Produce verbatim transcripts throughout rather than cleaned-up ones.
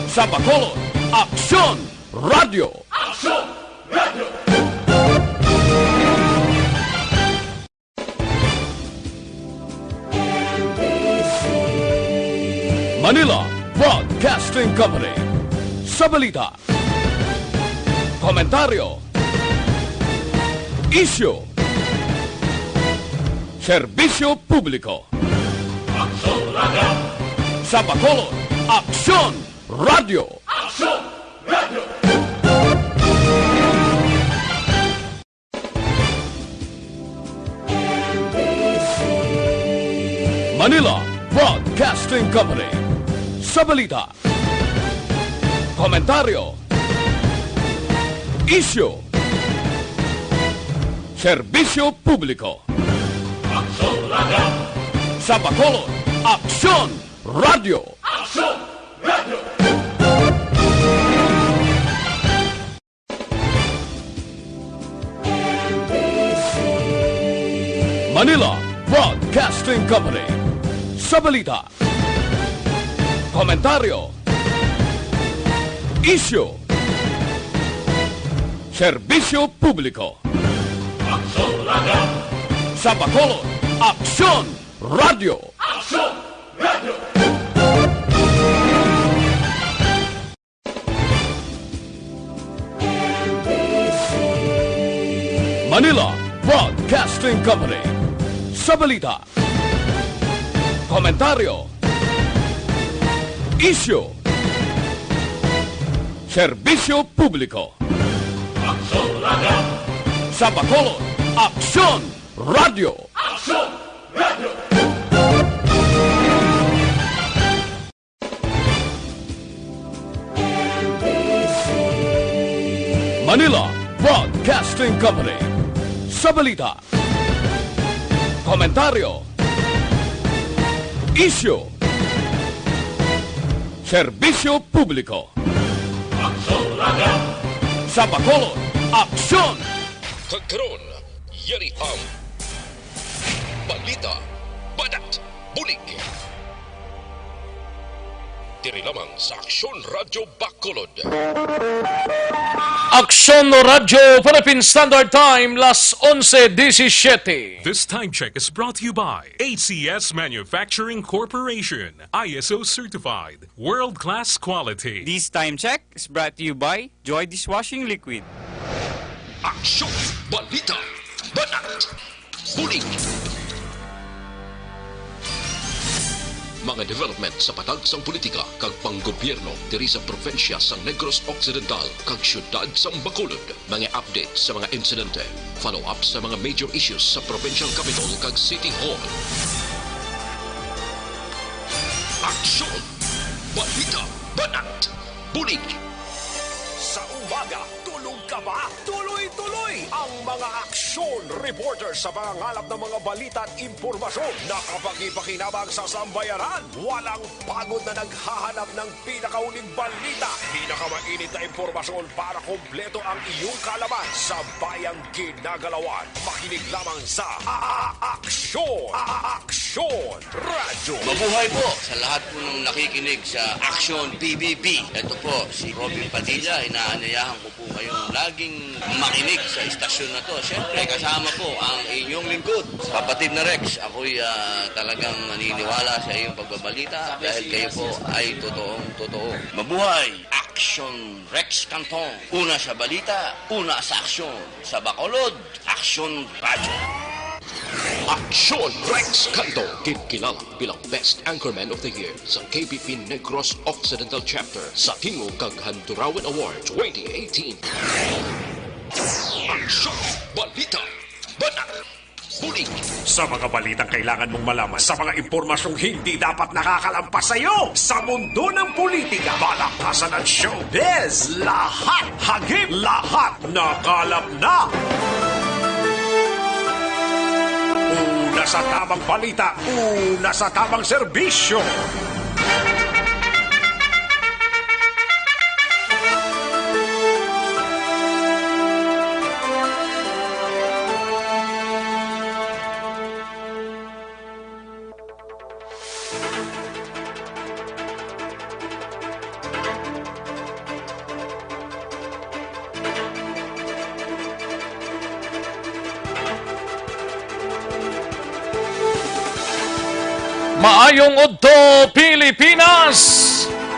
Sa Bacolod, Aksyon Radyo. Aksyon Radyo. Manila Broadcasting Company. Sa balita, komentaryo, isyu, serbisyo publiko. Aksyon Radyo. Sa Bacolod, Aksyon Radyo. Aksyon Radyo. Manila Broadcasting Company. Sa balita, komentaryo, isyu, serbisyo publiko. Aksyon Radyo. Sa Bacolod, Aksyon Radyo. Aksyon Radyo. Manila Broadcasting Company. Sa balita, komentaryo, isyu, serbisyo publiko. Aksyon Radyo. Sa Bacolod, Aksyon Radyo. Aksyon Radyo. Manila Broadcasting Company. Sa balita, komentaryo, isyu, serbisyo publiko. Aksyon Radyo. Sa Bacolod, Aksyon Radyo. Aksyon Radyo. Manila Broadcasting Company. Sa balita, komentaryo, isyu, serbisyo publiko. Aksyon Radyo. Sa Bacolod, Aksyon. Kag karon, yari ang balita, banat, bulig. Diri lamang sa Aksyon Radyo Bacolod. Aksyon Radyo Philippine Standard Time, las onse disisiete. This time check is brought to you by A C S Manufacturing Corporation, I S O certified, world-class quality. This time check is brought to you by Joy Dishwashing Liquid. Aksyon, balita, banat, bulig. Mga development sa patag sang politika kag panggobyerno diri sa probinsya sang Negros Occidental kag siyudad sang Bacolod. Mga update sa mga insidente, follow-up sa mga major issues sa provincial capital kag city hall. Aksyon, balita, banat, bulig. Sa umaga, tulog ka ba? Tuloy-tuloy ang mga aksyon reporter sa pangangalap ng mga balita at impormasyon na kapakipakinabang sa sambayanan. Walang pagod na naghahanap ng pinakahuling balita, pinakamainit na impormasyon para kompleto ang iyong kaalaman sa bayang ginagalawan. Makinig lamang sa A-, A-, Aksyon, A-, A-, Aksyon Radyo. Mabuhay po sa lahat po ng nakikinig sa Aksyon P B B. Ito po si Robin Padilla. Inaanyayahan ko po kayong laging makinig sa istasyon na to. Siyempre, kasama po ang inyong lingkod, Kapatid na Rex. Ako'y, ah, talagang naniniwala sa iyong pagbabalita dahil kayo po ay totoong totoo. Mabuhay! Aksyon Rex Canton. Una sa balita, una sa aksyon. Sa Bacolod, Aksyon Radyo. Aksyon Rex Canton, ginkilala bilang Best Anchorman of the Year sa K B P Negros Occidental Chapter sa Tingog kag Handurawan Award twenty eighteen. Aksyon, balita, banat, bulig. Sa mga balitang kailangan mong malaman, sa mga impormasyong hindi dapat nakakalampas sa iyo, sa mundo ng politika, palakpasan at showbiz, lahat hagip, lahat nakalap na. Una sa tamang balita, una sa tamang serbisyo. Maayong udto, Pilipinas!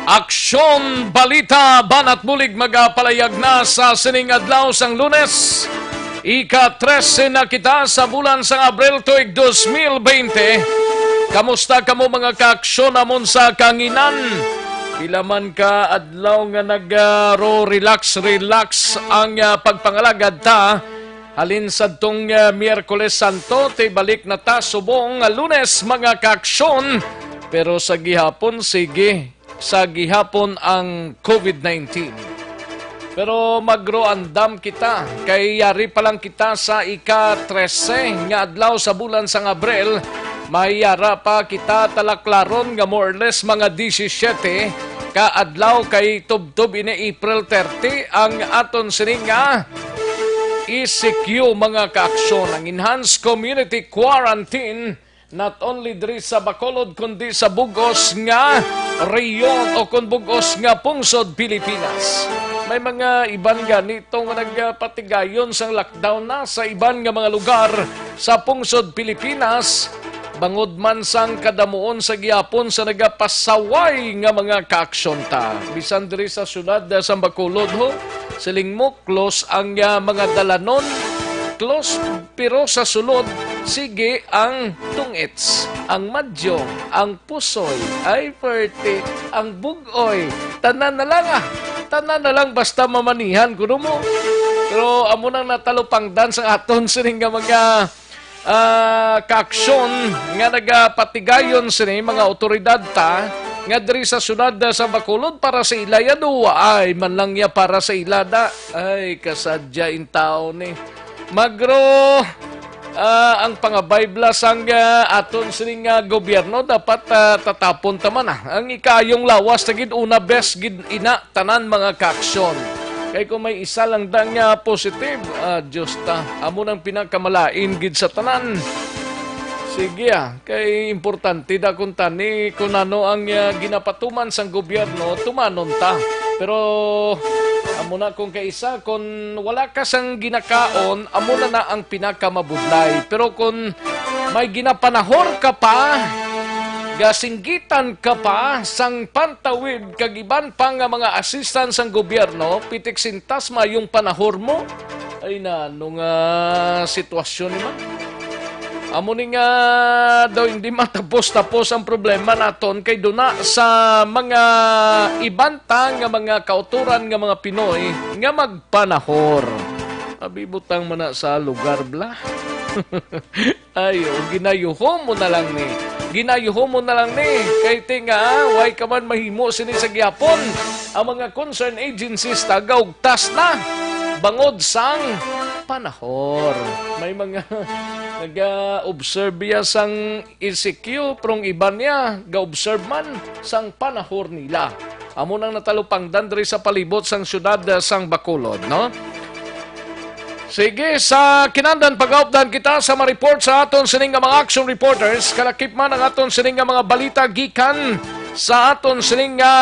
Aksyon, balita, banat bulig magapalayag na sa sining adlaw sang Lunes, ika trese na kita sa bulan sang Abril tuig dos mil bente. Kamusta kamo, mga kaaksyon namon sa kanginan? Pila man ka adlaw nga nagro-relax-relax ang, ah, pagpangalagad ta, halin sadtong, ah, Miyerkules Santo, ti balik na ta subong nga Lunes, mga kaaksyon. Pero sa gihapon, sige, sa gihapon ang covid nineteen. Pero magro-andam kita, kay yari pa lang kita sa ika trese nga adlaw sa bulan sang Abril. May yara pa kita talaklaron nga more or less mga disisiete ka adlaw, kay tubtob ini April thirty ang aton sini nga E C Q, mga kaaksyon, ang Enhanced Community Quarantine, not only diri sa Bacolod, kundi sa bug-os nga rehiyon o kon bug-os nga pungsod Pilipinas. May mga iban gani to nga nagapatigayon sang lockdown na sa iban nga mga lugar sa pungsod Pilipinas, bangod man sang kadamuon sa gihapon sa nagapasaway nga mga kaaksyon ta. Bisan diri sa siyudad, ah, sa Bacolod, ho, siling mo, close ang, ah, mga dalanon, close, pero sa sulod, sige ang tungits, ang madyo, ang pusoy, ay, perte, ang bug-oy, tanan na lang, ah. Tanan na lang basta mamanihan, kuno mo. Pero amo nang natalupangdan sa aton sining nga mga, ah, kaaksyon nga nagapatigayon sini mga awtoridad ta nga diri sa siyudad sa Bacolod. Para sa ila, yaduwa ay man lang ya para sa ila da. Ay, kasadya in tao ni. Magro, ah, ang pangabaybla sang, ah, aton sining nga gobyerno, dapat, ah, tatapon ta man, ah. Ang ikaayong lawas na gid una, best gid ina, tanan mga kaaksyon. Kay kung may isa lang da nga positive, ah, Diyos ta, amo nang pinakamalain gid sa tanan. Sige, ah, kay importante da kun tani kun ano ang, ah, ginapatuman sang gobyerno, tumanon ta. Pero amo na, kung kaisa, kun wala ka sang ginakaon, amo na na ang pinakamabudlay. Pero kun may ginapanahor ka pa, gasinggitan ka pa sang pantawid kag iban pa nga mga assistance sang gobyerno, pitik sintas maayong panahor mo. Ay, nano nga sitwasyon ni man? Amo ni nga daw hindi matapos-tapos ang problema naton kay duna sa mga iban ta nga mga kautoran nga mga Pinoy nga magpanahor. Abi, butang man na sa lugar, bla. Ay, o, ginayuhom mo na lang ni. Ginayuhom mo na lang ni. Kay ti nga, way ka man mahimo sini sa gihapon. Ang mga concerned agencies tagaugtas na bangod sang panahor. May mga nag-observe ya sang E C Q, pero ang iban niya ga-observe man sang panahor nila. Amo nang natalupangdan diri sa palibot sang siyudad, ah, sang Bacolod, no? Sige, sa kinandan pag-updan kita sa ma-report sa aton sining nga mga action reporters, kalakip man ang aton sining nga mga balita gikan sa aton sining nga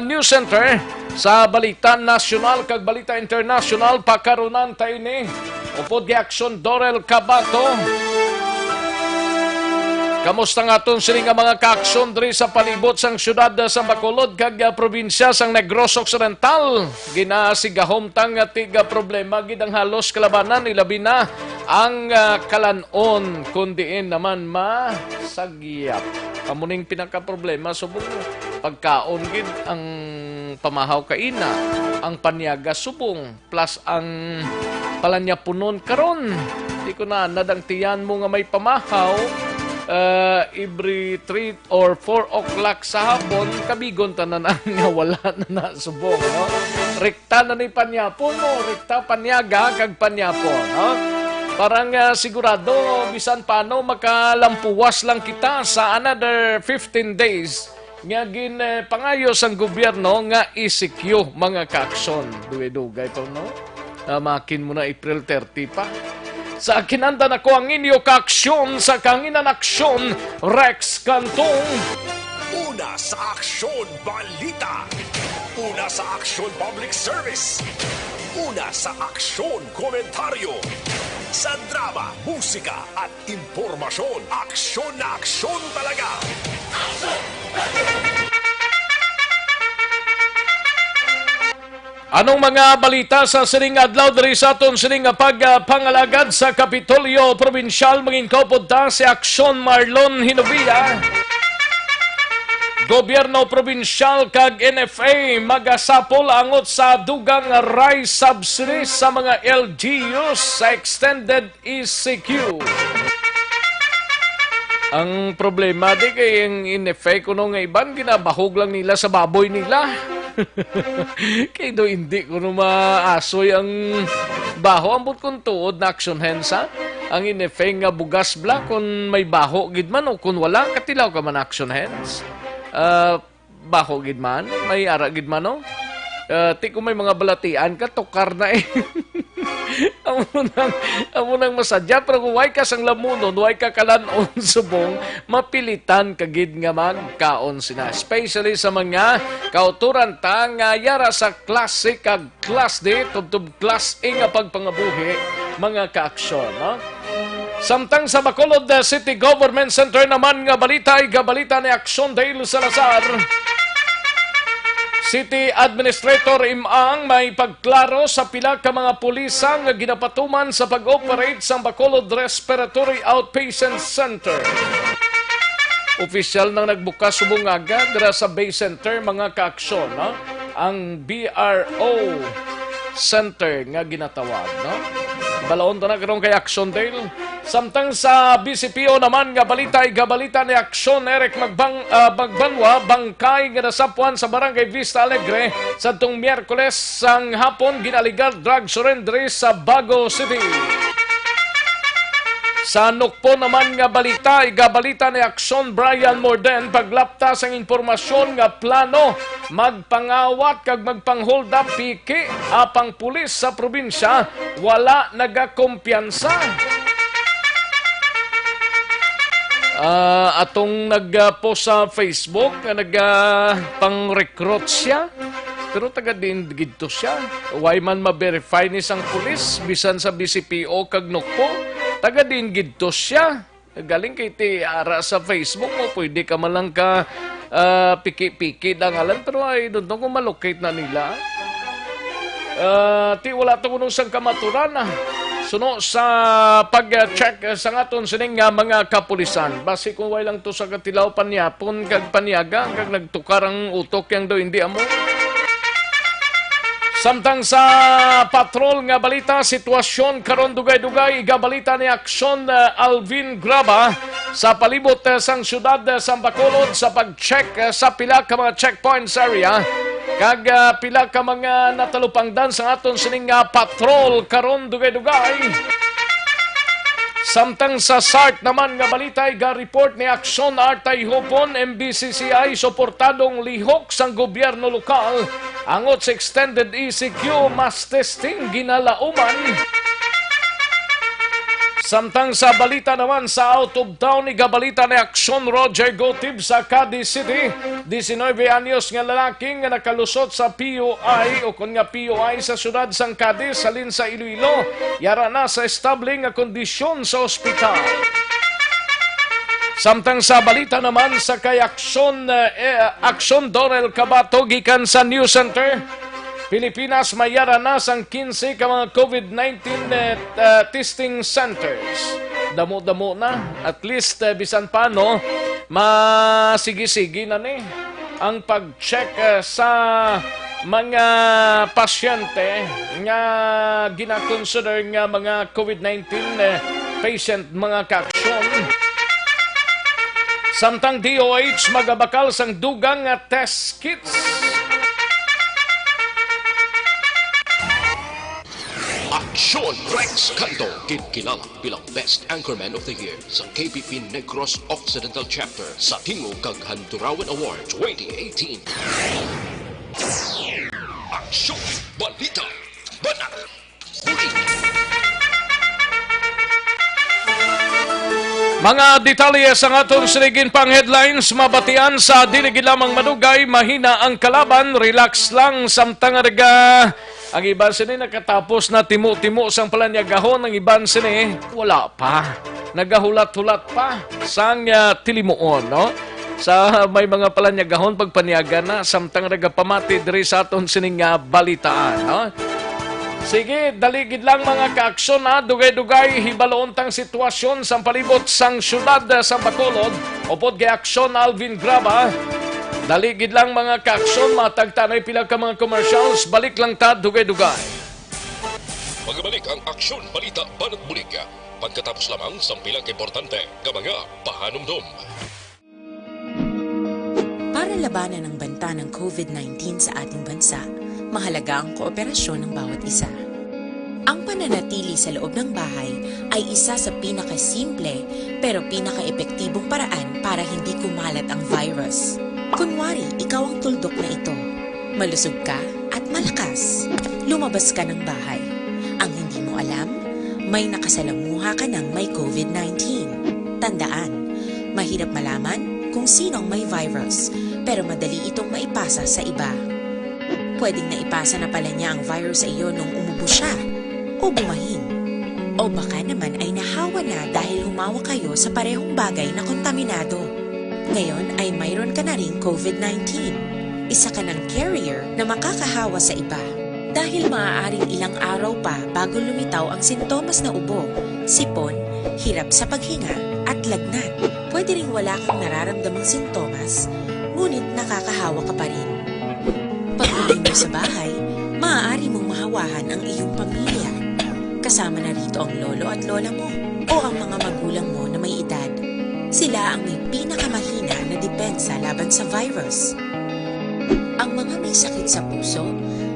news center sa balita nasyonal kag balita internasyonal, pakarunan ta ini. Upod kay Aksyon Dorel Cabato. Kamusta nga aton sini nga mga kaaksyon diri sa palibot sang siyudad sa Bacolod kag, ah, probinsya sang Negros Occidental? Ginasigahom ta nga tiga problema gid ang halos kalabanan, ilabi na ang, ah, kalan-on, kun diin naman masagyap. Amo ning pinakaproblema subong pagkaon gid, ang pamahaw kaina, ang panyaga subong, plus ang palanyapunon karon. Di ko na nadang tiyan mo nga may pamahaw, uh, every three or four o'clock sa hapon, kabigon tanan ang nga wala na na subong, no? Rekta na ni panyapon mo, rekta panyaga kag panyapon, no? Parang, ah, sigurado, bisan paano, makalampuwas lang kita sa another fifteen days nga gin, eh, pangayo sang gobyerno nga E C Q, mga kaaksyon. Dugay-dugay pa, no? Tamakin mo na, April thirty pa. Sa akin, anda na ko ang inyo kaaksyon sa Kanginan Aksyon, Rex Cantong. Una Sa Aksyon Balita. Una sa Aksyon Public Service. Una sa Aksyon Komentaryo. Sa drama, musika at impormasyon, aksyon na aksyon talaga. Anong mga balita sa sining adlaw diri sa aton sining nga pagpangalagad sa Kapitolyo Probinsyal? Mangin kaupod ta si Aksyon Marlon Hinovia. Gobyerno probinsyal kag N F A magasapol angot sa dugang rice subsidy sa mga L G Us sa extended E C Q. Ang problema di kay ang N F A kuno nga iban ginabahog lang nila sa baboy nila. Kay do hindi kuno maasoy ang baho. Ambot kung tuod na action hands, ha? Ang N F A nga bugas bla, kung may baho gid man o kung wala, katilaw ka man action hands. Ah, baho gid man, may ara gid man, no? Ah, ti kung may mga balatian ka, tukar na eh. Amo nang, amo nang masadya, pero kung way ka sang lamunon, way ka kalan-on subong, mapilitan ka gid nga magkaon sina. Especially sa mga kauturan ta nga yara sa klase kag class D, tubtob class A nga pagpangabuhi, mga kaaksyon, no? Samtang sa Bacolod, uh, City Government Center naman nga balita, igabalita ni Action Dale Salazar. City Administrator Imang may pagklaro sa pila ka mga pulisan nga ginapatuman sa pag-operate sang Bacolod Respiratory Outpatient Center. Opisyal nang nagbukas subong nga aga dira sa Bay Center, mga kaaksyon, no? Ang B R O Center nga ginatawag, no? Balaon ta na karon kay Action Dale. Samtang sa B C P O naman nga balita, igabalita ni Action Eric Magbang-, ah, Magbanwa, bangkay nga nasapwan sa Barangay Vista Alegre sadtong Miyerkules sang hapon, ginaligar drug surrender sa Bago City. Sa Nukpo naman nga balita, igabalita ni Action Brian Morden, paglapta sang impormasyon nga plano magpangawat kag magpang-hold up piki, apang pulis sa probinsya wala nagakumpiyansa. Ah, atong nag-post sa Facebook nga nag, ah, pang-recruit siya. Pero taga diin gidto siya? Way man ma-verify ni sang pulis, bisan sa B C P O kag Nukpo. Taga diin gidto siya? Galing kay ti ara sa Facebook mo, pwede ka man lang ka, ah, piki-piki dangalan, pero I don't know kung malocate na nila. Ah, ti wala to kuno sang kamaturan, ah. Suno sa pag-check, ah, sa aton sining nga mga kapulisan. Basi kung way lang to sa katilaw panyapon kag panyaga, kag nagtukar ang utok yang do hindi amo. Samtang sa patrol nga balita, sitwasyon karon dugay-dugay, igabalita ni Aksyon, ah, Alvin Graba sa palibot, ah, sang siyudad, ah, sang Bacolod sa pag-check, ah, sa pila ka mga checkpoints area kag, ah, pila ka mga natalupangdan sa aton sining nga patrol karon dugay-dugay. Samtang sa SART naman nga balita, iga-report ni Aksyon Artay Hopon, M B C C I, suportadong lihok sang gobyerno lokal angot sa extended E C Q, mass testing ginalauman. Samtang sa balita naman sa out of town, igabalita ni Aksyon Roger Gotib sa Cadiz City, diecinuebe anyos nga lalaki nga nakalusot sa P U I o kon nga P U I sa siyudad sang Cadiz, halin sa Iloilo, yara na sa estable nga kondisyon sa ospital. Samtang sa balita naman sa kay Aksyon, eh, eh, Aksyon Dorel Cabato gikan sa News Center, Pilipinas, may yara na sang quince ka mga COVID nineteen, eh, uh, testing centers. Damo-damo na. At least, eh, bisan pa, no, masigi-sigi na ni ang pag-check, eh, sa mga pasyente nga gina-consider nga mga COVID nineteen, eh, patient, mga kaaksyon. Samtang D O H magabakal sang dugang nga test kits. Aksyon Rex Canto, ginkilala bilang Best Anchorman of the Year sa K P P Negros Occidental Chapter sa Tingog kag Handurawan Award twenty eighteen. Aksyon, balita, banat, huli. Mga detalye sa aton sining pang headlines, mabatian sa dili gid lamang madugay, mahina ang kalaban, relax lang samtang naga-, ang iban sini nakatapos na timo-timo sang palanyagahon, ang iban sini wala pa. Nagahulat-hulat pa sang, ah, tilimuon, no? Sa may mga palanyagahon, pagpanyaga na, samtang nagapamati diri sa aton sining, ah, balitaan, no? Sige, dali gid lang, mga kaaksyon, ha. Dugay-dugay, hibaluon tang sitwasyon sang palibot sang siyudad, ah, sa Bacolod. Upod kay Aksyon Alvin Graba. Dali gid lang, mga kaaksyon, matagtanay pila ka mga commercials. Balik lang ta, dugay-dugay. Magbalik ang Aksyon Balita Banat Bulig. Pagkatapos lamang sang pila ka importante nga mga pahanumdom. Para labanan ang banta ng covid nineteen sa ating bansa, mahalaga ang kooperasyon ng bawat isa. Ang pananatili sa loob ng bahay ay isa sa pinakasimple pero pinakaepektibong paraan para hindi kumalat ang virus. Kunwari, ikaw ang tuldok na ito. Malusog ka at malakas. Lumabas ka ng bahay. Ang hindi mo alam, may nakasalamuha ka ng may covid nineteen. Tandaan, mahirap malaman kung sino ang may virus, pero madali itong maipasa sa iba. Pwedeng naipasa na pala niya ang virus sa iyo nung umubo siya o bumahin. O baka naman ay nahawa na dahil humawa kayo sa parehong bagay na kontaminado. Ngayon ay mayroon ka na ring covid nineteen. Isa ka ng carrier na makakahawa sa iba. Dahil maaaring ilang araw pa bago lumitaw ang sintomas na ubo, sipon, hirap sa paghinga, at lagnat. Pwede ring wala kang nararamdamang sintomas, ngunit nakakahawa ka pa rin. Pag-uwi mo sa bahay, maaari mong mahawahan ang iyong pamilya. Kasama na rito ang lolo at lola mo o ang mga magulang mo na may edad. Sila ang may pinakamahina na depensa laban sa virus. Ang mga may sakit sa puso,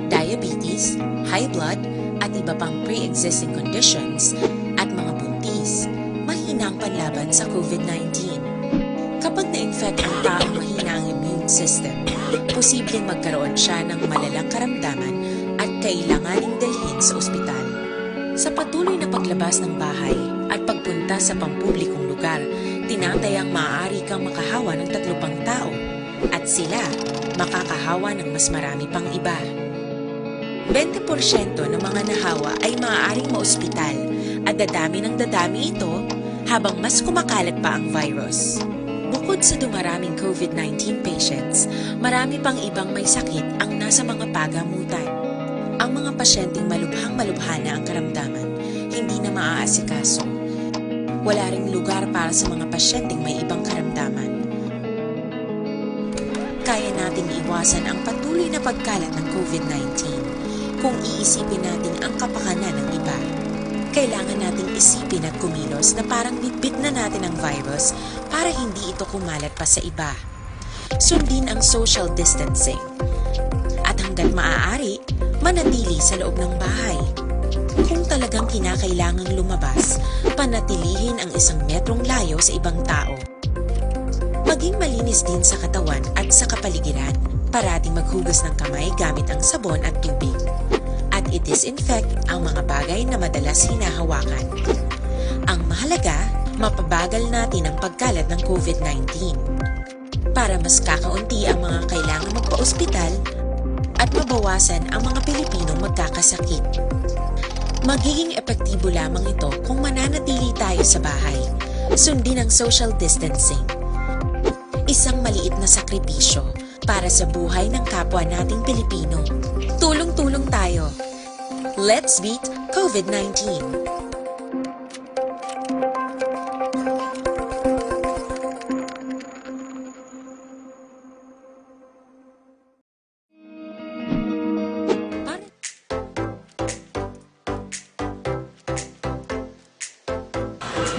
diabetes, high blood, at iba pang pre-existing conditions, at mga buntis, mahina ang panlaban sa covid nineteen. Kapag na-infect ang taong mahina ang immune system, posibleng magkaroon siya ng malalang karamdaman at kailanganing dalhin sa ospital. Sa patuloy na paglabas ng bahay at pagpunta sa pampublikong lugar, tinatayang maaari kang makahawa ng tatlo pang tao at sila makakahawa ng mas marami pang iba. Bente porsyento ng mga nahawa ay maaaring maospital at dadami ng dadami ito habang mas kumakalat pa ang virus. Bukod sa dumaraming covid nineteen patients, marami pang ibang may sakit ang nasa mga pagamutan. Ang mga pasyenteng malubhang-malubha na ang karamdaman, hindi na maaasikaso. Wala ring lugar para sa mga pasyenteng may ibang karamdaman. Kaya nating iwasan ang patuloy na pagkalat ng covid nineteen kung iisipin natin ang kapakanan ng iba. Kailangan nating isipin at kumilos na parang bitbit na natin ang virus para hindi ito kumalat pa sa iba. Sundin ang social distancing. At hanggat maaari, manatili sa loob ng bahay. Kung talagang kinakailangang lumabas, panatilihin ang isang metrong layo sa ibang tao. Maging malinis din sa katawan at sa kapaligiran. Parating maghugas ng kamay gamit ang sabon at tubig. At i-disinfect ang mga bagay na madalas hinahawakan. Ang mahalaga, mapabagal natin ang pagkalat ng covid nineteen. Para mas kakaunti ang mga kailangang magpaospital at mabawasan ang mga Pilipinong magkakasakit. Magiging epektibo lamang ito kung mananatili tayo sa bahay. Sundin ang social distancing. Isang maliit na sakripisyo para sa buhay ng kapwa nating Pilipino. Tulong-tulong tayo. Let's beat covid nineteen.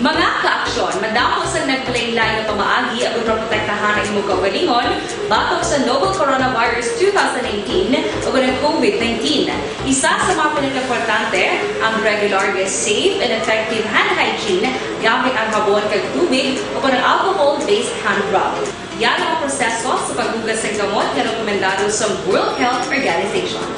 Mga kaaksyon, madamo sang naglain-lain nga pamaagi aron maprotektahan ang imong kaugalingon batok sa novel coronavirus two thousand nineteen ug ang covid nineteen. Isa sa mga pinakaimportante ang regular nga safe and effective hand hygiene gamit ang habon kag tubig o ang alcohol-based hand rub. Yara ang proseso sa paghugas sang kamot nga rekomendado sa World Health Organization.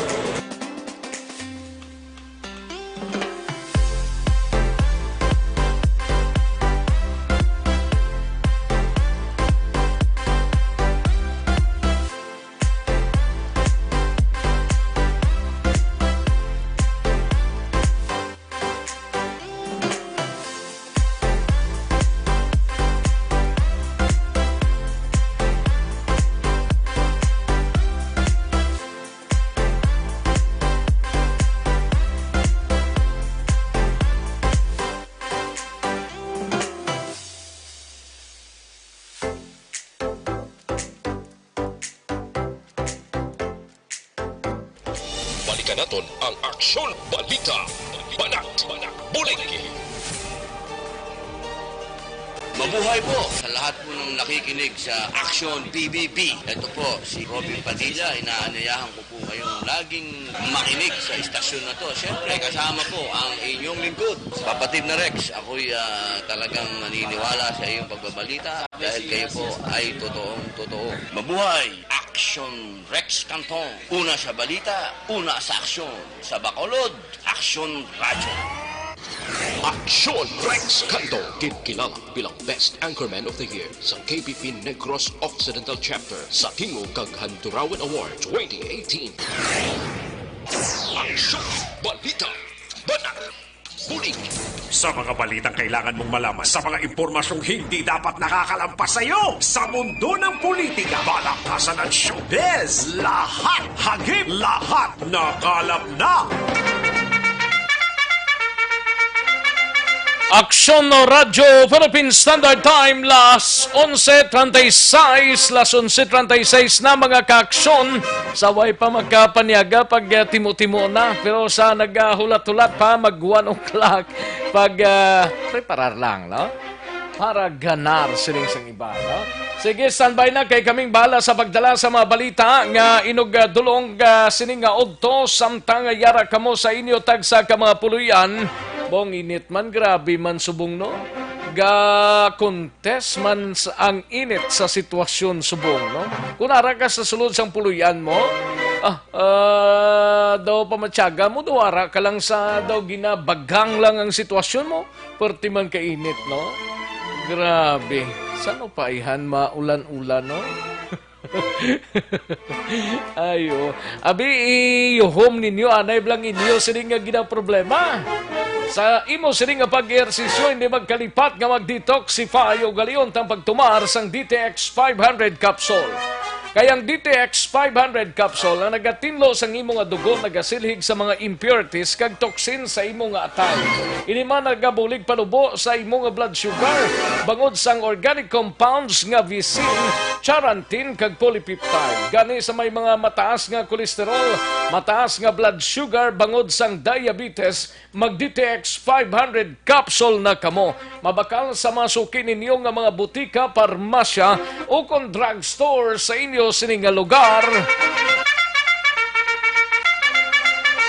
Naton ang Aksyon Balita, Banat, Bulig. Mabuhay po sa lahat po ng nakikinig sa Aksyon B B B. Ito po si Robin Padilla, inaanyayahan ko po kayong laging makinig sa istasyon na to. Siyempre, kasama po ang inyong lingkod, Papatid na Rex. Ako'y ah, talagang naniniwala sa iyong pagbabalita dahil kayo po ay totoong totoo. Mabuhay! Aksyon Rex Cantong. Una sa balita, una sa aksyon. Sa Bacolod, Aksyon Radyo. Aksyon Rex Cantong, kinkilala bilang Best Anchorman of the Year sa K B P Negros Occidental Chapter sa Tingog kag Handurawan Award twenty eighteen. Aksyon Balita, Banat, Bulig. Sa mga balitang kailangan mong malaman, sa mga impormasyong hindi dapat nakakalampas sa iyo, sa mundo ng politika, balakasan at showbiz, lahat hagip, lahat nakalap na. Aksyon Radyo Philippine Standard Time, las onse treinta y seis, las onse treinta y seis na, mga kaaksyon. Sa way pa magkapanyaga pag ah, timo-timo na, pero sa nagahulat-hulat pa, mag one o'clock. Pag ah, preparar lang, no? Para ganar sining sang iba, no? Sige, standby na kay kaming bahala sa pagdala sa mga balita nga inugdulong ah, sining nga udto, samtang yara kamo sa inyo tagsa ka mga puloy-an. Bong init man, grabe man subong, no? Ga-contest man sa ang init sa sitwasyon subong, no? Kung ara ka sa sulod sang puloy-an mo, ah, ah, daw pamatyaga mo, daw ara ka lang sa, daw ginabagang lang ang sitwasyon mo, perti man kainit, no? Grabe. San pa ihan maulan-ulan, no? Ayo. Abi, iyuhom ninyo, anay lang inyo sini nga ginaproblema. Sa imo sini nga pag-ehersisyo, hindi magkalipat nga mag-detoxify o galion tang pagtumar sang D T X five hundred capsule. Kay ang D T X five hundred capsule ang nagatinlo sang imo nga dugo, nagasilhig sa mga impurities kag toxin sa imo nga atay. Ini man nagabulig panubo sa imo nga blood sugar bangod sang organic compounds nga visin, charantin, kag polypeptide. Gani sa may mga mataas nga cholesterol, mataas nga blood sugar bangod sang diabetes, mag D T X five hundred capsule na kamo. Mabakal sa mga suki ninyo nga mga butika, parmasya, o kon drugstore sa inyo sini nga lugar.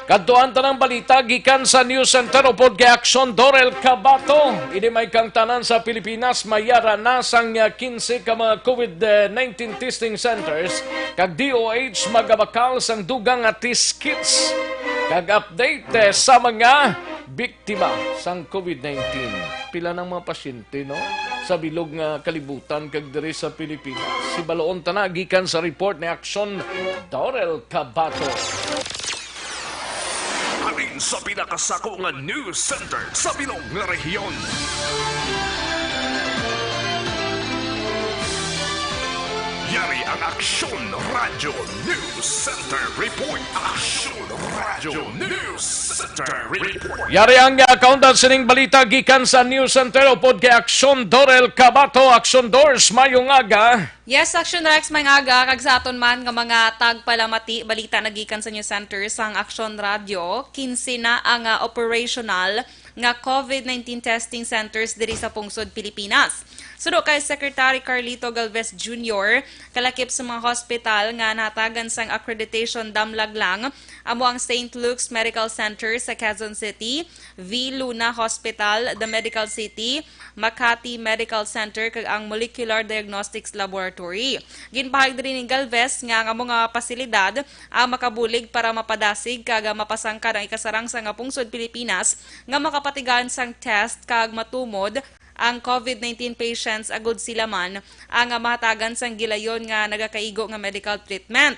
Kadtuan ta ang balita gikan sa News Center upod kay Aksyon Dorel Cabato. Ini may kang tanan sa Pilipinas, may ara na sang kinse ka mga COVID nineteen testing centers, kag D O H magabakal sang dugang nga test kits. Kag update eh, sa mga biktima sang COVID nineteen. Pila ng mga pasyente, no? Sa bilog nga kalibutan kag diri sa Pilipinas. Hibaloon ta na gikan sa report ni Aksyon Dorel Cabato. Halin sa pinakasako nga news center sa bilog nga rehiyon. Yari ang Aksyon Radyo News Center Report. Aksyon Radyo News Center Report. Yari ang, ah, kaundan sining balita gikan sa News Center upod kay Aksyon Dorel Cabato. Aksyon Dors, mayong aga. Yes, Aksyon Rex, mayong aga. Kag sa aton man nga mga tagpalamati, balita na gikan sa News Center sang Aksyon Radyo, kinse na ang, ah, operational nga COVID nineteen testing centers diri sa pungsod Pilipinas. Suno kay Secretary Carlito Galvez Junior, kalakip sa mga hospital nga nahatagan sang accreditation damlag lang amo ang Saint Luke's Medical Center sa Quezon City, V Luna Hospital, The Medical City, Makati Medical Center, kag ang Molecular Diagnostics Laboratory. Ginpahayag diri ni Galvez nga ang amo nga pasilidad ang makabulig para mapadasig kag mapasangkad ang ikasarangsa nga pungsod Pilipinas nga makapatigayon sang test kag matumod ang COVID nineteen patients agud sila man ang mahatagan sang gilayon nga nagakaigo nga medical treatment.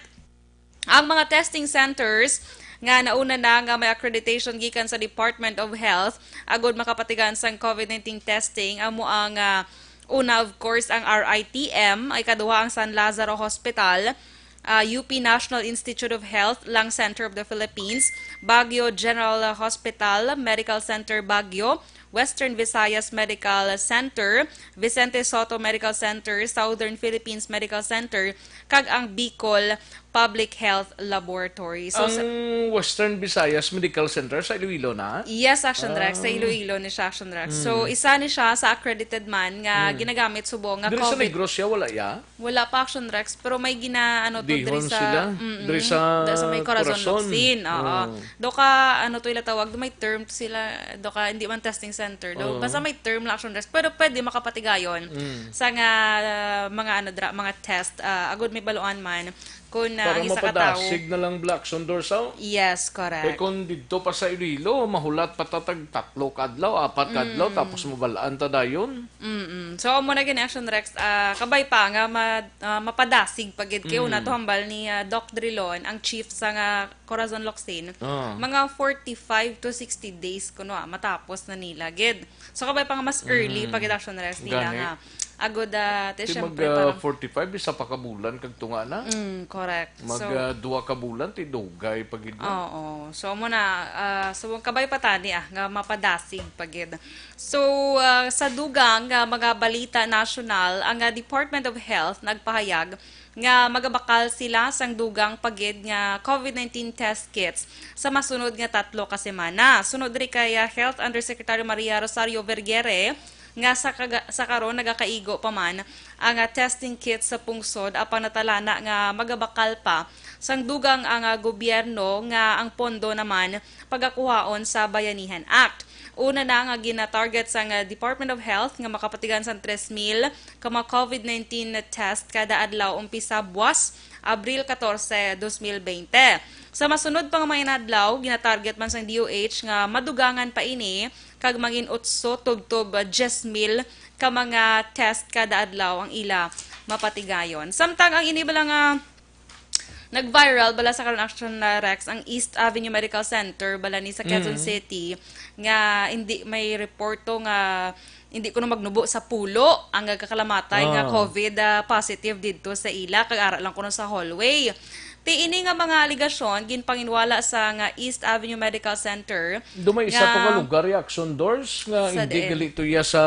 Ang mga testing centers nga nauna na nga may accreditation gikan sa Department of Health agud makapatigayon sang COVID nineteen testing amo ang, ah, una, of course, ang R I T M, ang ikaduha ang San Lazaro Hospital, ah, U P National Institute of Health, Lung Center of the Philippines, Baguio General Hospital, Medical Center Baguio, Western Visayas Medical Center, Vicente Sotto Medical Center, Southern Philippines Medical Center, kag ang Bicol Public Health Laboratory. So, sa Ang Western Visayas Medical Center sa Iloilo na? Yes, Action Rex. Sa Ah. Iloilo ni siya, Action Rex. So, Mm. isa ni siya sa accredited man nga Mm. ginagamit subong nga Diri sa COVID. Negros siya, wala ya? Wala pa, Action Rex, pero may gina-, ano to, diri Dihon sa, sila? mm-mm, Diri sa da-, sa may Corazon Corazon? Locsin, oo. Oo. Do ka, ano to ila tawag, do may term to sila, do ka, hindi man testing center, do. Oo. Basta may term lang, Action Rex, pero pwede makapatigayon Mm. sa nga, ah, mga, ano, dra-, mga test, ah, agud may baluan man kung, ah, Para ang isa ka tawo. Mapadasig na lang, Black Condor, sa Yes, correct. Kay kung didto pa sa Iloilo, mahulat pa ta tag tatlo ka adlaw, apat ka adlaw, Mm. tapos mabalaan ta dayon. Mm-mm. So, amo na gid, Action Rex, ah, kabay pa nga ma-, ah, mapadasig pa gid kay una Mm. to hambal ni, ah, Doc Drilon, ang chief sa nga Corazon Locsin, Ah. mga forty-five to sixty days kuno, ah, matapos na nila gid. So, kabay pa nga mas early Mm. pa gid, Action Rex, nila Gani. nga. Agud, ah, ti Ti syempre mag, ah, parang forty-five, isa pa ka bulan kag tunga na. Mm, correct. Mag, So, ah, duha ka bulan, ti dugay pa gid na. Oo. So, amo na, ah, so, kabay pa tani, ah, nga mapadasig pa gid. So, ah, sa dugang nga mga balita nasyonal, ang, ah, Department of Health nagpahayag nga magabakal sila sang dugang pa gid nga COVID nineteen test kits sa masunod nga tatlo ka semana. Sunod diri kay, ah, Health Undersecretary Maria Rosario Vergeire, nga sa kaga-, sa karon nagakaigo pa man ang, ah, testing kits sa pungsod, apan natalana nga magabakal pa sang dugang ang, ah, gobyerno nga ang pondo naman pagakuhaon sa Bayanihan Act. Una na nga gina-target sang, ah, Department of Health nga makapatigan sang tres mil ka mga COVID nineteen test kada adlaw umpisa buwas Abril catorce, dos mil bente. Sa masunod pa nga mga inadlaw, gina-target man sang D O H nga madugangan pa ini kag mangin otso tubtob, ah, diyes mil ka mga test kada adlaw ang ila mapatigayon. Samtang ang ini bala nga nag-viral bala sa karon, Action, uh, Rex, ang East Avenue Medical Center bala ni sa Quezon Mm. City nga hindi may reporto nga hindi kuno magnubo sa pulo ang nagakalamatay nga Ah. COVID, ah, positive didto sa ila, kag ara lang kuno sa hallway. Ti ini nga mga alegasyon ginpanginwala sa nga East Avenue Medical Center Do may isa to ka nga lugar, ya, Action Doors, nga Sa hindi diin? gali to ya sa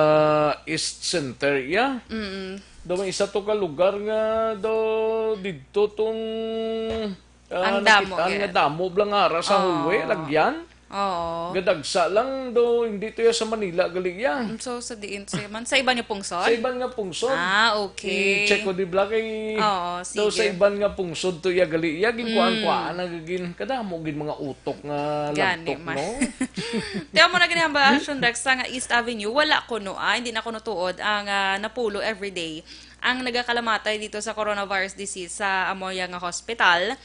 East Center, ya? Mm. Do may isa to ka lugar nga do didto tong, ah, Ang damo, nakitaan nga yeah. damo bala nga ara sa Oo. hallway, lagyan. Oo. Gadagsa lang do, hindi to ya sa Manila gali ya. Mm, so, sa diin siya man? Sa iban nga pungsod? Sa iban nga pungsod. Ah, okay. I-check ko di bala kay Oo, daw sa sige. iban nga pungsod to ya gali ya, ginkuan-kuan Mm. na gagin. Kadamo gid mga utok nga Gani lagtok, man. no? Ti amo na gani ang Action Rex sa nga East Avenue, wala kuno, ah, hindi na kuno tuod ang, ah, napulo everyday ang nagakalamatay dito sa coronavirus disease sa amo ya nga hospital.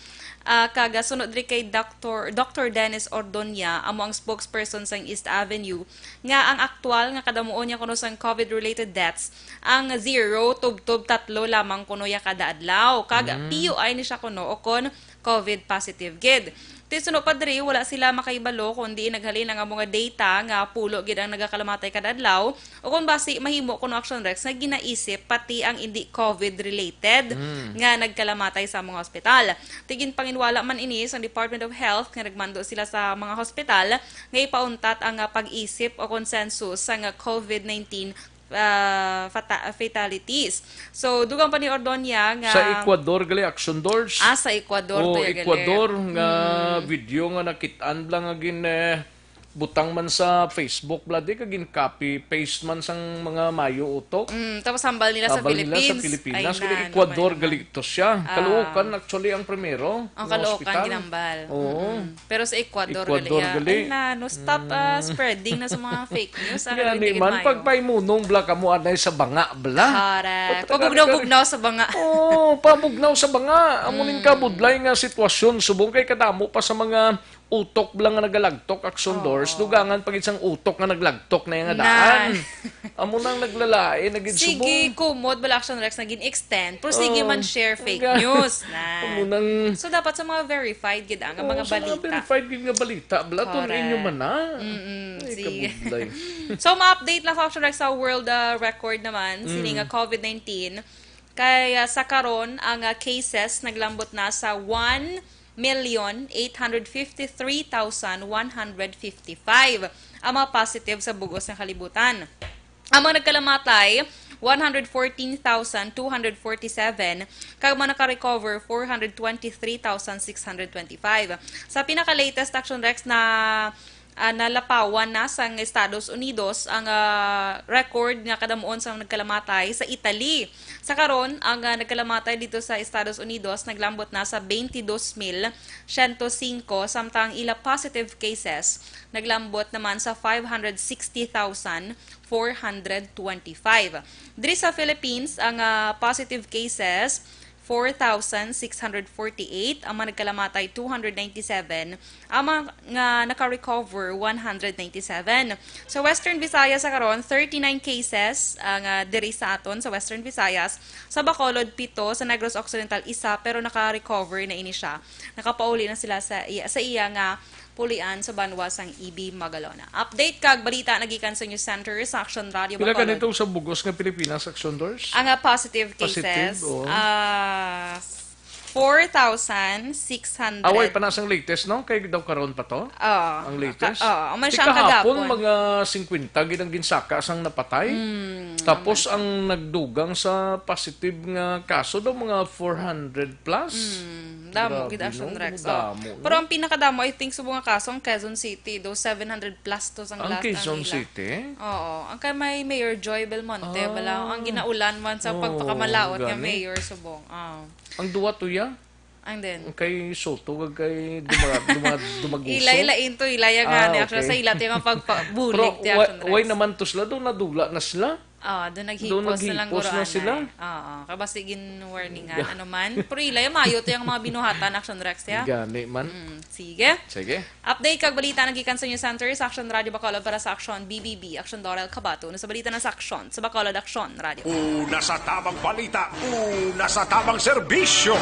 Ah, kag, ah, sunod diri kay Doctor, Doctor Dennis Ordonia, amo ang spokesperson sang East Avenue, nga ang aktual nga kadamuon niya kuno sang COVID-related deaths ang zero tubtob tatlo lamang kuno ya kada adlaw. Kag Mm. P U I ni siya kuno o kon COVID positive gid. Ti suno pa diri, wala sila makahibalo kon diin naghalin ang amo nga data nga pulo gid ang nagakalamatay kada adlaw, o kon basi mahimo kuno, Action Rex, nga ginaisip pati ang indi COVID related Mm. nga nagkalamatay sa mga ospital. Ti ginpanginwala man ini sa Department of Health nga nagmando sila sa mga hospital nga ipauntat ang, ah, pag-isip o konsensus sa nga COVID nineteen ah, fata-, fatalities. So, dugang pa ni Ordonia nga Sa Ecuador gali, Action Doors. Ah, sa Ecuador Oh, to ya gali. Ecuador nga Mm. video nga nakit-an lang nga gin, eh, butang man sa Facebook bala di, kag gin copy paste man sang mga mayo utok. Mm, tapos hambal nila sa Hambal nila sa Philippines. Pilipinas, Ay, gali na, Ecuador naman naman. gali to siya. Ah. Caloocan actually ang primero Ang nga Caloocan ospital. ginambal. Oo. Mm-mm. Pero sa Ecuador, Ecuador gali, ah. gali. Ay na, no, stop, ah, Mm. spreading na sa mga fake news, ah, Gani hindi man, man, pagpaimunong bala kamo anay sa banga bala. Correct. Pagka- Pabugnaw-bugnaw sa banga. Oo, pabugnaw sa banga. Amo ning Mm. kabudlay nga sitwasyon, subong kay kadamo pa sa mga utok bala nga nagalagtok, Action Doors, Oo. dugangan pa gid sang utok nga naglagtok na nga Na. daan. Amo nang naglalain na gid Sige, subong. kumot bala, Action Rex, naging extend. Pero sige Oh, man share fake ang ga-, news. Na. amo nang So, dapat sa mga verified gid ang Oh, mga sa mga balita. verified gid nga balita, bala, tun-in nyo Correct. man na. Mm-mm, Ay, sige. kabudlay. So, ma-update lang sa Action Rex sa world, ah, record naman, sini Mm. nga COVID nineteen. Kay, ah, sa karon, ang, ah, cases naglambot na sa one million eight hundred fifty-three thousand one hundred fifty-five ang mga positive sa bug-os nga kalibutan. Ang mga nagkalamatay, one hundred fourteen thousand two hundred forty-seven, kag mga naka-recover, four hundred twenty-three thousand six hundred twenty-five. Sa pinaka-latest, Action Rex, na, ah, nalapawan na sang Estados Unidos ang, ah, record nga kadamuon sang nagkalamatay sa Italy. Sa karon, ang, ah, nagkalamatay dito sa Estados Unidos naglambot na sa twenty-two mil siyento singko, samtang ila positive cases naglambot naman sa five hundred sixty thousand four hundred twenty-five. Diri sa Philippines, ang, ah, positive cases, four thousand six hundred forty-eight, ang mga nagkalamatay, two hundred ninety-seven, ang mga nga naka-recover, one hundred ninety-seven. Sa Western Visayas sa karon, thirty-nine cases ang, ah, diri sa aton sa Western Visayas, sa Bacolod, pito, sa Negros Occidental, isa, pero naka-recover na ini siya. Nakapauli na sila sa iya, sa iya nga pulian sa banwa sang E B Magalona. Update kag balita nagikan sa News Center sa Action Radio Pila Bacolod. Ganito sa bugos nga Pilipinas, Action Dors? Ang, ah, positive Positive, cases, oo. ah, four thousand six hundred. Away pa na sang latest, no? Kay daw karon pa to? Oo. Ang latest? Ka-, oo. Ang man Di siya ang kahapon, kagapon. mga singkwenta gid ang ginsaka sang napatay. Mm, Tapos ang nagdugang sa positive nga kaso daw mga four hundred plus. Mm, damo Grabe, gid, Action no? Rex. Damo, Oh. no? Pero ang pinakadamo, I think, subong nga kaso ang Quezon City, daw seven hundred plus to sang Ang last Quezon ang nila. City? Oo. Ang kay may Mayor Joy Belmonte, Ah. bala, ang ginaulan man sa Oo, pagpakamalaot nga gani. mayor subong. Ah. Ang duwa to ya? Ang din. Ang kay Soto, kag kay Duma-, Duma-, Dumaguso? Ila, ila into, ila ya nga Ah, ni, actually, okay. sa ila to yung pagpabulig Pero ti wa-, Action Rex. way naman to sila, doon nadula na sila. Ah, doon Doon naghipos na lang naghipos guro na anay. sila. Oo, kabasi gin-warningan, Ga- ano man. Pero ila, yung mayo to yung mga binuhatan, Action Rex, ya? Gani man. Mm, sige. Sige. Update kag balita nagikan sa News Center sa Action Radio Bacolod para sa Action B B B, Action Dorel Cabato. Ano sa balita na sa Action, sa Bacolod Action Radio. Una sa tamang balita, una sa tamang serbisyo.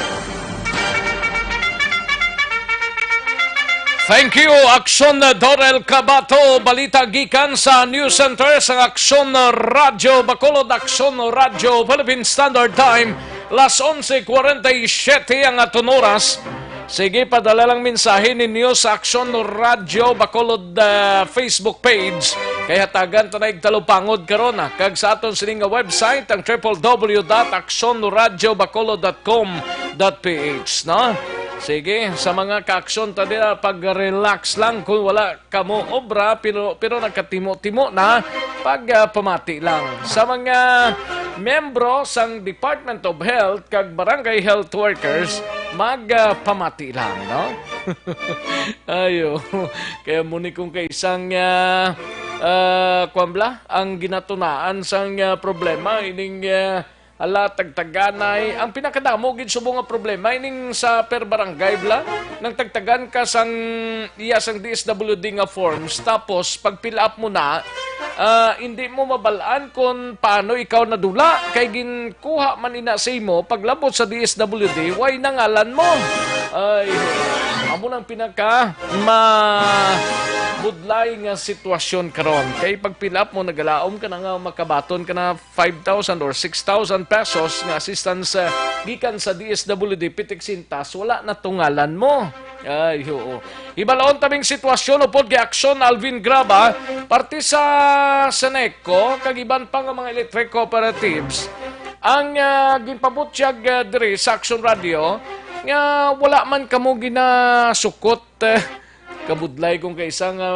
Thank you, Action Dorel Cabato. Balita gikan sa News Center sang Action Radio Bacolod, Action Radio Philippine Standard Time, las onse cuarenta y siete ang aton oras. Sige, padala lang mensahe ninyo sa Action Radio Bacolod, ah, Facebook page. Kay hatagan ta na ig talupangod karon, ah, kag sa aton sini nga website, ang triple W dot action radio bacolod dot com dot P H, no? Sige, sa mga ka-action ta dira, pag-relax lang kung wala kamo obra, pero, pero nagkatimo-timo na, pag, ah, pamati lang. Sa mga membro sang Department of Health kag Barangay Health Workers, mag, ah, pamati lang, no? Ayo. Kaya mo ni kung kaisang, ah, ah, kwan bala, ang ginatunaan sang, ah, problema, ining, ah, ala, tagtaganay. Ang pinakadamo gid subong nga problema, ining sa per barangay bala, nang tagtagan ka sang iya sang D S W D nga forms, tapos pag fill up mo na, ah, hindi mo mabalaan kung paano ikaw nadula, kay ginkuha man ina sa imo paglabot sa D S W D, way na ngalan mo. Ay, amo nang pinaka mabudlay nga sitwasyon karon. Kay pag fill up mo, nagalaom ka na nga makabaton ka na five thousand or six thousand pesos nga assistance, ah, gikan sa D S W D, pitik sintas, wala na to ngalan mo. Ay, oo. Hibalaon tabing sitwasyon upod kay Action Alvin Graba, parte sa Seneco, kag iban pa nga mga electric cooperatives, ang, ah, ginpabutyag, ah, diri sa Action Radio nga wala man kamo ginasukot, eh, kabudlay kung kaisa nga,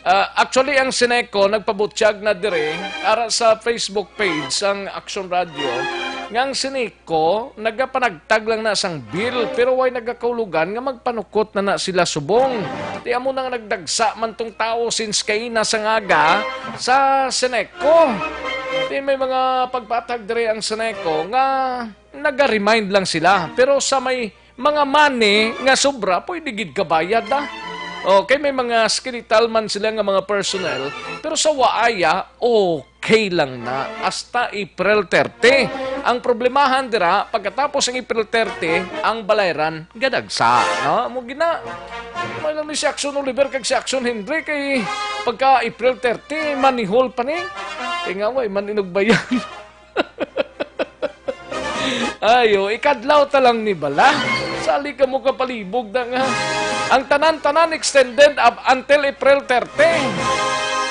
ah, actually, ang Seneco nagpabutyag na diri ara sa Facebook page sang Action Radio nga ang Seneco nagapanagtag lang na sang bill, pero way nagakaulogan nga magpanukot na na sila subong. Di amo na nga nagdagsa man tong tawo since kaina sang aga sa Seneco. Di may mga pagpatag diri ang Seneco nga naga-remind lang sila, pero sa may mga money nga sobra, pwede gid kabayad, ah. Okay, may mga skeletal man sila nga mga personnel, pero sa waaya, okay lang na. Hasta April thirty. Ang problemahan dira, pagkatapos ang April thirty, ang balayran gadagsa, no? Amo gina. May lang ni si Action Oliver kag si Action Henry kay pagka April thirty, manihol pa ni. Kay nga, way man inugbayan. Ayo, ikadlaw ta lang ni bala. Sali ka mo kapalibog na nga. Ang tanan-tanan extended up until April thirty.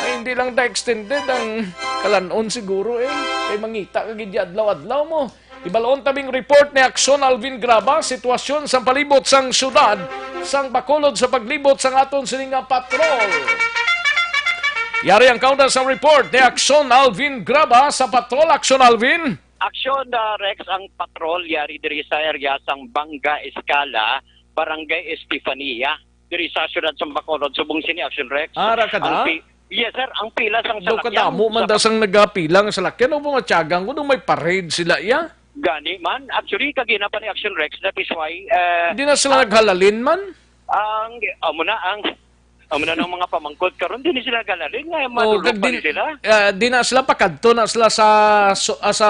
Ay, hindi lang da extended ang Kalan-on siguro, eh. Kay mangita ka gid adlaw-adlaw mo. Ibalon tabing report ni Aksyon Alvin Graba, sitwasyon sang palibot sang syudad sang Bacolod sa paglibot sang aton sini nga patrol. Yari ang kaunda sang report ni Aksyon Alvin Graba sa patrol. Aksyon Alvin. Aksyon, ah, Rex, ang patrol yari diri sa area sang Banga Escala, Barangay Estefania, diri sa siyudad sang Bacolod. Subong sini, Aksyon Rex. Ara ka Ang na? pi-, yes, sir. Ang pila sang Daw salakyan kadamo man sa da sang nagapila nga salakyan o mga tiyagang ko nung may parade sila, iya? Gani man. Actually, kagina pa ni Aksyon Rex, that is why, eh, Hindi na sila ang naghalalin man? Ang, amo na ang, amo na ng mga pamangkot karon, di ni sila galalin nga Oh, madulog kag pa din, ni sila. Ah, di na sila pakadto na sila sa, so, ah, sa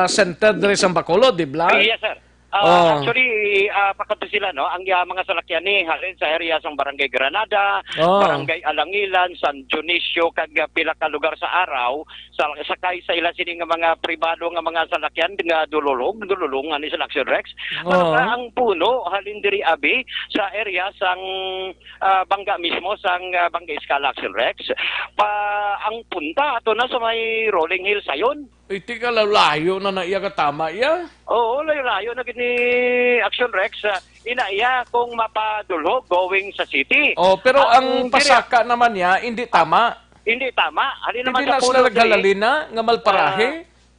center diri sa Bacolod, di ba? Yes, sir. Ah, Oh. Actually, ah, pakadto sila, no? Ang, ah, mga salakyan ni halin sa area sang Barangay Granada, Oh. Barangay Alangilan, San Dionisio, kag, ah, pila ka lugar sa Araw, sa, sakay sa ila sini nga mga pribado nga mga salakyan nga dululong, dululong ani sa Action Rex. Ano Oo. Ka ang puno halin diri abi sa area sang, ah, Banga mismo sang, ah, Banga Escala Action Rex. Pa ang punta ato na sa may Rolling Hills sayon. Iti ka layo na na iya katama iya. Oo, layo-layo na gid ni Action Rex. Ah, ina iya kung mapadulhog going sa city. Oh, pero ang Ang diri- pasaka naman niya, hindi tama. Hindi tama. Halin Hindi naman sa na sila puno diri. Naghalalina nga malparahe?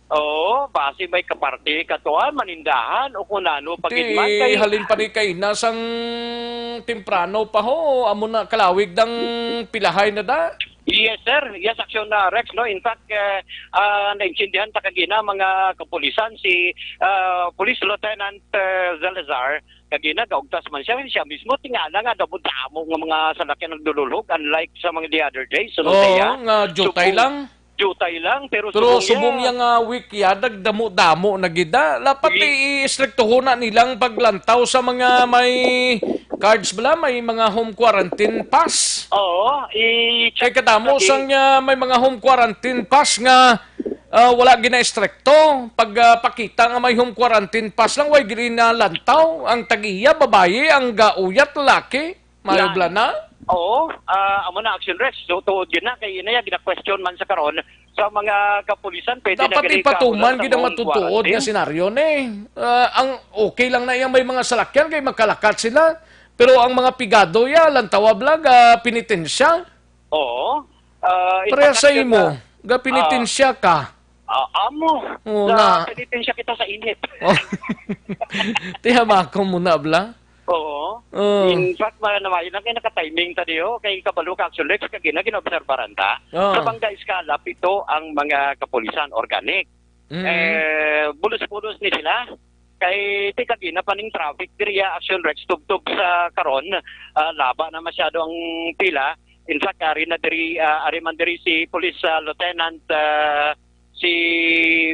Ah, oo, basi may kaparte, katuan, manindahan, o kung ano, Ti, pagidman kay halin pa ni kaina sang temprano pa ho, amo na kalawig dang pilahay na da. Yes, sir. Yes, Action, uh, Rex, no? In fact, eh, ah, naintindihan ta kagina, mga kapulisan, si, ah, Police Lieutenant, eh, Zalazar, kagina, gaugtas man siya, siya mismo, tingala nga, damo-damo nga mga salakyan nagdululhog, unlike sa mga the other days. Sunod Oo, kaya, nga jutay subong lang. Jutay lang, pero Pero subong subong niya. Yang, ah, week ya, nagdamo-damo na gid, ah. Dapat Wi- i-, i-istriktuhon na nilang paglantaw sa mga may cards bala, may mga home quarantine pass. Oo, i-check Kay kadamo pati sang, ah, may mga home quarantine pass nga, ah, wala gina-istrikto. Pag, ah, pakita nga may home quarantine pass lang, way gid na lantaw. Ang tag-iya, babayi, ang gauyat, lalaki. Mayo Yan. Bala na? Oo, ah, amo na, Action Rex. So, tuod gid na, kay ina ya, gina-question man sa karon sa mga kapulisan, pwede na Dapat gani ipatuman kauna gid ang sa matutuod nga quarantine. Senaryo ni. Ah, ang okay lang na yang may mga salakyan kay makalakat sila. Pero ang mga pigado ya, lantawa bala, ga pinitensya. Oo. Ah, in Pareha fact, sa yun imo, na, ga pinitensya ka. Ah, amo. Oo Sa nga. Penitensya kita sa init. Oh. Tiyamakon mo na, bla? Oo. Oh. In fact, ma-, namayo lang kay naka-timing ta diho. Kay kabalo ka, Action Rex, kag ina, ginaobserbaran ta. Oh. Sa Banga Escala, pito ang mga kapulisan, organic. Mm. Eh, bulos-bulos ni sila. Kay ti kagina pa ning traffic diri, ah, Action Rex, tubtob sa karon, ah, laba na masyado ang pila. In fact, ari na diri, ah, ari man diri si Police, ah, Lieutenant, ah, si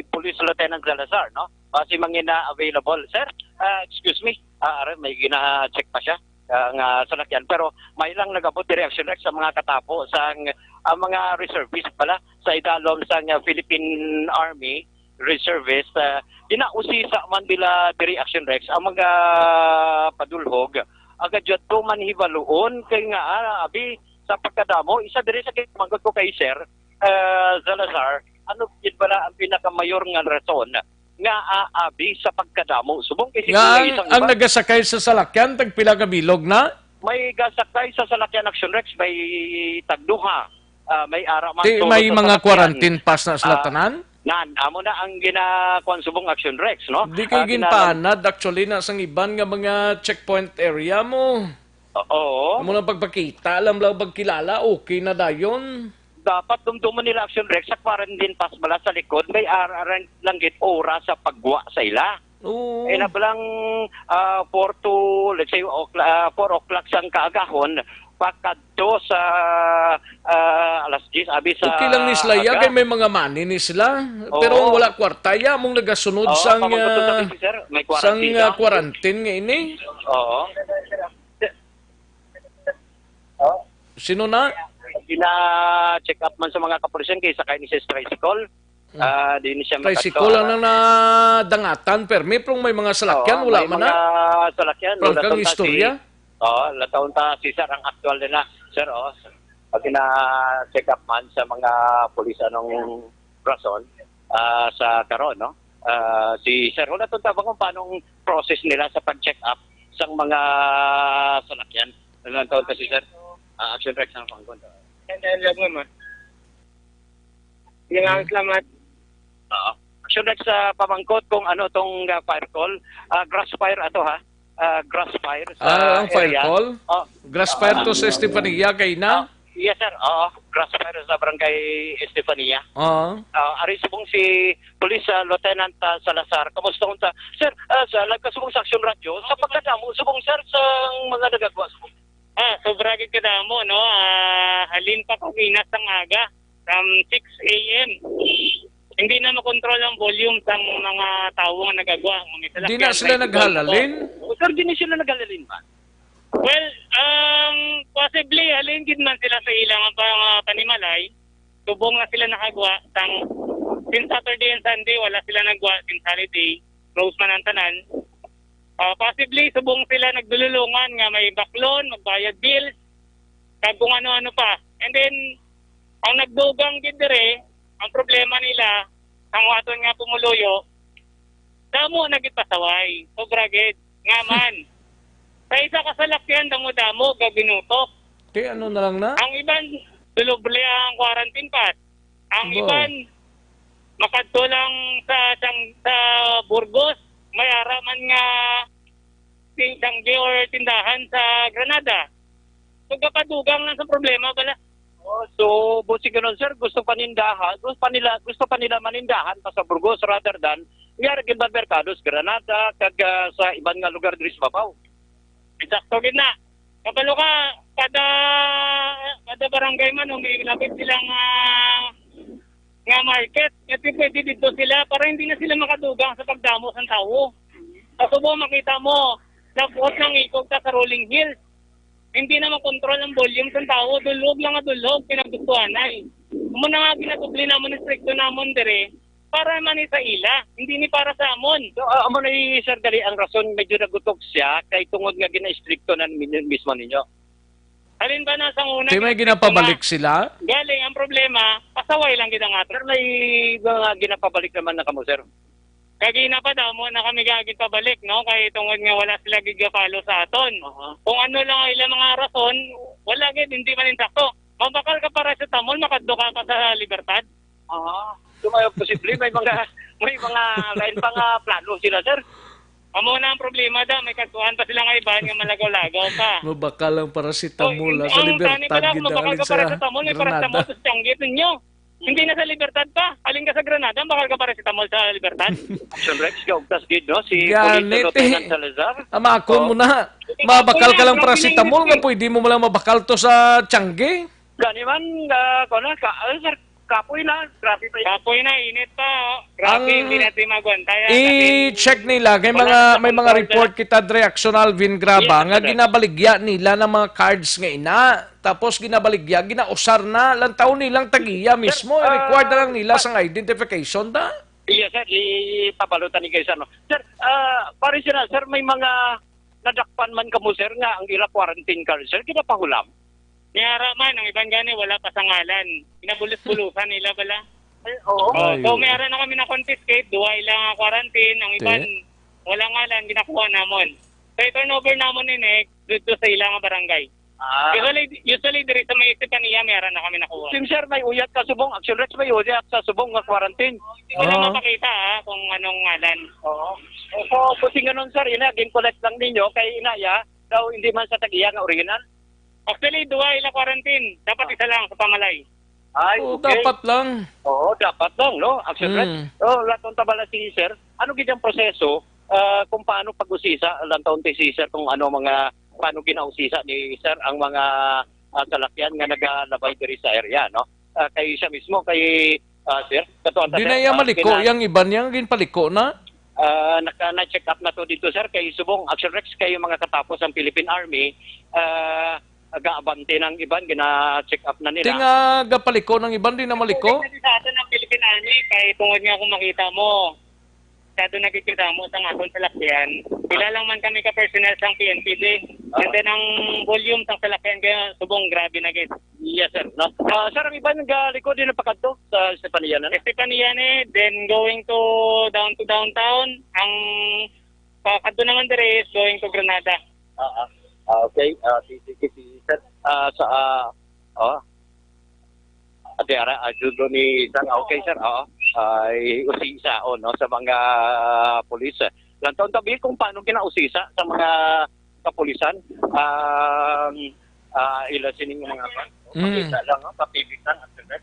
Police Lieutenant Salazar, no? Basi mangina available. Sir, ah, excuse me. Ah, ari, may gina-check pa siya, ah, nga salakyan. Pero may lang nag-abot diri, Action Rex, sa mga katapo sang, ang mga reservist pala sa idalom sang, ah, Philippine Army reservist. Ah, ginausisa man bila diri, Action Rex, ang mga padulhog, agad yadto man hibaluon kay nga, ah, abi, sa pagkadamo, isa diri sa ginamangkot ko kay Sir, ah, Salazar, ano gid bala ang pinakamayor nga rason nga aabi sa pagkadamo? Subong kay Nga siguro ang, isang ang iba. Nagasakay sa salakyan, tagpila ka bilog na? May gasakay sa salakyan, Action Rex, may tagduha. Ah, may ara man Ti, solo may sa mga salakyan. Quarantine pass na sila Ah, tanan? Nan, amo na ang gina-, kuwan, subong, Action Rex, no? Di kay Ah, gina- ginpanad, actually, na sang iban nga mga checkpoint area mo. Oo. Amo lang pagpakita, alam lang pagkilala, okay na dayon. Dapat dumduman nila, Action Rex, sa quarantine pass bala sa likod, may ar-, aran lang gid oras sa pagwa sa ila. Oo. Eh, na balang, ah, four to, let's say, o'clock, ah, four o'clock sang kaagahon, pakadto sa, ah, alas diyes, abi sa Okay lang ni sila, ya, aga. Kay may mga money ni sila. Oo. Pero wala kwarta, ya, mong nagasunod Oo, sang, pamangkot sa ah, akin, sir. May sang, quarantine ah, lang. Quarantine nga ini. Oo. Sino na? Gina-check up man sa mga kapulisan kay sakay ni sa tricycle. Hmm. Ah, di ni siya Tricycle makadto, lang ah. Nang nadangatan, permi, pero may mga salakyan, Oo, wala may man na. Mga salakyan, Prangkang wala tong istorya. Taxi. Oo, wala tong taxi, sir, ang actual nila, sir, oh. Pag gina-check up man sa mga pulis, anong rason, ah, sa karon, no? Ah, si Sir, hulaton ta ba kung paano ang process nila sa pag-check up sang mga salakyan? Ano ang tawag si Sir? Ah, Action Rex ang pangkon. Yan, yan, yan, ma'am. Yan ang salamat. Oo. Action Rex, sa pamangkot kung ano tong, ah, fire call, ah, grass fire ato, ha? Ah, grass fire sa Ah, ang fire area. call? Oh. Grass fire to sa Estefania kay na? Ah, yes, sir. Oo, grass fire sa barangay Estefania. Oo. Ah, ari subong si Police, ah, Lieutenant, ah, Salazar. Kamusta unta? Sir, ah, sa nagkasubong sa Action Radio, sa pagkadamo subong, sir, sa mga nagagwa subong. Ah, sobra gid kadamo, no? Ah, halin pa kagina sang aga, from six a m. Hindi na makontrol ang volume sang mga tawo nga nagagwa. May Di na sila naghalalin? Oh, sir, di na sila naghalalin, man. Well, um, possibly, halin gid man sila sa ilang mga panimalay. Subong na sila nakagwa sang, since Saturday and Sunday, wala sila nagwa, since holiday, close man ang tanan. Ah, possibly, subong sila nagdululungan nga may baklon, magbayad bills, kag kung ano-ano pa. And then, ang nagdugang gid dire, ang problema nila, ang aton nga pumuluyo, damo na gid pasaway. Sobra gid. Nga man, sa isa ka salakyan, damo-damo, gaginutok. Kay ano na lang na? Ang iban, doloble ang quarantine pass. Ang Bo. iban, makadto lang sa, sa, sa Burgos, may ara man nga ting-, tanggi or tindahan sa Granada. So, gapadugang lang sa problema, bala. Oh, so, busi ganun, sir, gusto pa nindahan, gusto pa nila, gusto pa nila manindahan pa sa Burgos rather than yara gid merkado sa Granada kag, ah, sa iban nga lugar diri sa Babaw. Eksakto gid na. Kabalo ka, kada, kada barangay man, o may lapit silang, ah, nga market, nga ti-, pwede dito sila para hindi na sila makadugang sa pagdamo sang tawo. Sa Subo, makita mo, nabuot ng ikog ta sa Rolling Hills. Hindi na makontrol ang volume sang tawo, dulhog lang nga dulhog, pinagdustuhanay. Amo na nga ginatubli namon, istrikto namon dire, para man ni sa ila, hindi ni para sa amon. So, ah, amo na, sir, gali ang rason, medyo nagutok siya kay tungod nga gina-istrikto na mi-, mismo ninyo. Halin ba na sa una, Di may ginapabalik sila? Galing ang problema, pasaway lang gid ang ato. Sir, may mga ginapabalik naman na kamo, sir? Kagina pa daw mo na kami gagid pabalik, no? Kay tungod nga wala sila gigapalo sa aton. Aha. Kung ano lang ang ilang mga rason, wala gid, hindi man insakto. Mabakal ka paracetamol, makadto ka pa sa Libertad. Ah, so may posible, may mga, may mga lain pa nga plano sila, sir. Amo na ang problema da, may kagkuhan pa sila nga iban nga malagaw-lagaw pa. Mabakal ang paracetamol, Oh, ah, sa ang tani Libertad, pala, gid mabakal ang ka sa paracetamol, may Granada. Paracetamol sa Tiangge ninyo. Hindi na sa Libertad pa. Halin ka sa Granada, bakal ka paracetamol sa Libertad. Action Rex, gaugtas gid, no? Si Ganit, Police Lieutenant eh. Salazar. Amakon Oh. mo na. Mabakal ka lang Grabe na paracetamol yung nga pwede mo lang mabakal to sa Tiangge. Gani man, ah, ko na, ka, ah, sir, kapoy na, grabe pa yun. Kapoy na, init pa, oh. Grabe, Ang hindi natin magwantay, ah, kasi i-check nila, kay wala mga, na may mga control report na. Kita, Dre, Action Alvin Graba, Yes, nga sir. Ginabaligya nila ng mga cards nga ina, tapos ginabaligya, ginausar na, lantaw nilang tagiya Sir, mismo, ah, required na lang nila pa- sang identification, da? Yes, sir, i-, ipabalutan ni kayo, sir, no? Sir, ah, pare sila, sir, may mga nadakpan man kamo, sir, nga ang ila quarantine card, sir, ginapahulam? May ara man, ang iban gani, wala pa sa ngalan. Ginabulos-bulusan nila bala. Ay, oo. Oh, Ay, so, oo. May ara na kami na-confiscate, duha ila nga quarantine, ang iban, Te. Wala ngalan, ginakuha namon. So, i-turnover namon ini, dito sa ila nga barangay. Ah. Usually, usually, diri sa may Estefania, may ara na kami nakuha. Team Sir, may uyat ka subong. Action Rex, may uyat sa subong nga quarantine. Hindi ko lang Ah. mapakita, ah, kung anong ngalan. Oo. So, pusinganon, sir, ina, gin-collect lang ninyo kay ina, ya, daw hindi man sa tag-iya nga original? Actually, duha ila quarantine. Dapat Ah. isa lang sa pamalay. Ay, Oo, okay. Dapat lang. Oo, dapat lang, no? Action Hmm. Rex. Oh, lahat ng tabala si sir. Ano gid ang proseso, ah, kung paano pag-usisa lang taon kay si sir kung ano mga, paano ginausisa ni sir ang mga, ah, salakyan nga nagalabay diri sa area, no? Ah, kay siya mismo, kay, ah, sir, katuan ta, Di sir, na iya ah, maliko, pina- yang iban yang ginpaliko na? Ah, naka, na-check up na to dito, sir, kay subong, Action Rex, kay mga katapos ang Philippine Army, ah, ga-abante ng iban, gina-check up na nila. Tinga gapaliko ng iban, di na maliko? Sa atin ang Philippine Army, kay tungod nga kung makita mo, masyado nagkikita mo sa aton sa lakyan. Pila lang man kami ka personnel sa P N P D. And then ang volume sang salakyan kaya subong grabe na, guys. Yes, sir. No? Ah, sir, ang iban nga likod din napakadto sa Estefania na. Estefania ni, then going to down to downtown, ang pakadto naman diri is going to Granada. Ah, ah. Ah, okay. Ah, si, si, si, si, sir. Ah, sa, ah, oh. Ate Ara, ah, Judo ni Sir. Ah, okay, sir. Oo. Ay, usisa, oh, no, sa mga pulis. Lantaw tabi kung paano kinausisa sa mga kapulisan. Um, ah, ila sining mga Mm. Pakita lang, no? Papibitan at sir.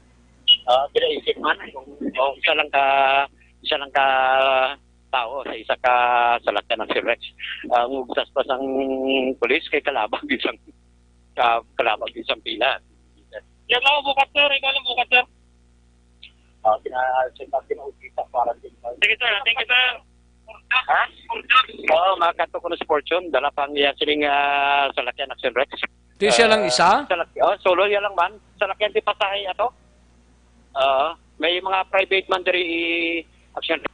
Ah, pila isip man kung, oh, isa lang ka, isa lang ka tao sa isa ka salakyan ng Sir Rex. Ang ugtas pa sang pulis kay kalabag isang, ka-, kalabag isang pila. Yan lang, bukas, sir. Ikaw lang bukas, sir. Ah, pina-, pina-, pinausisa para din. Sige, sir. Thank you, sir. Ha? Oo, makato ko na si Fortune. Dala pa ang iya sining, ah, salakyan Action Rex. Di siya lang Ah, isa? salak-, oh, solo niya lang man. Salakyan di pasahe ato. Ah, may mga private man diri i-, Action Rex.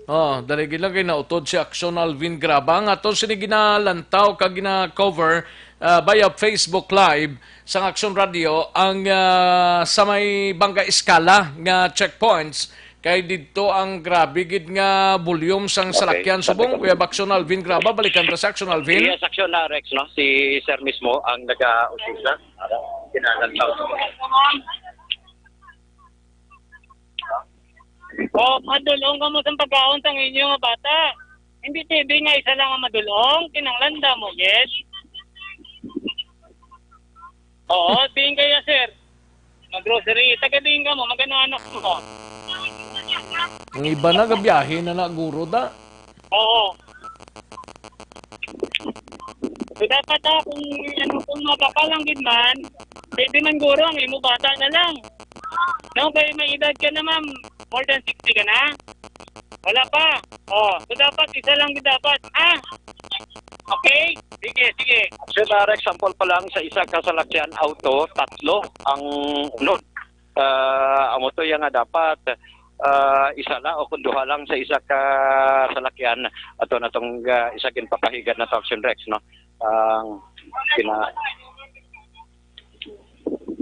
Oh, dali gid lang kay nautod si Action Alvin Graba. Ang aton sini ginalantaw kag gina-cover, ah, via Facebook Live sang Action Radio ang, ah, sa may Bangga Escala nga checkpoints. Kay didto ang grabe gid nga volume sang Okay, salakyan sabi subong, ko. Kuya Bakson Alvin Graba, balikan ta sa Action Alvin. Yes, Action na, Rex, no? Si Sir mismo ang nag-uusisa. Kinalantaw. O, madulong ka mo sa pagkaon sang inyo nga bata. Hindi pwede nga isa lang ang madulong, kinahanglan damo gid. Oo, diin kaya, sir? Mag-grocery. Taga diin ka mo? Magano anak mo? Ang iba na, gabiyahe na na, guro da. Oo. So, dapat, ah, kung, ano, kung mapapa lang gid man, pwede man guro ang imo bata na lang. No, kay may edad ka na, ma'am. More than sixty ka na? Wala pa. Oh, so dapat isa lang gid dapat. Ah, okay? Sige, sige. Sir, ah, example pa lang sa isa ka salakyan auto, tatlo ang unod. Ah, amo to yang nga dapat, ah, isa la o kung duha lang sa isa ka salakyan, ato na tong, ah, isa ginpapahigad na to, Action Rex, no? Ang kina-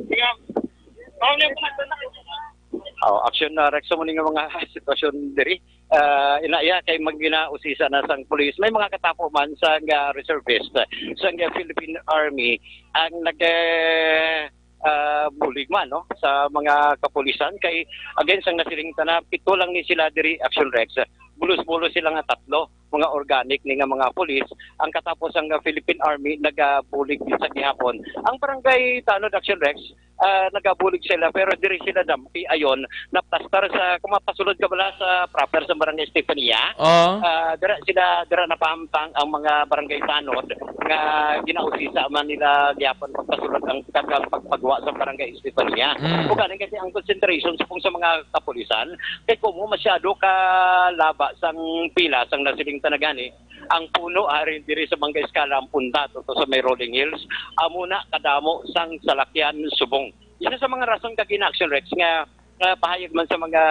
Sige. Paano yung Oh, Action, ah, Rex, mo ning mga sitwasyon diri. Ah, ina iya kay maginausisa na sang pulis. May mga katapo man sang, ah, reservist, sang, ah, Philippine Army ang nag, eh, ah, bulig man, no, sa mga kapulisan. Kay, again, sang nasiling ta na, pito lang ni sila diri, Action Rex. Bulos-bulos sila nga tatlo, mga organic ni nga mga pulis. Ang katapos ang, ah, Philippine Army nagabulig din sa gihapon. Ang barangay Tanod, Action Rex, ah, nagabulig sila, pero diri sila dampi ayon, naplastar sa, kung mapasulod ka bala sa proper sa barangay Estefania, Oo. ah, dira sila, dira napahampang ang mga barangay tanod nga ginausisa man nila gihapon pagpasulod ang kag pagpagwa sa barangay Estefania. Mm. Ug gani kasi ang concentration sa, kung sa mga kapulisan, kay kumo masyado ka laba sang pila sang nasiling ta na gani, ang puno ari diri sa Bangga Escala, ang punta to sa may Rolling Hills, amo na kadamo sang salakyan subong. Isa sa mga rason kag ina, Action Rex, nga, nga pahayag man sa mga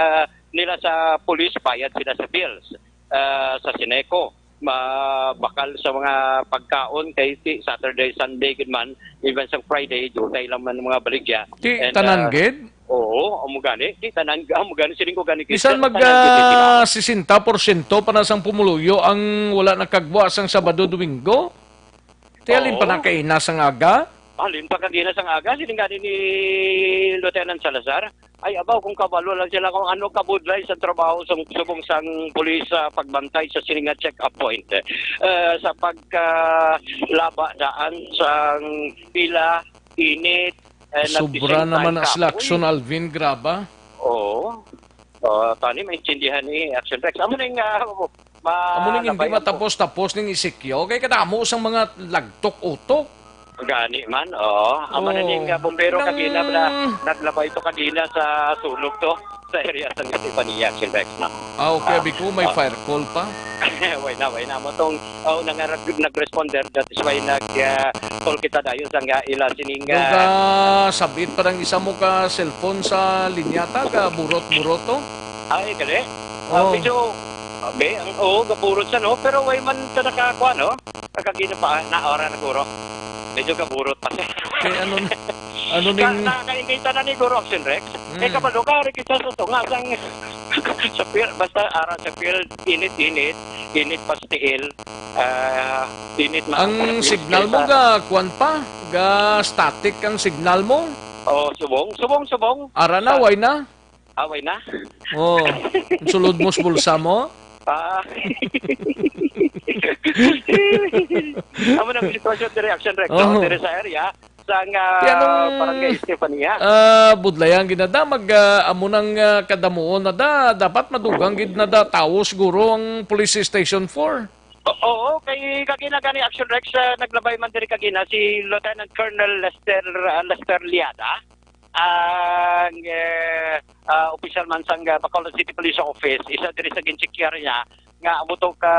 nila sa pulis, bayad sila sa bills, ah, sa Sineco, mabakal sa mga pagkaon kay ti Saturday, Sunday gid man, even sa Friday, dutay lang man ang mga baligya. Ti And, tanan ah, gid? Oo, amo gani. Ti tanan, amo gani, siling ko gani, Bisan Christian, mag, tanan gid sila. ah, sesenta porsyento pa na sang pumuluyo ang wala nakagwa sang Sabado, Domingo? Ti halin pa Oo. na kaina sang aga? Halin pa kagina sang aga, siling gani ni Lieutenant Salazar. Ay, abaw, kung kabalo lang sila kung ano kabudlay sa trabaho sang subong sang pulis sa pagbantay sa sini nga check-up point. Eh, sa pagkalaba daan sang pila, init, eh, nag-, Sobra same naman time na sila ka. Action Uy. Alvin, graba. Oo. Oh, tani, maintindihan ni Action Rex. Amo na yung, ah, ma-, Amo ning hindi labay ang matapos-tapos ning isikyo. Kay kadamo sang mga lagtok-utok. Gani man, oo. Amo na Oh. ning, ah, bumbero Nang kagina na, naglabay to kagina sa sunog to, sa area sa Estefania, Action Rex, no? Ah, okay, Ah. abi ko, may Ah. fire call pa. Way na, way na mo tong, oh, nang nag-, nag-responder, that is why nag, ah, call kita dayon sa nga ila sining, Daw ah, ka sabit pa ng isa mo ka cellphone sa linya ta, ka burot-burot to. Ay, gali. Ah, Oh. medyo, Abi, ang, oo, gaburot siya, no? Pero way man ta nakakuha, no? Kagina pa, na ora na, guro. Medyo gaburot pa siya. Kay ano na, ano Ka-, ning nakaingita na ni Guro Action Rex. Mm. Eh, kabalo ka, rin kita sa tunga, sang, sa field, basta ara sa field, init-init, init pa sa tiil, ah, init na ang ang signal mo, kaysa ga, kwan pa, ga static ang signal mo. Oh, subong, subong, subong. Ara na, Sa way na? Away na. Oh, sulod mo sa bulsa mo? Ah. Amo na ang sitwasyon diri, Action Rex, no? Oh. Diri sa area sang, ah, Kaya nung, Barangay Estefania. Ah, budlayan gid na da, mag, ah, amo nang, ah, kadamuon na da, dapat madugang gid na da tawo siguro ang Police Station four. O-, oo, kay kagina gani, Action Rex, ah, naglabay man diri kagina si Lieutenant Colonel Lester, ah, Lester Liada. Ang, eh, ah, opisyal man sang, ah, Bacolod City Police Office, isa diri sa gincheckar niya nga amo to ka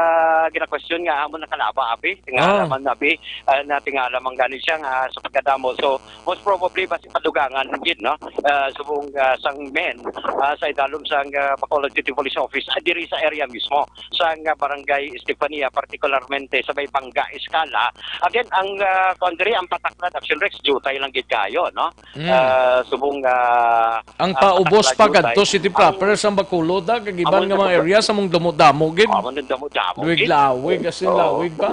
ginakwestiyon nga amo nakalaba, abi, tingala Ah. man, abi, ah, na tingala man gani siya nga sa pagkadamo. So, most probably, basi padugangan gid, no? Ah, subong, ah, sang men, ah, sa idalom sang, ah, Bacolod City Police Office, ah, diri sa area mismo, sang, ah, Barangay Estefania, partikularmente sa may Bangga Escala. Again, ang, ah, kuwan diri, ang Pataclan, Action Rex, jutay lang gid kayo, no? Mm. Ah, subong, ah, Ang ah, paubos Pataclan pa jutay. Kadto city proper Ang sa Bacolod, ah, kag iban Amo nga sa mga Bacolod. Area sa mong damo-damo gid. Amo nang damo-damo gid. Lawig-lawig, as in Oo. Lawig pa.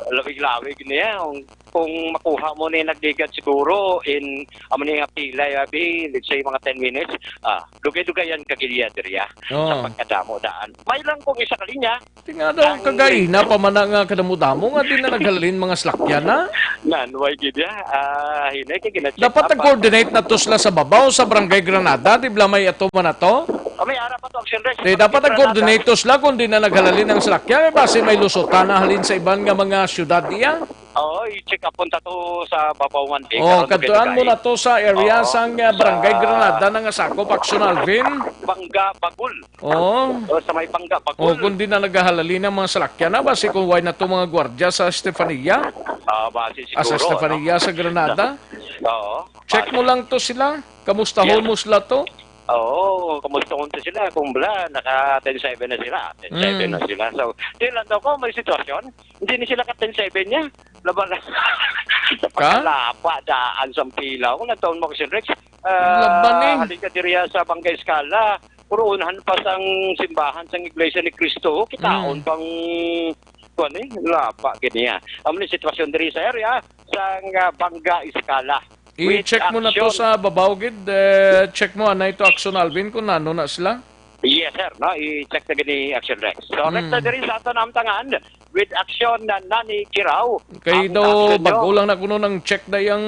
Lawig-lawig niya. Kung, kung makuha mo ni nagligad siguro in, amo ni nga pilay, abi, let's say, mga ten minutes, ah, dugay-dugayan ka gid iya diri, ah, Oo. Sa pagkadamo daan. May lang kung isa ka linya, Ti nga daw, ang kagaina pa man na nga kadamo-damo nga di na naghalin mga salakyan, ha? Nan, way gid ya. Ah, hinay kay gina-check Dapat up, ah. Nag-coordinate na to sila sa babaw, sa Barangay Granada, di bala may ato man na to? Ah, may ara pa to, Action Rex. Di, Sa dapat Barangay Granada. Nag-coordinate to sila kung di na naghalalin ang salakyan. Basi may lusutan na halin sa iban nga mga syudad iya. Oo, i-check up punta to sa babaw man, di, Oh, karon kadtuan mo dugay-dugay. Na to sa area Oo, sang, uh, Barangay sa Granada na nga sakop, Action Alvin. Bangga, Bagul. Oo. O, sa may Bangga, Bacol. O, kung di na nagahalali ng mga salakyan na, basi kung way na to mga gwardya sa Estefania. Ah, basi Ah, sa siguro, Estefania, ano? Sa Granada? Oo, Check mo basi. Lang to sila. Kamustahon Yeah. Mo sila to? Oo, kamustahon to sila. Kung bala, naka ten seven na sila. Ten seven Mm. Na sila. So, di lang daw ko, may sitwasyon. Hindi ni sila ka ten seven niya. Laban na. Ka? Sa pagkalapa, daan sa pilaw. Kung nagtaon mo, Action Rex, ah, Laban eh. Halin ka diriya sa Bangga Escala. Puro unahan pa sang simbahan sang Iglesia ni Cristo, kitaon Mm. Pang, kuwan eh, lapa gid niya. Amo ni sitwasyon diri sa area sang, ah, Bangga Escala. With I-check mo na to action. Sa babaw gid, eh, check mo anay to Action Alvin kung nano na sila. Yes, sir, no? I-check na gid ni Action Rex. So, Mm. Rekta diri sa aton amtangan, with action na Nani Kiraw. Kay Ang daw, action nyo. Bago lang na kuno nang check na yang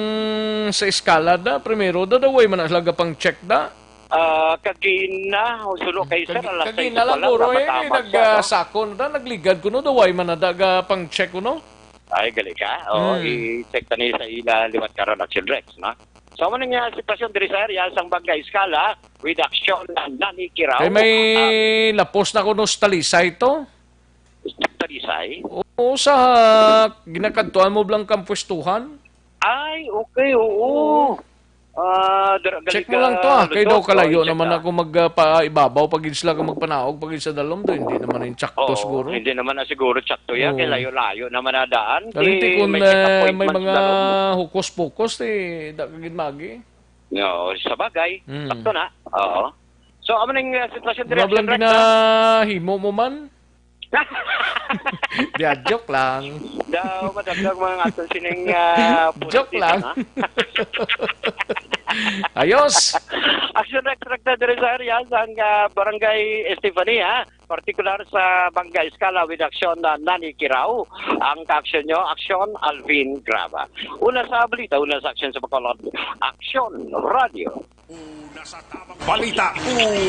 sa Escala da. Primero, daw, daw, way man na sila gapang check da. Ah, kagina, sulo kay sir, Kag-, alas kagina sais lang, pa lang, guro, eh, namatapad siya, no? Nagsako na da, nagligad kuno, daw, way man na da gapang check kuno. Ay, gali ka? Oo, Hmm. I-check ta ni sa ila liwat karon, Action Rex, no? So, amo ni nga sitwasyon diri sa area sang Bangga Escala, with action na Nani Kiraw. Kay may Ah, lapos na kuno sa Talisay to? Talisay? Oo, sa ginakadtuan mo blang kampwestuhan? Ay, okay, oo. Oo. Ah, dira, Check mo lang to, ah. Kay daw kalayo naman ako mag, ah, paibabaw pag isla ka magpanaog pag sa dalom do, hindi naman yung tsakto Oo, siguro. Hindi naman na siguro tsakto yan, kay Oo. Layo-layo naman na daan. Galing ti kung, may check ah, may appointment mga sa dalom. Hukos-pukos, eh, da ka gid magi. No, sa bagay, Mm. Sakto na. Oo. So, amo ning, ah, sitwasyon dire, Wala blang Action Rex, ha? Ginahimo mo man? Di, ah, joke lang. Daw, madagdag mga aton sining, ah, Joke politiko, lang. Ha? Ayos. Action Rex, Rekta dire sa area sang, ah, Barangay Estefania, ha? Partikular sa Bangga Escala with action na Nani Kiraw. Ang ka-action nyo, action Alvin Graba. Una sa balita, una sa action sa Bacolod. Action Radio. Una sa tamang balita,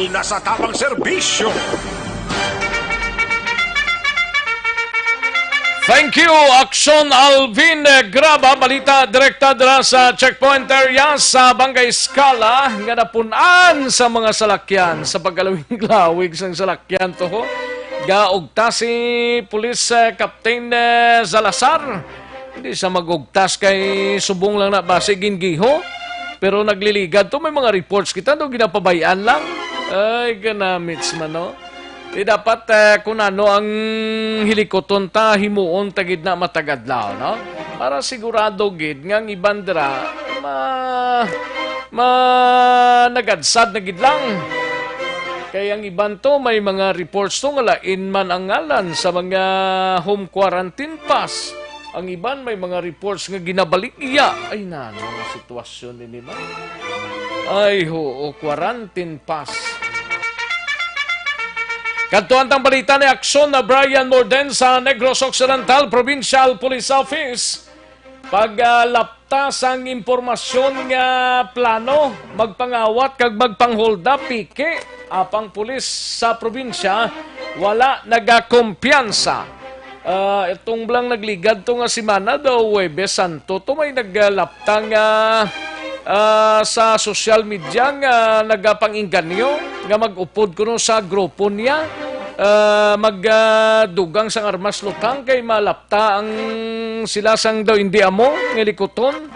una sa tamang serbisyo. Thank you, Action Alvin Graba. Balita direkta dira sa checkpoint area sa Bangga Escala nga napun-an sa mga salakyan sa pagkalawig-lawig sang salakyan to. Gaugta si Police, eh, Captain, eh, Salazar. Hindi sa magugtas kay subong lang na basi gingiho. Pero nagliligad to, may mga reports kita do, ginapabayan lang. Ay, ganamits man, no? Di dapat, eh, kun ano ang hilikuton ta, himuon ta gid na matag adlaw, no? Para sigurado gid nga ang iban dira ma-, ma-, nagadsad na gid lang. Kay ang iban to may mga reports to nga lain man ang ngalan sa mga home quarantine pass. Ang iban may mga reports nga ginabaligya. Ay, nano nga sitwasyon ini man? Ay, oo, quarantine pass. Kadtuan tang balita ni Aksyon na Brian Morden sa Negros Occidental Provincial Police Office. Paglapta sang impormasyon nga plano, magpangawat kag magpangholda piki, apang pulis sa probinsya wala nagakumpiyansa. Ah, itong lang nagligad to nga semana daw, Huwebes Santo, to may naglapta nga, ah, sa social media nga nagapang-inganyo nga mag-upod kuno sa grupo niya, ah, mag, ah, dugang sang armas lutang kay malapta ang sila sang daw indi amo nga likuton.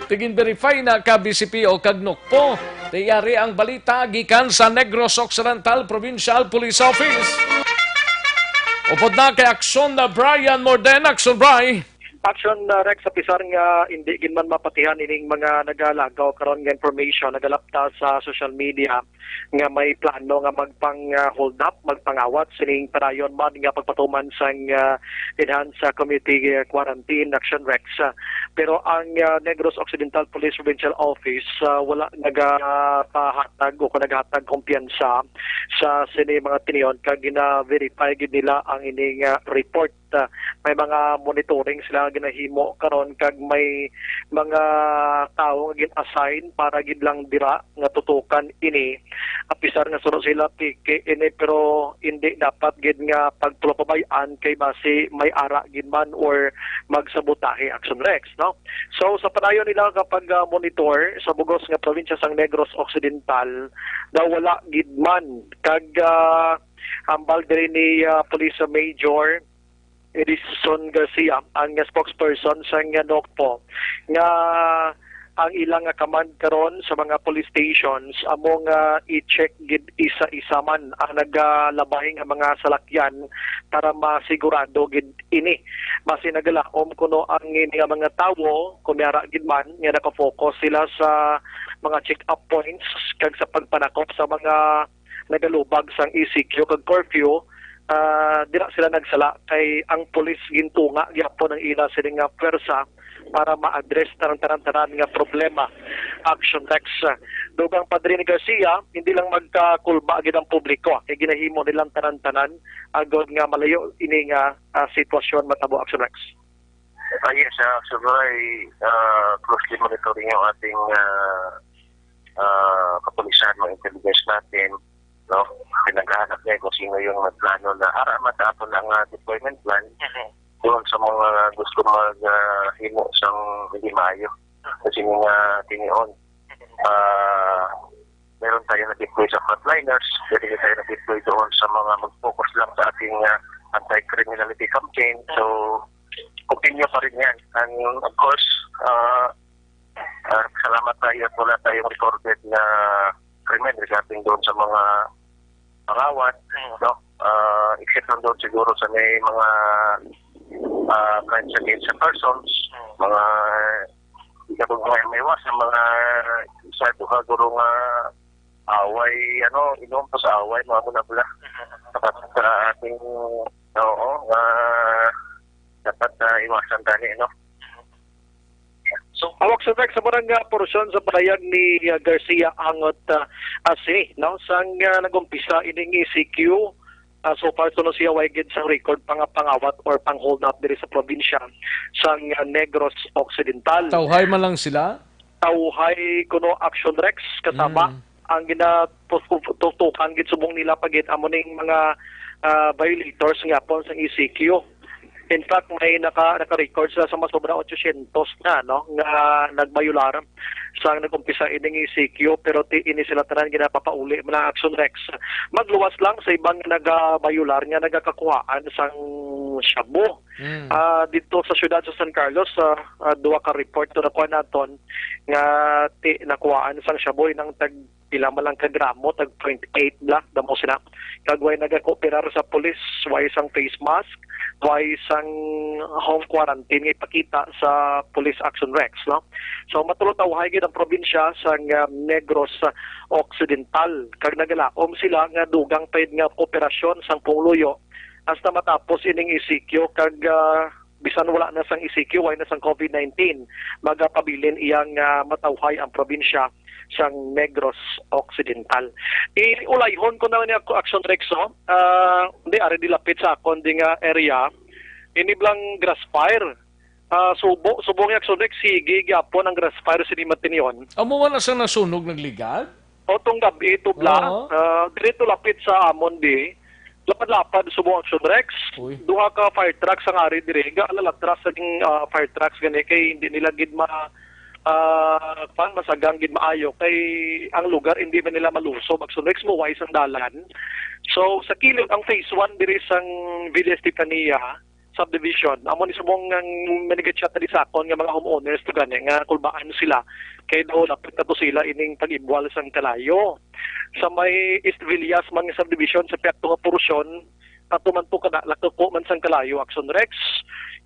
Tigin-verify na ka B C P O kag NOCPO. Ti yari ang balita gikan sa Negros Occidental Provincial Police Office. Upod na kay Aksyon na Brian Morden, Aksyon Bri. Aksyon, uh, Rex, sa pisar nga hindi gid man mapatihan ining mga nagalagaw karon nga information, nagalapta sa social media nga may plano nga magpang, uh, hold up, magpangawat sining padayon man nga pagpatuman sang, uh, enhanced, uh, community, uh, quarantine, Aksyon Rex. Uh, pero ang, uh, Negros Occidental Police Provincial Office, uh, wala nagapahatag o kung naghatag kumpiyansa sa sini mga tinion kag gina-verify gid nila ang ining, uh, report. Ah, may mga monitoring sila nga ginahimo karon kag may mga tawo nga gin-assign para gid lang dira nga tutukan ini. Apisar nga suno sila piki ini, pero hindi dapat gid nga pagtulapabay-an kay basi may ara gid man or magsabotahe, Action Rex, no? So, sa padayon nila nga pag, ah, monitor sa bugos nga probinsya sang Negros Occidental, daw wala gid man kag, ah, hambal diri ni, ah, Police Major Edison Garcia, ang spokesperson sang NOCPO, nga ang ilang nga command karon sa mga police stations amo nga i-check gid isa-isa man ang nagalabay nga mga salakyan para masigurado gid ini. Basi nagalaom kuno ang ini nga mga tawo, kung may ara gid man, nga nakafocus sila sa mga check-up points kag sa pagpanakop sa mga nagalubag sang E C Q kag curfew, ah, dira sila nagsala kay ang pulis gintunga gyapon ang ila sini nga pwersa para ma-address tanan-tanan nga problema. Action Rex. Dugang pa diri ni Garcia, hindi lang magkakulba gid ang publiko, kay ginahimo nilang tanan-tanan agod nga malayo ini nga, ah, sitwasyon matabo. Action Rex. Ah, yes, ah, Action Bri, ah, closely monitoring yung ating, ah, ah, kapulisan, mga intelligence natin, no? Pinaghahanap niya kung sino yung nagplano na ara man sa aton ang, ah, deployment plan. Mhm. Doon sa mga gusto mag, ah, himo sang hindi maayo. Kasi mga tinion, ah, meron tayo na-deploy sa frontliners, meron tayo na-deploy doon sa mga mag-focus lang sa ating, ah, anti-criminality campaign. So, continue pa rin yan. And of course, ah, ah, salamat tayo at wala tayong recorded na krimen regarding doon sa mga pangawat, no? Ah, except lang doon siguro sa may mga, ah, crimes against the persons, mga, hindi ka may, may iwas sa mga isa, duha, guro nga away, ano, inom pa sa away, mga bula-bula. Dapat sa ating, oo, nga dapat na iwasan tani, no? So, awak sa text sa barang nga porsyon sa panayag ni, ah, Garcia Angot, ah, Asi, no? Sang, ah, nag-umpisa ining E C Q, ah, so far, suno siya, way gid sa record pa nga pangawat or pang-hold up diri sa probinsya sang, ah, Negros Occidental. Tawhay man lang sila? Tawhay kuno, Action Rex, kasama Mm. ang ginatutukan gid subong nila pa gid amo ning mga, ah, violators nga apon sang E C Q. In fact, may naka, naka-record sila sa masobra otsosyentos na, no, nga nagbayular sang nag-umpisa ining E C Q, pero ti ini sila tanan ginapapauli man ang Action Rex. Magluwas lang sa iban nga nagabayular nga nagakakuhaan sang shabu. Mm. Ah, didto sa siyudad sa San Carlos, ah, ah, duha ka report to nakuha naton nga ti nakuhaan sang shabu nang tag pila man lang ka gramo, tag point eight bala, damo sina. Kag way nagakooperar sa pulis, way sang face mask, way sang home quarantine nga ipakita sa Police Action Rex, no? So, matulotawhay gid ang probinsya sang, ah, Negros Occidental, kag nagalaom sila nga dugang pa gid nga kooperasyon sang pumuluyo hasta matapos ining E C Q, kag, ah, bisan wala na sang E C Q, way na sang COVID nineteen, magapabilin iya nga matawhay ang probinsya sang Negros Occidental. Iulayhon ko na ni ako, Action Rex, no? Ah, di, ari di lapit sa akon di nga area. Ini bala nga grass fire. Ah, subo, subong ni Action Rex, sige gyapon ang grass fire sini Matinyon. Amo wala sa nasunog nagligad? O, tong gabi ito bala. Oo. Ah, diri to lapit sa amon di. Lapad-lapad subong, Action Rex. Uy. Duha ka fire trucks ang ari diri. Ga, alalatras sa ding, ah, fire trucks gani kay hindi nila gid ma, ah, pan, masagang gid maayo kay ang lugar hindi man nila malusob, Action Rex, mo wais ang dalan. So, sa kilid ang phase one diri sang Villa Estefania subdivision. Amo ni subong ang may nag-chat na di sa akon nga mga homeowners to gani nga kulbaan sila kay daw lapit na to sila ining pag-ibwal sang kalayo. Sa may East Villas man nga subdivision, sa piakto nga porsyon, ato man to kada lakuko man sang kalayo, Action Rex.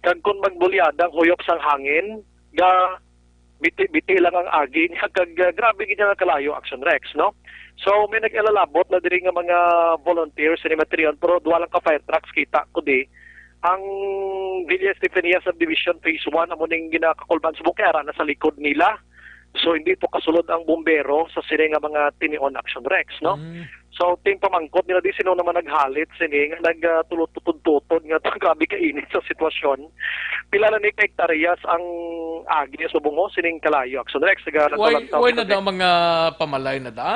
Kag kon magbulyada ang huyop sang hangin, ga biti-biti lang ang agi niya, kag, ah, grabe gid niya nga kalayo, Action Rex, no? So, may nag-ilalabot na diri nga mga volunteers ni Matrion, pero duha lang ka fire trucks kita ko di. Ang Villa Estefania Subdivision Phase one, amo ning ginakakulban subong kay ara na sa likod nila. So, hindi to kasulod ang bumbero sa sini nga mga tinion, Action Rex, no? Mm. So, ting pamangkot nila di sino naman naghalit sini nga nagtulot-tutod-tutod nga grabe ka init sa sitwasyon. Pila na ni ka hektaryas ang agi sa bungo sining kalayo, Action Rex, taga Way, Nagkalantaw, way na Cavite. Da mga pamalay na da?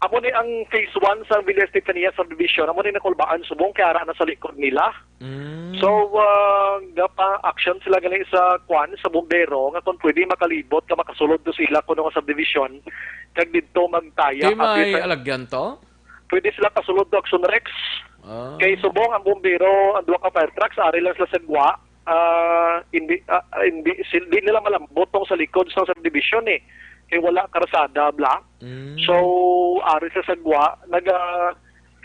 Amo ni ang phase one sa Villa Estefania Subdivision. Amo ni nakulbaan subong kay ara na sa likod nila. Mm. So, ah, gapa-action sila gani sa kwan, sa bumbero nga kung pwede makalibot ka makasulod to sila kuno nga subdivision kag didto magtaya. Di abi may sa alagyan to? Pwede sila kasulod to, Action Rex. Ah. Kay subong ang bumbero, ang duha ka fire trucks, ari lang sila sa gwa. Ah, hindi, ah, hindi, sil-, di nila malambot tong sa likod sa subdivision eh. Kay wala karsada, bla. Mm. So, ari sa sagwa, naga,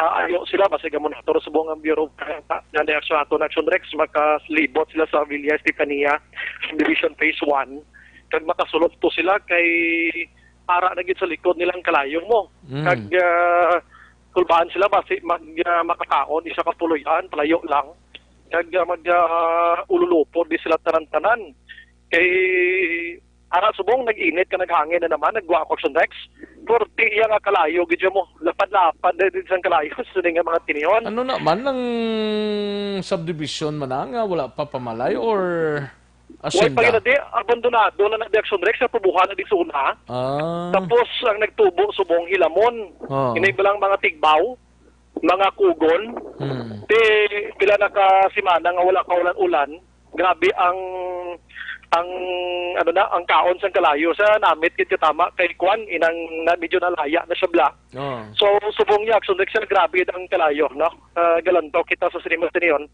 ah, ayo sila, basig amo nato subong ang Bureau of Fire, ah, na reaksyon ato na Action Rex, makalibot sila sa Villa Estefania, Subdivision Phase one. Kag makasulod to sila kay ara na gid sa likod nilang kalayo mo. Mm. Kag, ah, kulbaan sila, basi mag, ah, makakaon, isa ka puloy-an, palayo lang. Kag, ah, mag, ah, ululupod di sila tanan-tanan. Kay, ara, subong nag-init ka, naghangin na naman, nagwa ako, Action Rex. Purti iya nga kalayo, gid mo. Lapad-lapad na din sang kalayo, sa nga mga tinion. Ano naman ang subdivision man na nga wala pa pamalay or Way pa asyenda? Gina di, abandonado na na di, Action Rex, sa tubuhan na di sa una. Ah. Tapos, ang nagtubo, subong hilamon. Oh. Inay ba lang mga tigbaw, mga kugon. Hmm. Di, pila na ka simana nga wala ka ulan-ulan. Grabe ang, ang, ano na, ang kaon sang kalayo. Sa namit, kit katama, kay Kwan, inang na, medyo nalaya na siya, bla. Oh. So, subong niya, Action Rex, grabe ang kalayo, no? Ah, galantaw kita sa sinima sa niyon.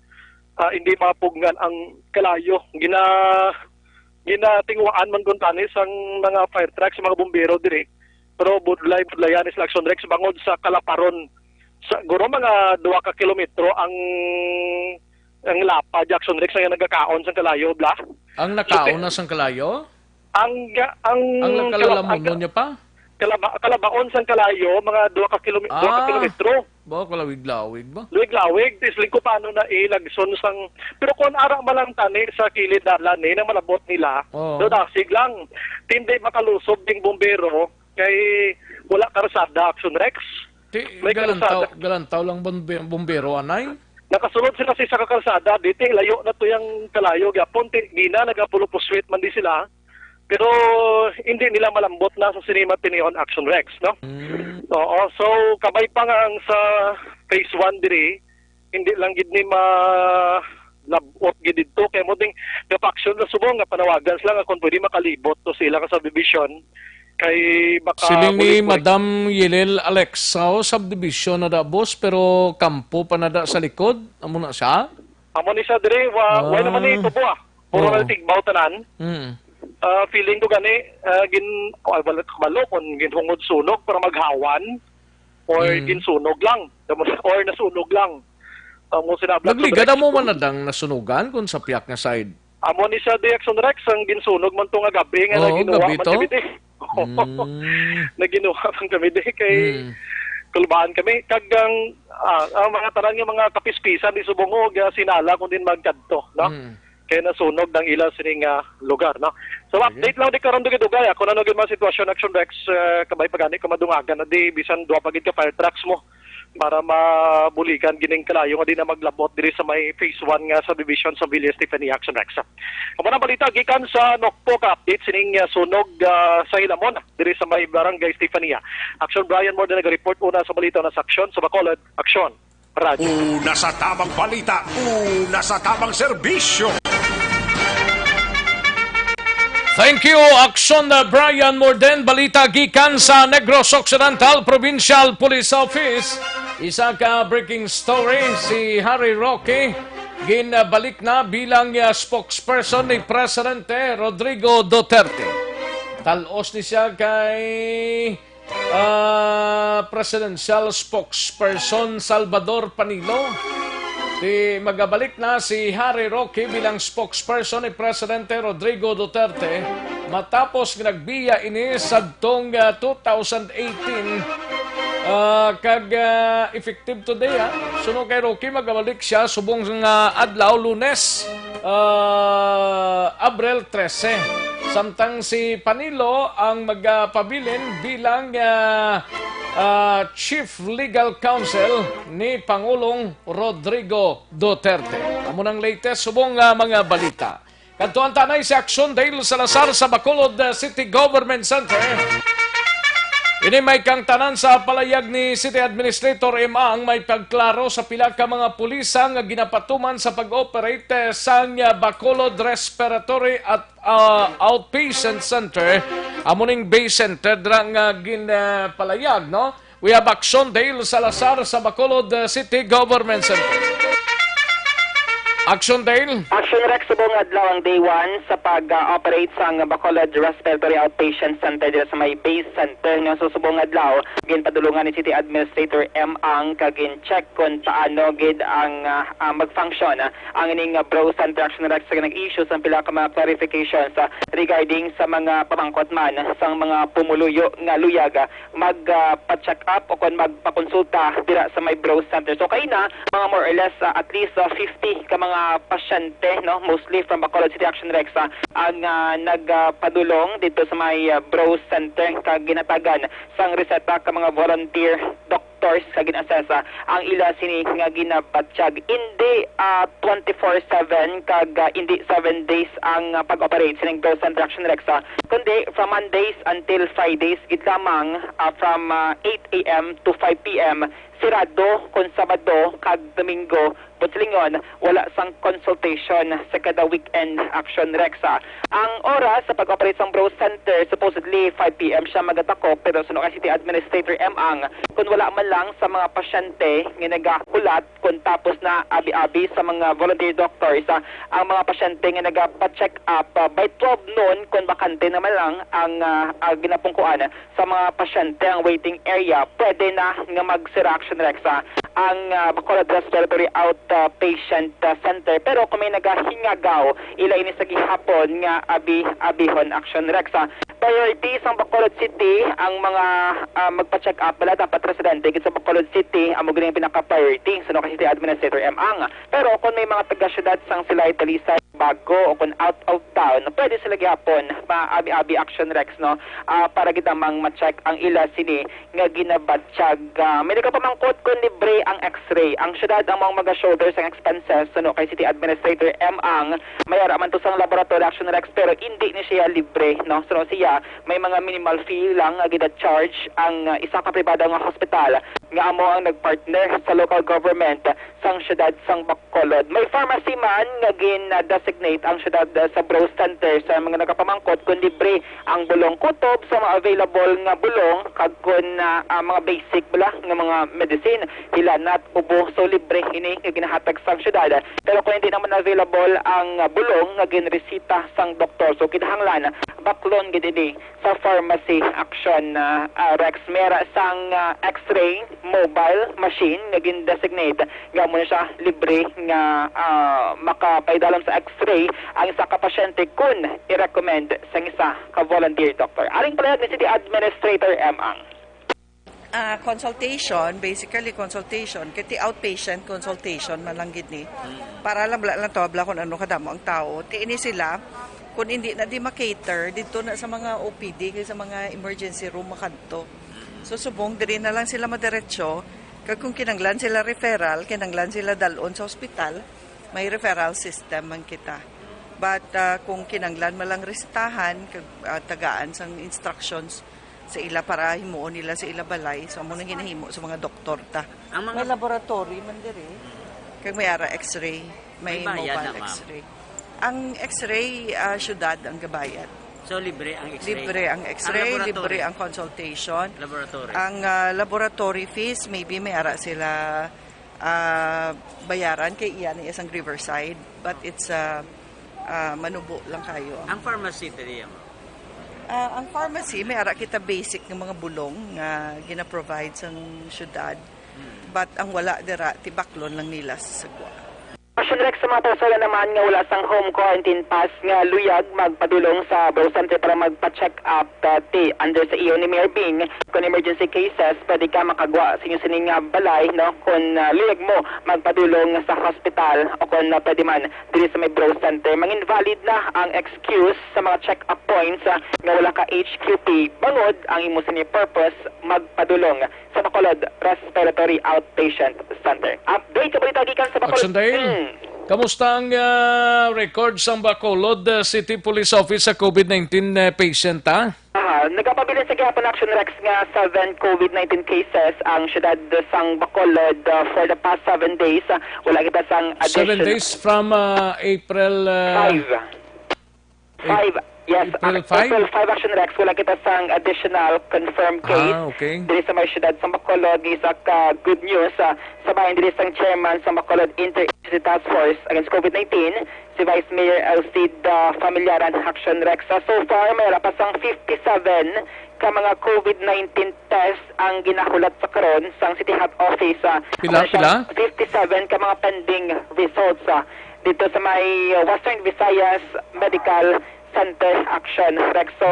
Ah, hindi mapugngan ang kalayo. Gina-, ginatinguhaan man kuntani sang mga fire truck, sa mga bumbero diri. Pero budlay-budlayan ni sila, Action Rex, bangod sa kalaparon. Sa, guro mga dua ka kilometro ang, ang lapad, Action Rex, nga nagakaon sang kalayo, bla. Ang nakaon na sang kalayo? Ang, ang Ang kalalamunon niya pa? Kalaba-, kalabaon sang kalayo, mga dua ka kilomi-, dua ka Ah. kilometro. Ba, kalawig-lawig ba? Lawig-lawig, tis lingkupano na ilagson sang, pero kung ara man lang tani sa kilid dalan, eh, na malabot nila, Oo. do dasig lang. Tindi makalusob ding bumbero, kay wala karsada, Action Rex. Ti, May galantaw, karsada. Galantaw lang bombe-, bumbero, anay? Nakasulod sila sa isa ka karsada, diti, layo na to yung kalayo, gyapon, ti, gina, nagapulupuswit man di sila. Pero hindi nila malambot na sa sinima tinion, Action Rex, no? Mm. Oo, so kabay pa nga ang sa phase one diri, hindi lang gid ni malabot gid didto. Kay mo ding napaksyon na subong nga panawagan sila nga kung pwede makalibot to sila ka subdivision. Kay baka Siling ni bulig-bulig. Madam Yelel Alexao, subdivision na da, boss, pero kampo pa na da sa likod. Amo na siya? Amo ni siya diri, wa-, Ah. way naman ni tubo, ah. Puro Oo. na tigbaw tanan. Mm. Ah, feeling ko gani, ah, gin-, ah, wala ko kabalo kung ginhungod sunog para maghawan or Mm. ginsunog lang, or nasunog lang. Amo sina Black Nagligad Sorex amo kung man na dang nasunugan kung sa piyak nga side. Amo ni siya, di, Action Rex, ang ginsunog man to nga gabi nga Oo, naginuwa gabi man to? kami di. Mm. Naginuwa man kami di kay Mm. kulbaan kami. Kag ang, ah, ang mga tanan nga mga kapispisan di subong og, ah, sinala kung din magkadto, no? Mm. Kay nasunog ang ila sining, ah, lugar, no? So, Sige. update lang di karon dugay-dugay, ah, kung ano gid mga sitwasyon, Action Rex, ah, kabay pa gani kung madungagan na di bisan duha pa gid ka fire trucks mo para mabuligan gining kalayo nga di na maglabot diri sa may phase one nga subdivision sa Villa Estefania, Action Rex. Amo na balita gikan sa Nokpo, ka update sining, ah, sunog, ah, sa Hilamon diri sa may Barangay Estefania. Action Brian Morden naga-report una sa balita na sa Aksyon sa Bacolod, Aksyon, Radyo. Una sa tamang balita, una sa tamang serbisyo. Thank you, Action, uh, Brian Morden. Balita gikan sa Negros Occidental Provincial Police Office. Isa ka breaking story, si Harry Roque ginbalik na bilang, uh, spokesperson ni Presidente Rodrigo Duterte. Talos ni siya kay ah, Presidential Spokesperson Salvador Panilo. Di magabalik na si Harry Roque bilang spokesperson ni Presidente Rodrigo Duterte matapos nga nagbiya ini sadtong, ah, two thousand eighteen, ah, kag, ah, effective today, ah. Suno kay Roque, magabalik siya subong nga adlaw, Lunes, ah, Abril trese. Samtang si Panilo ang magapabilin bilang, ah, ah, Chief Legal Counsel ni Pangulong Rodrigo Duterte. Amo nang latest subong nga mga balita. Kadtuan ta anay si Action Dale Salazar sa Bacolod, ah, City Government Center. Ini may kangtanan sa palayag ni City Administrator M. Ang may pagklaro sa pila ka mga pulisa nga ginapatuman sa pag-operate, eh, sang, ah, Bacolod Respiratory at, ah, Outpatient Center. Amo ning base center dira nga gin, ah, palayag, no? We have Action Dale Salazar sa Bacolod, uh, City Government Center. Action Dale. Action Rex, subong adlaw ang day one sa pag-operate sang Bacolod Respiratory Outpatient Center dira sa may base center, no? So, subong adlaw, ginpadulungan ni City Administrator M. Ang kag gin-check kung paano gid ang, ah, ah, mag-function, ah, ang ining, ah, Bro Center. Action Rex, sa nag-issue sang pila ka mga clarifications, ah, regarding sa mga pamangkot man sang mga pumuluyo nga luyag, ah, mag, ah, pa-check up o kon magpakonsulta dira sa may Bro Center. So, kaina, mga more or less, ah, at least, ah, fifty ka mga pasyente, no, mostly from Bacolod City, Action Rex, ah, ang, ah, nagpadulong dito sa may, ah, Bro Center, kag ginhatagan sang reseta ka mga volunteer doctors, kag gin-assess, ah, ang ila sini nga ginabatyag. Indi, ah, twenty-four seven kag, ah, indi seven days ang, ah, pag-operate sining Bro Center, Action Rex, ah, kundi from Mondays until Fridays gid lamang, ah, from, ah, eight a m to five p m, sirado kon Sabado kag Domingo. Buot silingon, wala sang consultation sa kada weekend, Action Rex, ah. Ang oras sa pag-operate sang Bro Center, supposedly five p m siya magatakop, pero suno kay City Administrator M. Ang, kung wala man lang sa mga pasyente nga nagahulat, kung tapos na abi-abi sa mga volunteer doctors, ah, ang mga pasyente nga nagapa-check up, ah, by twelve noon, kung bakante naman lang ang, ah, ah, ginapungkuan sa mga pasyente ang waiting area, pwede na nga mag-sira, Action Rex, ah, ang, ah, Bacolod Respiratory Outpatient, ah, Center. Pero kung may nagahingagaw, ila ini sa gihapon nga abi-abihon, Action Rex, ah. Priority sang Bacolod City ang mga, ah, magpa-check up. Wala dapat residente gid sa Bacolod City, amo gid ang pinaka-priority, suno kay City Administrator M. Ang. Pero kung may mga taga-syudad sang Silay, Talisay, Bago, o kung out of town, pwede sila gihapon maabi-abi, Action Rex, no? Ah, para gid lamang ma-check ang ila sini nga ginabatyag. Ah, may nagapamangkot kung libre ang X-ray. Ang syudad ang maong maga-shoulder sang expenses, suno kay City Administrator M. Ang. May ara man to sang laboratory, Action Rex, pero indi ni siya libre, no? Suno siya, may mga minimal fee lang nga gina-charge ang, ah, isa ka pribado nga hospital nga amo ang nagpartner sa local government sang syudad sang Bacolod. May pharmacy man nga gin, ah, designate ang syudad, ah, sa Bro Center sa mga nagapamangkot kung libre ang bulong kutob sa mga available nga bulong kag kung, ah, ang mga basic bala nga mga medicine, hilanat, ubo, so libre ini nga ginahatag sang syudad. Pero kung hindi naman available ang, ah, bulong nga ginresita sang doktor, so kinahanglan baklon gid ini sa pharmacy. Action, ah, ah, Rex, may ara sang, ah, X-ray mobile machine nga gin-designate nga amo na siya libre nga, ah, makapaidalom sa X-ray ang isa ka pasyente kun i-recommend sang isa ka volunteer doctor. Aring pahayag ni City Administrator M. Ang. Ah, consultation, basically consultation, kay ti outpatient consultation man lang gid ni. Para lang, wala lang to, wala kung ano kadamo ang tao. Ti ini sila, kung hindi na di ma-cater, dito na sa mga O P D, kay sa mga emergency room makadto. So, subong, diri na lang sila madiretso. Kag kung kinanglan sila referral, kinanglan sila dalon sa hospital, may referral system man kita. But, ah, kung kinanglan man lang resitahan, kag, ah, tagaan sang instructions, sa ila para himuon nila sa ila balay. So, amo nang ginahimo sa mga doktor ta. Ang mga May laboratory man diri. Kag may ara X-ray, may May bayad mobile na, ma'am? X-ray. Ang X-ray, ah, syudad ang gabayad. So, libre ang X-ray? Libre ang X-ray, Ang laboratory? Libre ang consultation. Laboratory? Ang, ah, laboratory fees, maybe may ara sila, ah, bayaran kay iya na isang Riverside, but it's, ah, ah, manubo lang kayo. Ang pharmacy diri, ma'am? Ah, ang pharmacy, may ara kita basic nga mga bulong nga gina-provide sang syudad. Hmm. But ang wala dira, ti baklon lang nila sa sagwa. Action Rex, sa mga persona naman nga wala sang home quarantine pass nga luyag magpadulong sa Bro Center para magpa-check up, ah, ti under sa iyo ni Mayor Bing. Kung emergency cases, pwede ka makagwa sa inyo sining, ah, balay, no? Kung, ah, luyag mo magpadulong sa hospital o kung, ah, pwede man diri sa may Bro Center. Mangin valid na ang excuse sa mga check-up points, ah, nga wala ka H Q P bangod ang imo sini purpose magpadulong sa Bacolod Respiratory Outpatient Center. Update sa balita gikan sa Bacolod. Action Dale. Hmm. Kamusta ang, ah, record sang Bacolod, ah, City Police Office sa COVID nineteen, eh, patient, ah? Aha, nagapabilin sa gihapon Action Rex nga seven COVID nineteen cases ang siyudad sang Bacolod, ah, for the past seven days. Ah, wala kita sang Seven addition- days from, ah, April, ah, Five. Five. Yes, April Ac-, five? April five, Action Rex, wala kita sang additional confirmed case. Ah, okay. Diri sa may siyudad sa Bacolod, isa ka good news, ah, sa bahin diri sang chairman sa Bacolod Interagency Task Force Against COVID nineteen, si Vice Mayor Elcid, ah, Familiaran, Action Rex. Ah, so far, may ara pa sang fifty-seven ka mga COVID nineteen test ang ginahulat sa karon sang City Health Office, ah, Pila, ano siya, pila? Fifty-seven ka mga pending results, ah, dito sa may, ah, Western Visayas Medical Center Action Rex. So,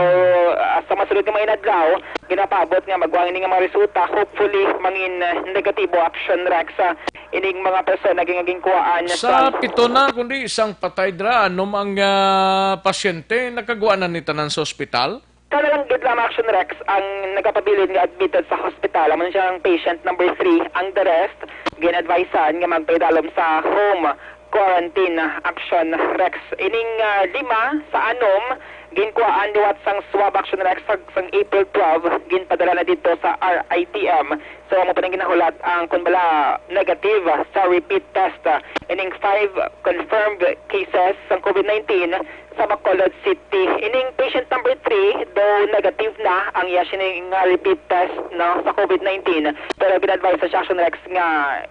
ah, sa masulod nga mga inadlaw, ginapaabot nga magwang ini nga mga resulta. Hopefully, mangin, ah, negatibo Action Rex, ah, ining mga persona nga ginkuhaan Sa sa pito na, kundi isang patay dira, anom ang, ah, pasyente, nakagwa na ni tanan sa ospital? Kana lang gid lamang Action Rex ang nagapabilin nga admitted sa hospital. Amo na siya ang patient number three. Ang the rest, gin-advisean nga magpaidalom sa home quarantine Action Rex. Ining, ah, lima sa anom, ginkuhaan liwat sang swab Action Rex sang, sang April twelve, ginpadala na didto sa R I T M. So, amo pa ning ginahulat ang kun bala negative sa repeat test. Ining five confirmed cases sang COVID nineteen, sa Bacolod City. Ining patient number three, though negative na ang iya sini nga repeat test, no, sa COVID nineteen, pero gin-advise sa Action Rex nga,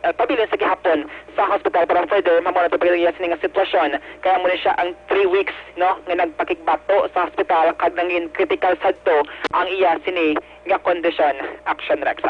eh, pabilin sa gihapon sa hospital para further mamonitor pa ang iya sini nga sitwasyon. Kaya amo na siya ang three weeks, no, nga nagpakigbato sa hospital kag nangin critical sadto ang iya sini nga kondisyon, Action Rex.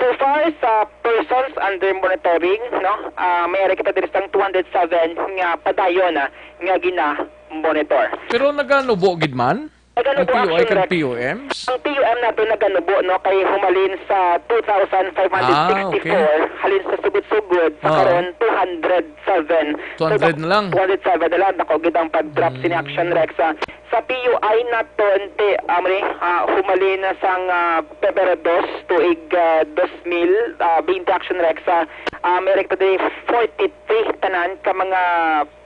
So far, sa persons under monitoring, no, ah, may ari kita diri sang two hundred seven nga padayon, ah, nga gina-monitor. Pero naganubo gid man? Naganubo, Ang P U I Action kag Rex. P U Ms? Ang P U M nato naganubo, no, kay humalin sa two thousand five hundred sixty-four, Ah, okay. halin sa sugod-sugod, sa Ah. karon, two hundred seven. So, Two hundred na lang. Two hundred seven na lang. Dako gid ang pag-drop sini, Mm. Action Rex. Ah, sa P U I naton, ti, ah, mali, ah, humalin na sang, ah, Pebrero dos, tuig, ah, dos mil, ah, twenty, Action Rex. Ah, ah, may rekta diri forty-three tanan ka mga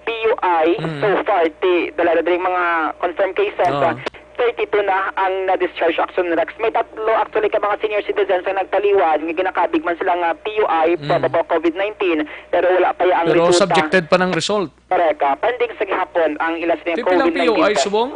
P U I Mm. so far, ti dala na diri mga confirmed cases, Oh. ah, thirty-two na ang na-discharge, Action Rex. May tatlo actually ka mga senior citizens ang nagpaliwan nga ginakabig man sila nga P U I, Mm. probable COVID nineteen, pero wala pa ya ang Pero resulta. Subjected pa ng result. Correct, ah. Pending sa gihapon ang ila sila Ti pila COVID nineteen P U I, test. Subong?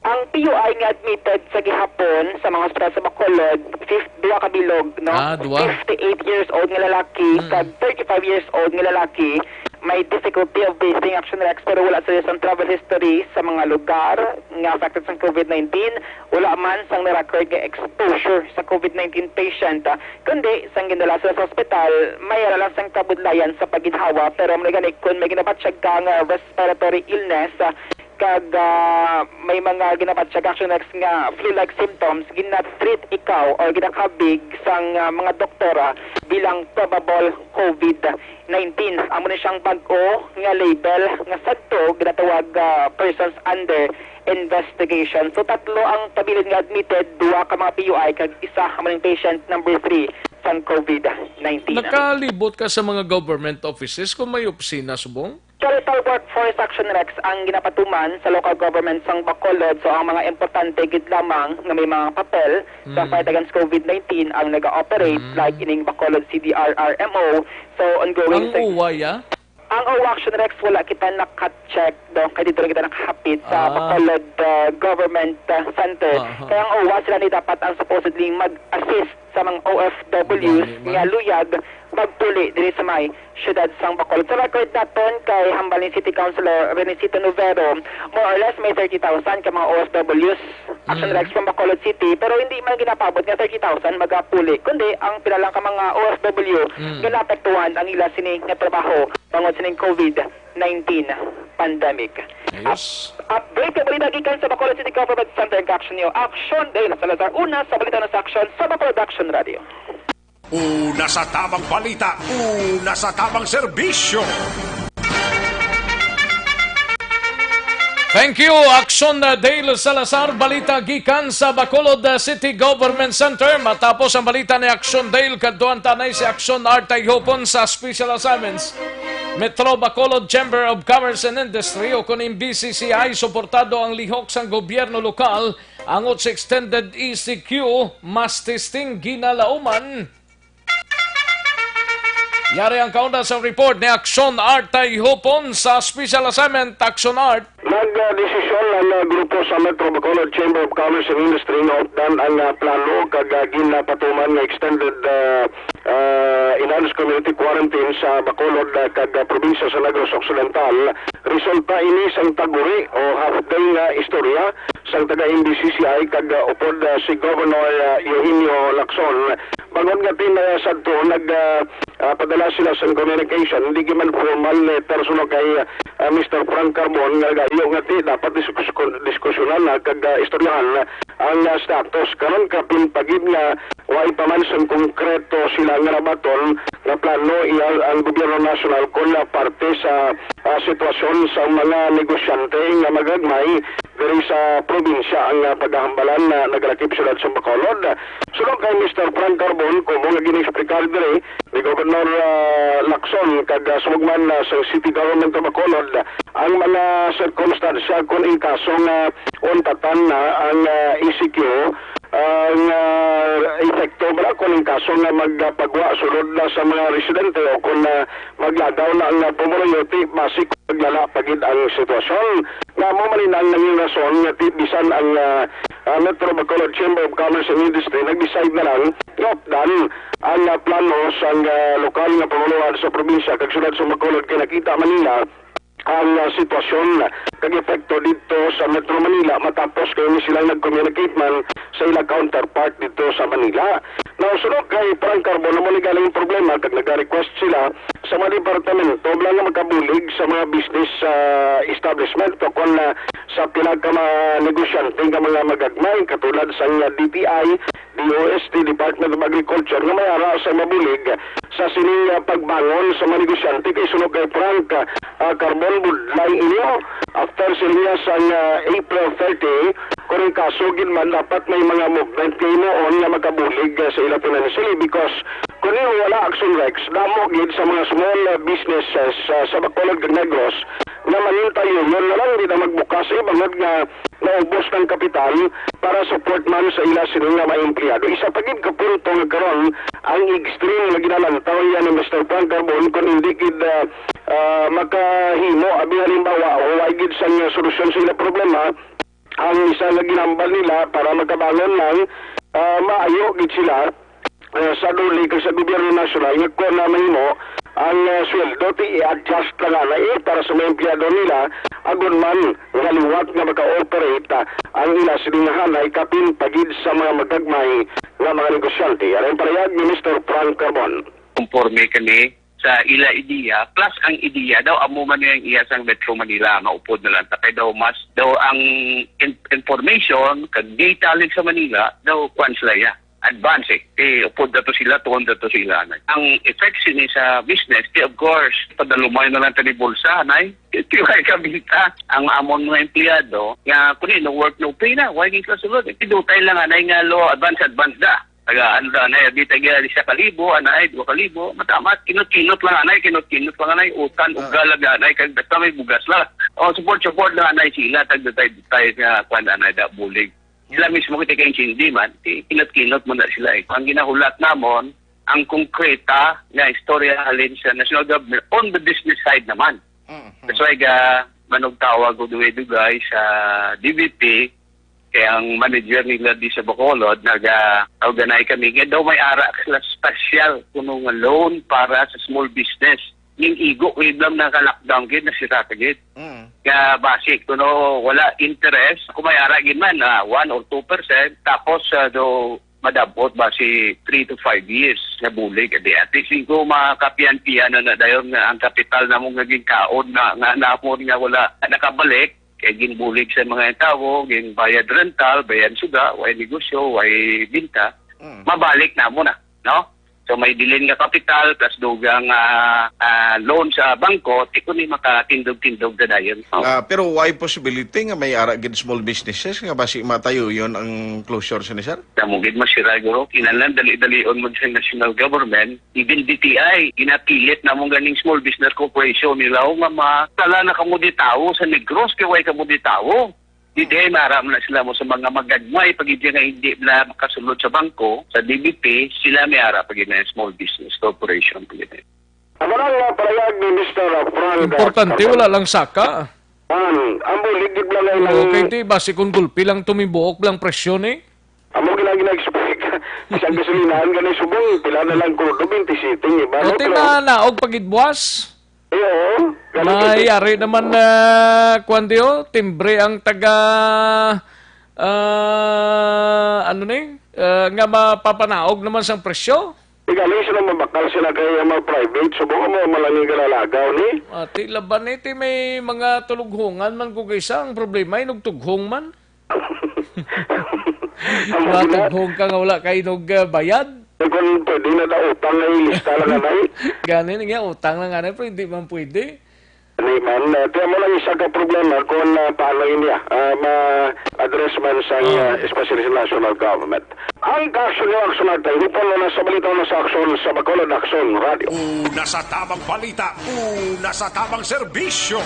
Ang P U I nga admitted sa gihapon sa mga hospital sa Bacolod, fif-, duha ka bilog, no? Ah, duha. Fifty-eight years old nga lalaki, Mm. kag thirty-five years old nga lalaki, may difficulty of breathing, Action Rex, pero wala sila sang travel history sa mga lugar nga affected sa COVID nineteen. Wala man sang na-record nga exposure sa COVID nineteen patient, ah, kundi sang gindala sila sa ospital, may ara lang sang kabudlayan sa pagginhawa, pero mao gani kung may ginabatyag ka nga respiratory illness, ah, kag, ah, may mga ginabatyag, Action Rex, nga flu-like symptoms, gina-treat ikaw or ginakabig sang, ah, mga doktora bilang probable COVID nineteen. Amo ni siyang bag-o nga label nga sadto ginatawag, ah, persons under investigation. So, tatlo ang pabilin nga admitted, duha ka mga P U I, kag isa amo ning patient number three sang COVID nineteen. Nakalibot ka sa mga government offices kung may opisina, Subong? Skeletal workforce, Action Rex, ang ginapatuman sa local government sang Bacolod. So, ang mga importante gid lamang nga may mga papel sa Mm. fight against COVID nineteen ang nag-ooperate, Mm. like ining Bacolod C D R R M O. So, ongoing Ang sa uwa, ya? Ang uwa, Action Rex, wala kita naka-check, do, kay dito lang kita nakahapit sa Ah. Bacolod, uh, Government, uh, Center. Aha. Kaya ang uwa, sila ni dapat ang supposedly mag-assist sa mga O F Ws Gani man. nga luyag magpuli diri sa may siyudad sang Bacolod. Sa record naton, kay hambal ni City Councilor Renicito Novero, more or less may thirty thousand ka mga O F Ws, Action Mm. Rex, from Bacolod City, pero hindi man ginapaabot nga thirty thousand magapuli, kundi ang pila lang ka mga O F W Mm. nga naapektuhan ang ila sini nga trabaho bangod sining COVID nineteen pandemic. Ayos. Up-, update nga balita gikan sa Bacolod City Government Center, ang Action News. Action Dale Salazar, una sa balita na sa Action sa Bacolod Action Radio. Una sa tamang balita, una sa tamang serbisyo. Thank you, Action, uh, Dale Salazar. Balita gikan sa Bacolod, uh, City Government Center. Matapos ang balita ni Action Dale, kadtuan ta anay si Action Artay Hopon sa Special Assignments. Metro Bacolod Chamber of Commerce and Industry, o kun M B C C I, suportado ang lihok sang gobyerno lokal angot sa extended E C Q mass testing ginalauman. Yari ang kauna sa report ni Action Art Tayhupon sa special assignment, Action Art. Nagdesisyon ang, ah, grupo sa Metro Bacolod Chamber of Commerce and Industry nga updan ang, ah, plano kag, ah, ginapatuman nga extended, ah, ah, enhanced community quarantine sa Bacolod, ah, kag, ah, probinsya sa Negros Occidental. Resulta ini sang taguri o half day nga istorya sang taga M B C C I kag, ah, upod, ah, si Governor, ah, Eugenio Lacson. Bangod nga tin-, ah, sadto nag, ah, ah, padala sila sang communication, hindi man formal letter, suno kay, ah, Mister Frank Carbon nga nagayo nga ti dapat diskus-, diskusyonan na kag, ah, istoryahan ang, ah, status. Karon kapin pa gid nga way pa man sang konkreto sila nga nabaton nga plano iya ang gobyerno nasyonal kon, ah, parte sa, ah, sitwasyon sa mga negosyante nga magagmay diri sa probinsya ang, ah, paghahambalan na nagalakip siyudad sa Bacolod. Suno kay Mister Frank Carbon, kumo nga gin-explicar diri ni Gobernador, ah, Lacson kag, ah, sumugman, ah, sa City Government of Bacolod, ang mga sirkumstansya kon in kaso nga untatan na ang, ah, E C Q, ang, ah, epekto bala kon in kaso nga magpagwa sulod na sa mga residente o kon, ah, maglagaw na ang, ah, pumuluyo, ti basi kon maglala pa gid ang sitwasyon. Nga amo man ang nangin rason nga ti bisan ang, ah, ah, Metro Bacolod Chamber of Commerce and Industry nag-decide na lang nga updan ang, ah, plano sang, ah, lokal nga panguluhan sa probinsya kag siyudad sa Bacolod kay nakita man nila ang, ah, sitwasyon kag epekto didto sa Metro Manila matapos kay ni silang nag-communicate man sa ila counterpart didto sa Manila. Now, suno kay Frank Carbon, amo ni galing problema kag nag-request sila sa mga departamento lang nga makabulig sa mga business, ah, establishment o kon, ah, sa pila ka mga negosyante nga mga magagmay katulad sang D T I, D O S T, Department of Agriculture, nga may ara sa mabulig sa sining, ah, pagbangon sa mga negosyante kay suno kay Frank, ah, Carbon, budlay inyo after sila sang, ah, April thirty, kung ang kaso gid man dapat may mga movement kay noon nga makabulig, ah, sa ila financially because kung wala, Action Rex, damo gid sa mga small, ah, businesses, ah, sa Bacolod kag Negros nga manintayon na lang, di na magbukas, eh, bangod nga naubos ng kapital para support man sa ila sini nga mga empleyado. Isa pa gid ka punto nga karon ang extreme nga ginalantaw yan ni Mister Frank Carbon, kung hindi gid, ah, ah, makahimo abi, halimbawa, o wala gid sang solusyon sa ila problema, ang isa nga ginambal nila para makabangon lang, ah, maayo gid sila, ah, sa DOLE kag sa gobyerno nasyonal nga kung na mahimo ang, ah, sweldo, ti i-adjust lang anay para sa mga empleyado nila, agod man nga liwat nga maka-operate, ah, ang ila sini nga hanay, kapin pa gid sa mga magagmay nga mga negosyante. Yan ang pahayag ni Mister Frank Carbon. Konforme kami sa ila ideya, plus ang ideya daw amo man ang iya sang Metro Manila, maupod na lang ta kay daw mas daw ang in-, information kag data lig sa Manila daw, kuan sila ya, advance eh. Eh, upod na to sila, tuon na to sila. Ang effect sini sa business, di, of course, padalumay na lang tani bulsa, nay. Di way kabinta ang amon mga empleyado nga kuno no work, no pay na, way gid sila sulod eh. Idutay lang anay nga lo, advance, advance da. Taga, ano da, anay, di taga isa ka libo, anay, dua ka libo, matamat, kinot-kinot lang anay, kinot-kinot lang anay, utan, Ah. ugal lang anay, kag basta may bugas lang. O, support, support lang anay sila, tag dutay, dutay nga, kwan, anay, da, bulig. Sila mismo, kita kay intindi man, ki-, kinot-kinot mo na sila eh. Ang ginahulat namon, ang konkreta nga istorya halin sa national government on the business side naman. Mhm. That's why ga manugtawag og dugay-dugay sa D B P, kay ang manager nila di sa Bacolod, naga-organize kami. Kaya daw may ara sila special kuno nga loan para sa small business. Ning igo, iblam na ka-lockdown gid, nasira ka gid. Mm. Kaya basic, kuno wala interest. Kung may ara gid man, ah, one or two percent, tapos, ah, do madabot ba si three to five years nga bulig, adi at least ko makapian-pian na, na dayon nga ang kapital namon nga ginkaon na, nga namon nga wala nakabalik, kay ginbulig sa mga tawo, ginbayad rental, bayad suga, way negosyo, way binta, Mm. mabalik namo na, no? So, may bilin nga kapital, plus dugang, ah, ah, loan sa bangko, ti ko ni makatindog-tindog na dayon. Ah, pero why possibility nga may ara gid small businesses nga basi matayo yon ang closure sa ni sir? Kamo gid masira, guro. Kinahanglan dali-dalion mo sa national government, even D T I, ginapilit namon ganing Small Business Corporation nila, o nga ma-, tala na kamo di tawo sa Negros, kay way kamo di tawo. Di, di, may ara man na sila mo sa mga magagmay, pag hindi nga hindi na makasulod sa bangko, sa D B P, sila may ara pag na Small Business Corporation pag yun. Ang mga nga pahayag ni Mister Frank Importante, Carbon. Wala lang saka. Ang, ang bulig gid lang ay Oo, lang kay di, basi kung gulpi lang tumibuok lang presyo ni. Amo gina-, gina-expect sa gasolinahan gani subong, pila na lang krudo, twenty-seven, iba, no? Ate Pero na, naog pagidbuas. Iyo, ganun din. Mayari naman, ah, kwan diyo, timbre ang taga, ah, ano ni? Ah, nga mapapanaog naman sang presyo. Di gani sila mabakal sila kay ang mga private, subong mo malangi galalagaw ni. Ati laban ni, ti may mga tulughungan man kung isa ang problema, inugtughong man. Ang mga Matughong ka nga wala kay inog, ah, bayad. Kung pwede na daw utang na ilista lang anay. Gani nga utang lang anay, pero hindi man pwede. Hindi man, uh, tiyan mo lang isa ka problema kung, ah, paano ini, ah, ma-address man sa, ah, especially sa national government. Ang kaso ni Action Act ay hupon na sa balita na sa aksyon sa Bacolod Aksyon Radio. Una sa tamang balita, una sa tamang serbisyo.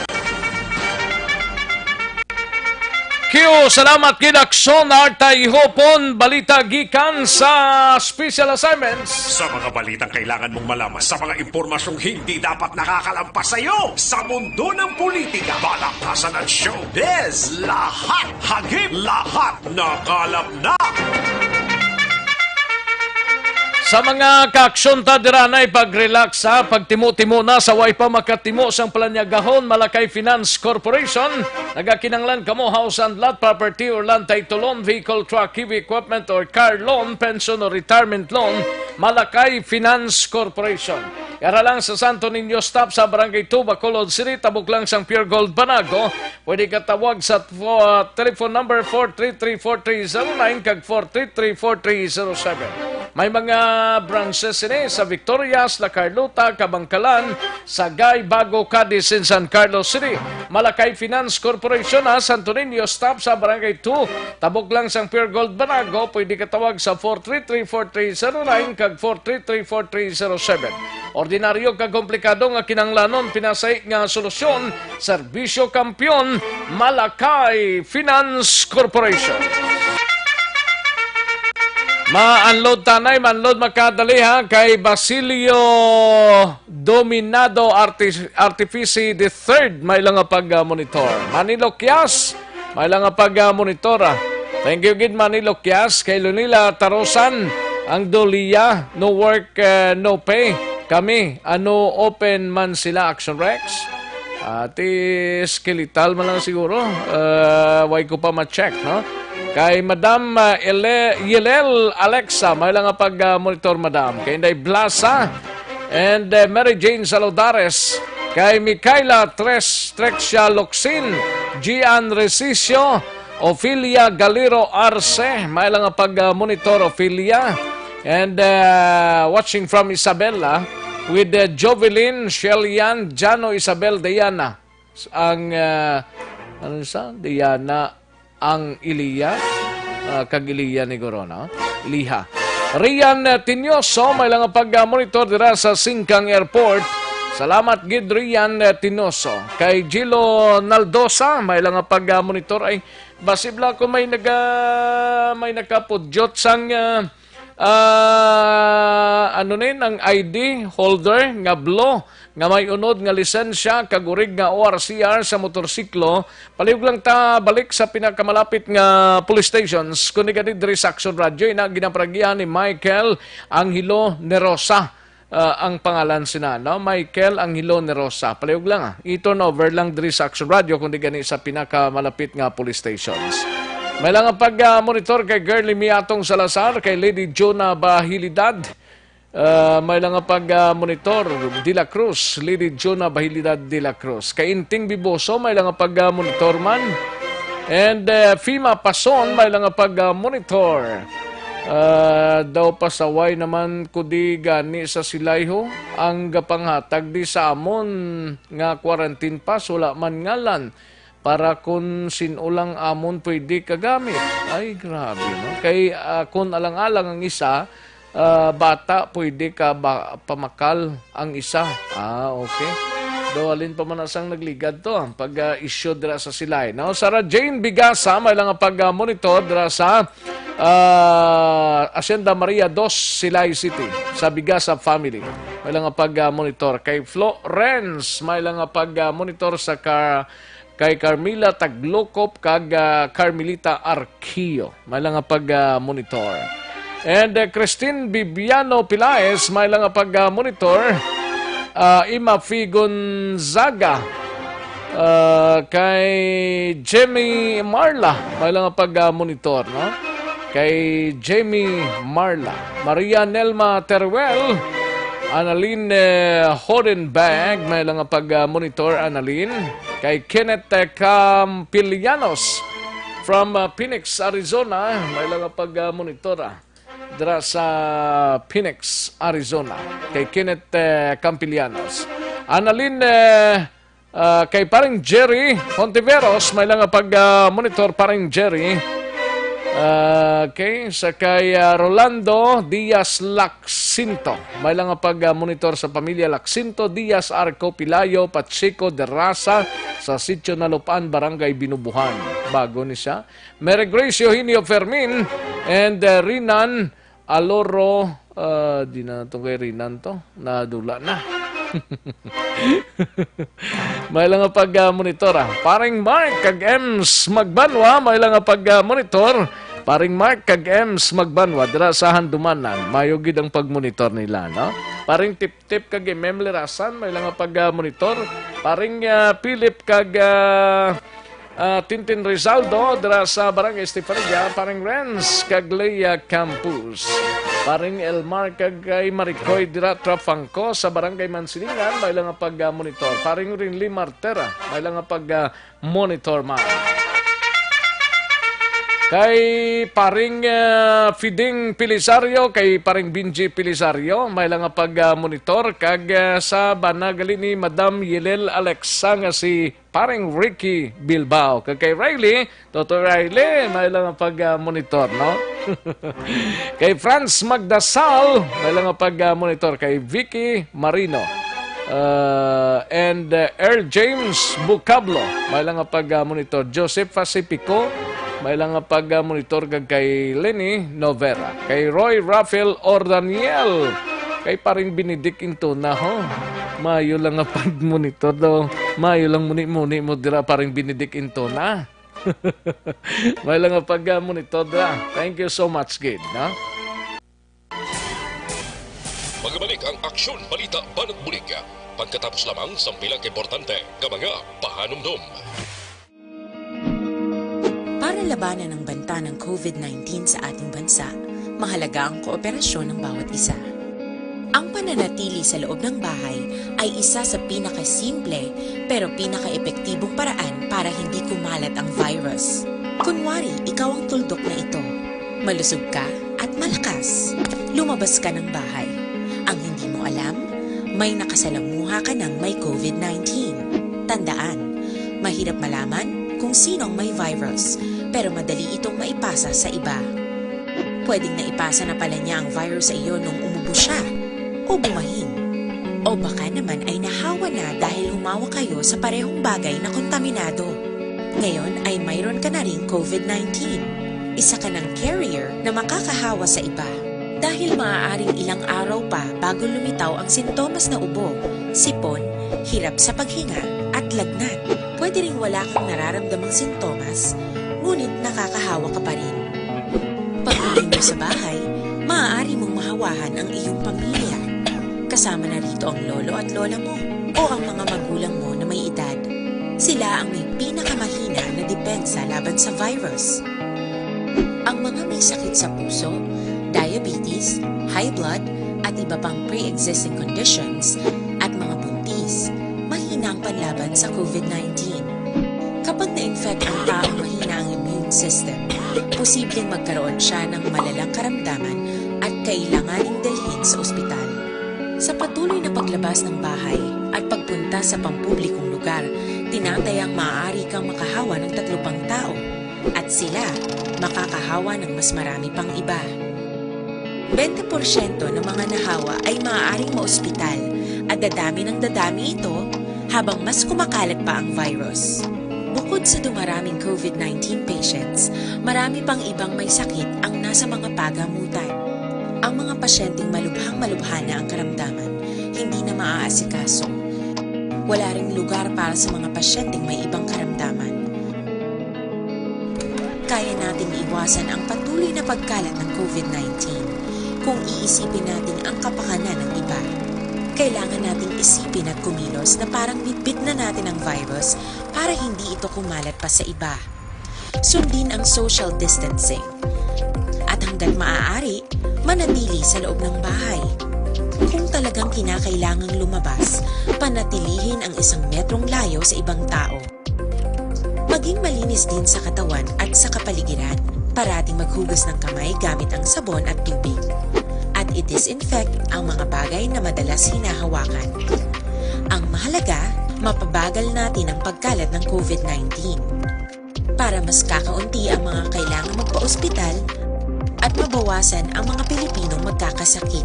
Q, salamat gid, Aksyon Artay Hopon, balita gikan sa Special Assignments. Sa mga balitang kailangan mong malaman, sa mga impormasyong hindi dapat nakakalampas sa iyo, sa mundo ng politika, balaktasan at showbiz, lahat hagip, lahat nakalap na. Sa mga kaaksyon ta dira, nay, pag-relax, ha, pagtimo-timo na sa way pa makatimo sang palanyagahon, Malakay Finance Corporation. Nagakinanglan kamo house and lot, property or land title loan, vehicle, truck, heavy equipment or car loan, pension or retirement loan, Malakay Finance Corporation. Yara lang sa Santo Niño Stop sa Barangay two, Bacolod City, tabok lang sang Pure Gold Banago. Pwede ka tawag sa fo-, telephone number four three three, four three zero nine kag four three three, four three zero seven. May mga branches sini sa Victorias, La Carlota, Kabankalan, Sagay, Bago, Cadiz, and San Carlos City. Malakay Finance Corporation, ha, Santo Niño, stop sa Barangay two, tabok lang sang Pure Gold Banago. Pwede ka tawag sa four three three four three zero nine kag four three three four three zero seven. Ordinaryo kag komplikado nga kinahanglanon, pinasay nga solusyon, serbisyo kampiyon, Malakay Finance Corporation. Ma-unload tanay, ma-unload makadali, ha, kay Basilio Dominado Arti-, Artifici the third, may lang nga pag-monitor. Manilo Kias, may lang nga pag-monitor, ah. Thank you gid, Manilo Kias, kay Lunila Tarosan, ang Dolia, no work, eh, no pay. Kami, ano, open man sila, Action Rex? Ati, skeletal man lang siguro. Ah, way ko pa ma-check, no? Kay Madam, ah, Ele-, Yelel Alexa, may lang nga pag-monitor, Madam. Kay Inday Blasa and, eh, Mary Jane Saludares. Kay Mikaela Tres, Trexia Locsin, Gian Resicio, Ophelia Galiro Arce, may lang nga pag-monitor, Ophelia. And, uh, watching from Isabela with, uh, Jovelyn, Shelian, Jano, Isabel, Diana. S-, ang, uh, ano sa? Diana, ang Iliya. Uh, kag Iliya ni Goro, no? Iliha. Rian, uh, Tinioso, may lang nga pag-monitor dira sa Singkang Airport. Salamat gid, Rian, uh, Tinioso. Kay Gilo Naldosa, may lang nga pag-monitor. Ay, basibla ko may naga-, may nakapudyot sang, ah, ah, ano ni, ang I D holder nga blue, nga may unod nga lisensya, kag urig nga O R C R sa motorsiklo. Palihog lang ta balik sa pinakamalapit nga police stations. Kundi gani diri sa Action Radio, ina ginaparagihan ni Michael Angelo Nerosa. Ah, ang pangalan sina, no? Michael Angelo Nerosa. Palihog lang, ah. I-turn over lang diri sa Action Radio, kundi gani sa pinakamalapit nga police stations. May lang nga pag, ah, monitor kay Girlie Miatong Salazar, kay Lady Jonah Bahilidad. Ah, may lang nga pag, ah, monitor, De La Cruz, Lady Jonah Bahilidad De La Cruz. Kay Inting Biboso, may lang nga pag, ah, monitor man. And, eh, Fima Pason, may lang nga pag, ah, monitor. Ah, daw pasaway naman ko di gani sa silay ho, ang gapanghatag di sa amon nga quarantine pass, wala man ngalan para kun sin-o lang amon pwede kagamit. Ay, grabe, no? Kay, ah, kun alang-alang ang isa, ah, bata, pwede ka ba pamakal ang isa? Ah, okay. Do, alin pa man asang nagligad to, ang pag, ah, issue dira sa silay, no? Sarah Jane Bigasa, may lang nga pag, ah, monitor dira sa, ah, Hacienda Maria Dos, Silay City, sa Bigasa family. May lang nga pag, ah, monitor. Kay Florence, may lang nga pag, ah, monitor sa ka-, kay Carmila Taglukop kag, ah, Carmelita Arquillo. May lang nga pag, ah, monitor. And, ah, Christine Bibiano Pilaes, may lang nga pag, ah, monitor. Ah, Ima Figonzaga, ah, kay Jemmy Marla, may lang nga pag, ah, monitor, no? Kay Jemmy Marla. Maria Nelma Teruel, Annalyn, eh, Hodenberg, may lang nga pag, ah, monitor, Annalyn. Kay Kenneth, eh, Campillanos from, ah, Phoenix, Arizona, may lang nga pag, ah, monitor, ah, dira sa Phoenix, Arizona. Kay Kenneth, eh, Campillanos. Annalyn, eh, ah, kay Paring Jerry Hontiveros, may lang nga pag, ah, monitor, Paring Jerry. Ah, okay, sa kay, ah, Rolando Diaz Lac-, Sinto. May lang nga pag, ah, monitor sa pamilya Lac-, Sinto, Diaz, Arco, Pilayo, Pacheco, Derasa, sa Sitio Nalupan, Barangay Binubuhan. Bago ni siya. Mary Grace Eugenio Fermin and, ah, Rinan Aloro. Ah, di na to kay Rinan to. Nadula na. May lang nga pag, ah, monitor, ah. Paring Mark kag Ems Magbanwa, may lang nga pag, ah, monitor. Paring Mark kag Ems Magbanwa, dira sa Handumanan. Mayo gid ang pagmonitor nila, no? Paring Tip-Tip kag Emem Lirasan, may lang nga pag, ah, monitor. Paring, ah, Philip kag, ah, ah, Tintin Rizaldo, dira sa Barangay Estefanilla, Paring Renz kag Leia Campus. Paring Elmar kag kay Maricoy, dira Trapangco sa Barangay Mansilingan, may lang nga pag, ah, monitor. Paring Rinly Martera, may lang nga pag, ah, monitor man. Kay paring, ah, Fiding Pilisario, kay paring Binji Pilisario, may lang nga pag, ah, monitor, kag, ah, sa bana gali ni Madam Yelel Alexa nga si paring Ricky Bilbao. Kag kay Riley, Toto Riley, may lang nga pag, ah, monitor, no? Kay Franz Magdasal, may lang nga pag, ah, monitor. Kay Vicky Marino, ah, and, ah, Earl James Bucablo, may lang nga pag, ah, monitor. Joseph Pacifico, may lang nga pag, ah, monitor. Kag kay Lenny Novera, kay Roy Rafael Ordaniel, kay paring Benedict Intona, ho. Mayo lang nga pag-monitor daw. Mayo lang muni-muni mo dira, paring Benedict Intona. May lang nga pag-monitor dira. Thank you so much, gid, no? Magbalik ang Aksyon Balita Banat Bulig. Pagkatapos lamang sang pila ka importante nga mga pahanumdom. Para labanan ang banta ng covid nineteen sa ating bansa, mahalaga ang kooperasyon ng bawat isa. Ang pananatili sa loob ng bahay ay isa sa pinakasimple pero pinakaepektibong paraan para hindi kumalat ang virus. Kunwari, ikaw ang tuldok na ito. Malusog ka at malakas. Lumabas ka ng bahay. Ang hindi mo alam, may nakasalamuha ka ng may covid nineteen. Tandaan, mahirap malaman kung sino ang may virus, pero madali itong maipasa sa iba. Pwedeng naipasa na pala niya ang virus sa iyo nung umubo siya o bumahin. O baka naman ay nahawa na dahil humawa kayo sa parehong bagay na kontaminado. Ngayon ay mayroon ka na ring covid nineteen. Isa ka ng carrier na makakahawa sa iba. Dahil maaaring ilang araw pa bago lumitaw ang sintomas na ubo, sipon, hirap sa paghinga, at lagnat. Pwede ring wala kang nararamdamang sintomas, ngunit nakakahawa ka pa rin. Pag-uwi mo sa bahay, maaari mong mahawahan ang iyong pamilya. Kasama na rito ang lolo at lola mo o ang mga magulang mo na may edad. Sila ang may pinakamahina na depensa laban sa virus. Ang mga may sakit sa puso, diabetes, high blood, at iba pang pre-existing conditions, at mga buntis, mahina ang panlaban sa covid nineteen. Kapag na-infect ang taong mahina ang immune system, posibleng magkaroon siya ng malalang karamdaman at kailanganing dalhin sa ospital. Sa patuloy na paglabas ng bahay at pagpunta sa pampublikong lugar, tinatayang maaari kang makahawa ng tatlo pang tao at sila makakahawa ng mas marami pang iba. Bente porsyento ng mga nahawa ay maaaring maospital at dadami ng dadami ito habang mas kumakalat pa ang virus. Bukod sa dumaraming covid nineteen patients, marami pang ibang may sakit ang nasa mga pagamutan. Ang mga pasyenteng malubhang-malubha na ang karamdaman, hindi na maaasikaso. Wala ring lugar para sa mga pasyenteng may ibang karamdaman. Kaya nating iwasan ang patuloy na pagkalat ng covid nineteen kung iisipin natin ang kapakanan ng iba. Kailangan nating isipin at kumilos na parang bitbit na natin ang virus para hindi ito kumalat pa sa iba. Sundin ang social distancing. At hanggat maaari, manatili sa loob ng bahay. Kung talagang kinakailangang lumabas, panatilihin ang isang metrong layo sa ibang tao. Maging malinis din sa katawan at sa kapaligiran. Parating maghugas ng kamay gamit ang sabon at tubig. At i-disinfect ang mga bagay na madalas hinahawakan. Ang mahalaga, mapabagal natin ang pagkalat ng covid nineteen. Para mas kakaunti ang mga kailangang magpa-ospital at mabawasan ang mga Pilipinong magkakasakit.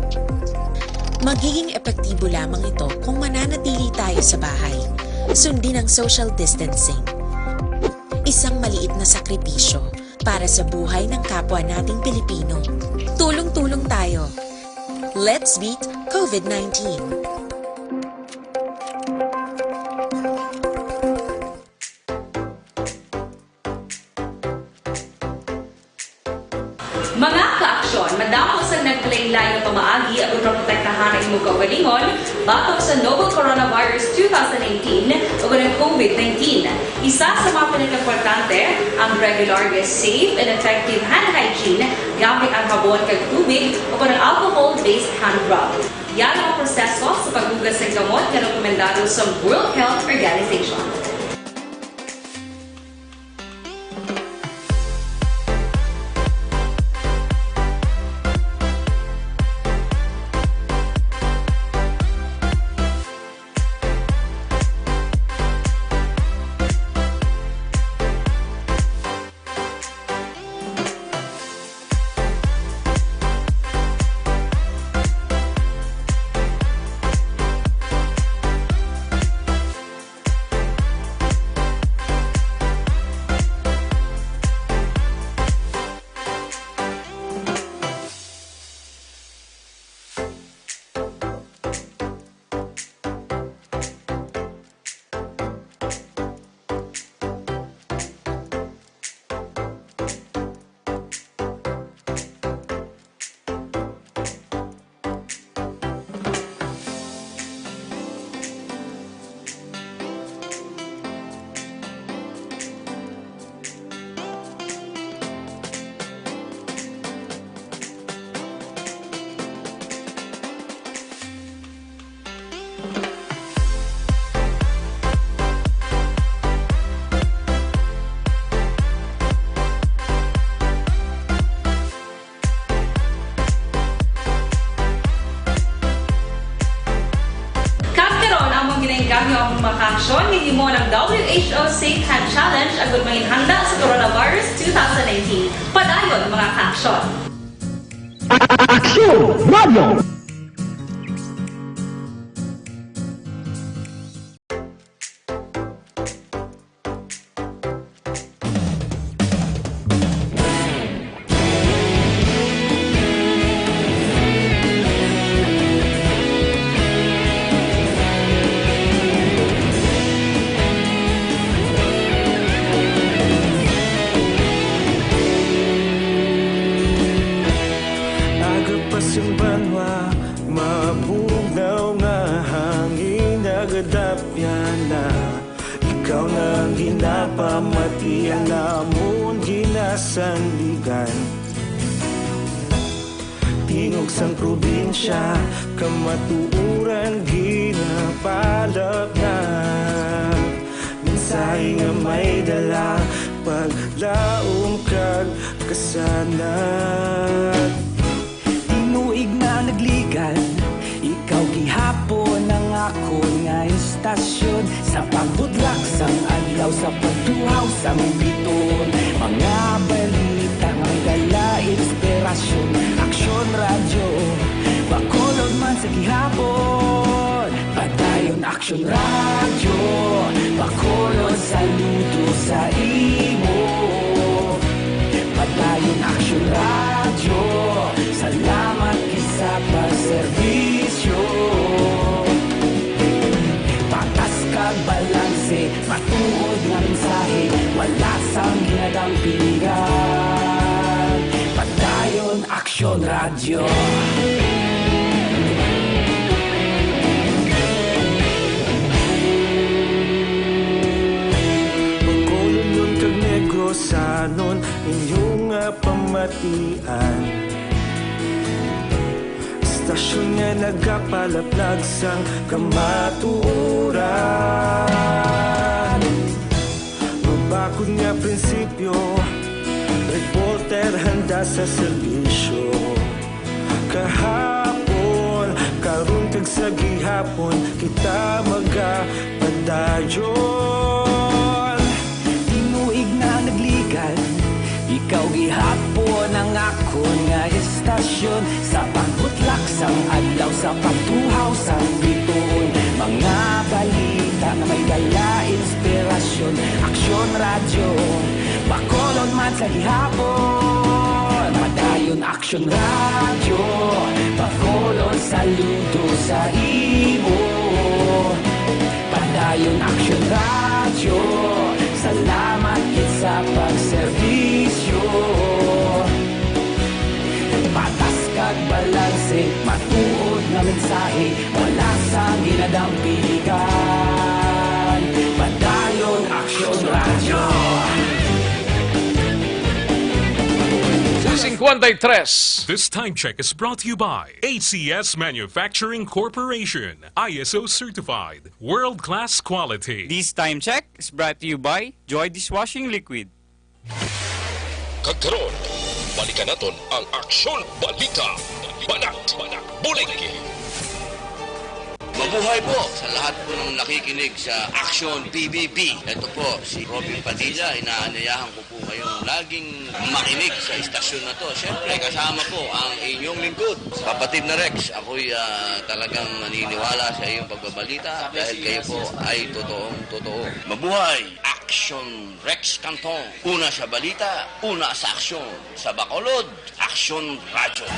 Magiging epektibo lamang ito kung mananatili tayo sa bahay. Sundin ang social distancing. Isang maliit na sakripisyo para sa buhay ng kapwa nating Pilipino. Tulong-tulong tayo. Let's beat covid nineteen. Mga ka-aksyon, madamo sang nagkalainlain nga pamaagi agud maprotektahan ang imong kaugalingon batok sa novel coronavirus two thousand nineteen ug ang covid nineteen. Isa sa mga pinakaimportante ang regular nga safe and effective hand hygiene gamit ang habon kag tubig o kon ang alcohol-based hand rub. Yari ang proseso sa paghugas sang kamot nga rekomendado sa World Health Organization. Join ninyo mo ng W H O Safe Hand Challenge agud manginhanda sa Coronavirus two thousand nineteen. Padayon, mga ka-aksyon! Aksyon Radio! Aga pa sing banwa, mabugnaw nga hangin nagadapyan na. Ikaw na ang ginapamatian namon, ginasandigan. Tingog sang probinsya, kamatuoran ginapalapnag. Mensahe nga may dala, paglaom kag kasanag. Tinuig na nagligan, ikaw gihapon ang akon nga istasyon. Sa pagbutlak sang adlaw, sa pagtuhaw sang bituon, mga balita nga may dala inspirasyon. Aksyon Radyo, Bacolod man sa gihapon. Padayon Aksyon Radyo, Bacolod, saludo sa imo. Padayon Aksyon Radyo, salamat gid sa pagserbisyo. Patas kag balanse, matuod nga mensahe, wala sang ginadampingan. Padayon Aksyon Radyo. Bacolodnon kag Negrosanon, inyo nga pamatian. Istasyon nga nagapalaplag sang kamatuoran. Mabakod nga prinsipyo, reporter handa sa serbisyo. Kahapon, karon kag sa gihapon, kita magapadayon. Tinuig na nagligan, ikaw gihapon ang akon nga istasyon. Sa pagbutlak sang adlaw, sa pagtuhaw sang bituon, mga balita nga may dala inspirasyon. Aksyon Radyo, Bacolod man sa gihapon. Padayon Aksyon Radyo, Bacolod, saludo sa imo. Padayon Aksyon Radyo, salamat gid sa pagserbisyo. Patas kag balanse, matuod nga mensahe, wala sang ginadampingan. Padayon Aksyon Radyo. Cinquanta y tres. This time check is brought to you by A C S Manufacturing Corporation, I S O certified, world-class quality. This time check is brought to you by Joy Dishwashing Liquid. Kag karon, balikan naton ang Aksyon Balita. Banat, bulig. Mabuhay po sa lahat po ng nakikinig sa Action P B B. Ito po si Robin Padilla. Inaanyayahan ko po kayong laging makinig sa istasyon na to. Siyempre, kasama po ang inyong lingkod, Kapatid na Rex. Ako'y ah, talagang naniniwala sa iyong pagbabalita dahil kayo po ay totoong totoo. Mabuhay! Action Rex Canton. Una sa balita, una sa aksyon. Sa Bacolod, Aksyon Radyo.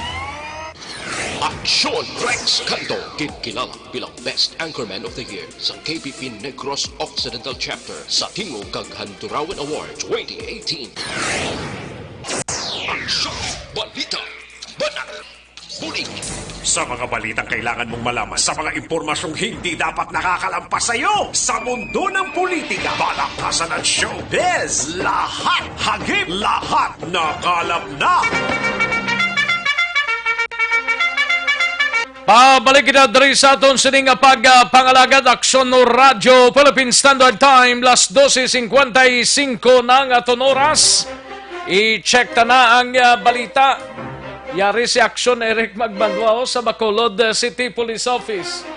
Aksyon Rex Canto, ginkilala bilang Best Anchorman of the Year sa K P P Negros Occidental Chapter sa Tingog kag Handurawan Award twenty eighteen. Aksyon Balita. Banat. Bulig. Sa mga balitang kailangan mong malaman, sa mga impormasyong hindi dapat nakakalampas sa iyo, sa mundo ng politika, balaktasan at showbiz, lahat hagip, lahat nakalap na. Pabalik kita diri sa aton sini nga pagpangalagad, Aksyon Radyo Philippine Standard Time, las doce cincuenta y cinco na ang aton oras. I-check ta na ang ah, balita. Yari si Aksyon Eric Magbanwao sa Bacolod ah, City Police Office.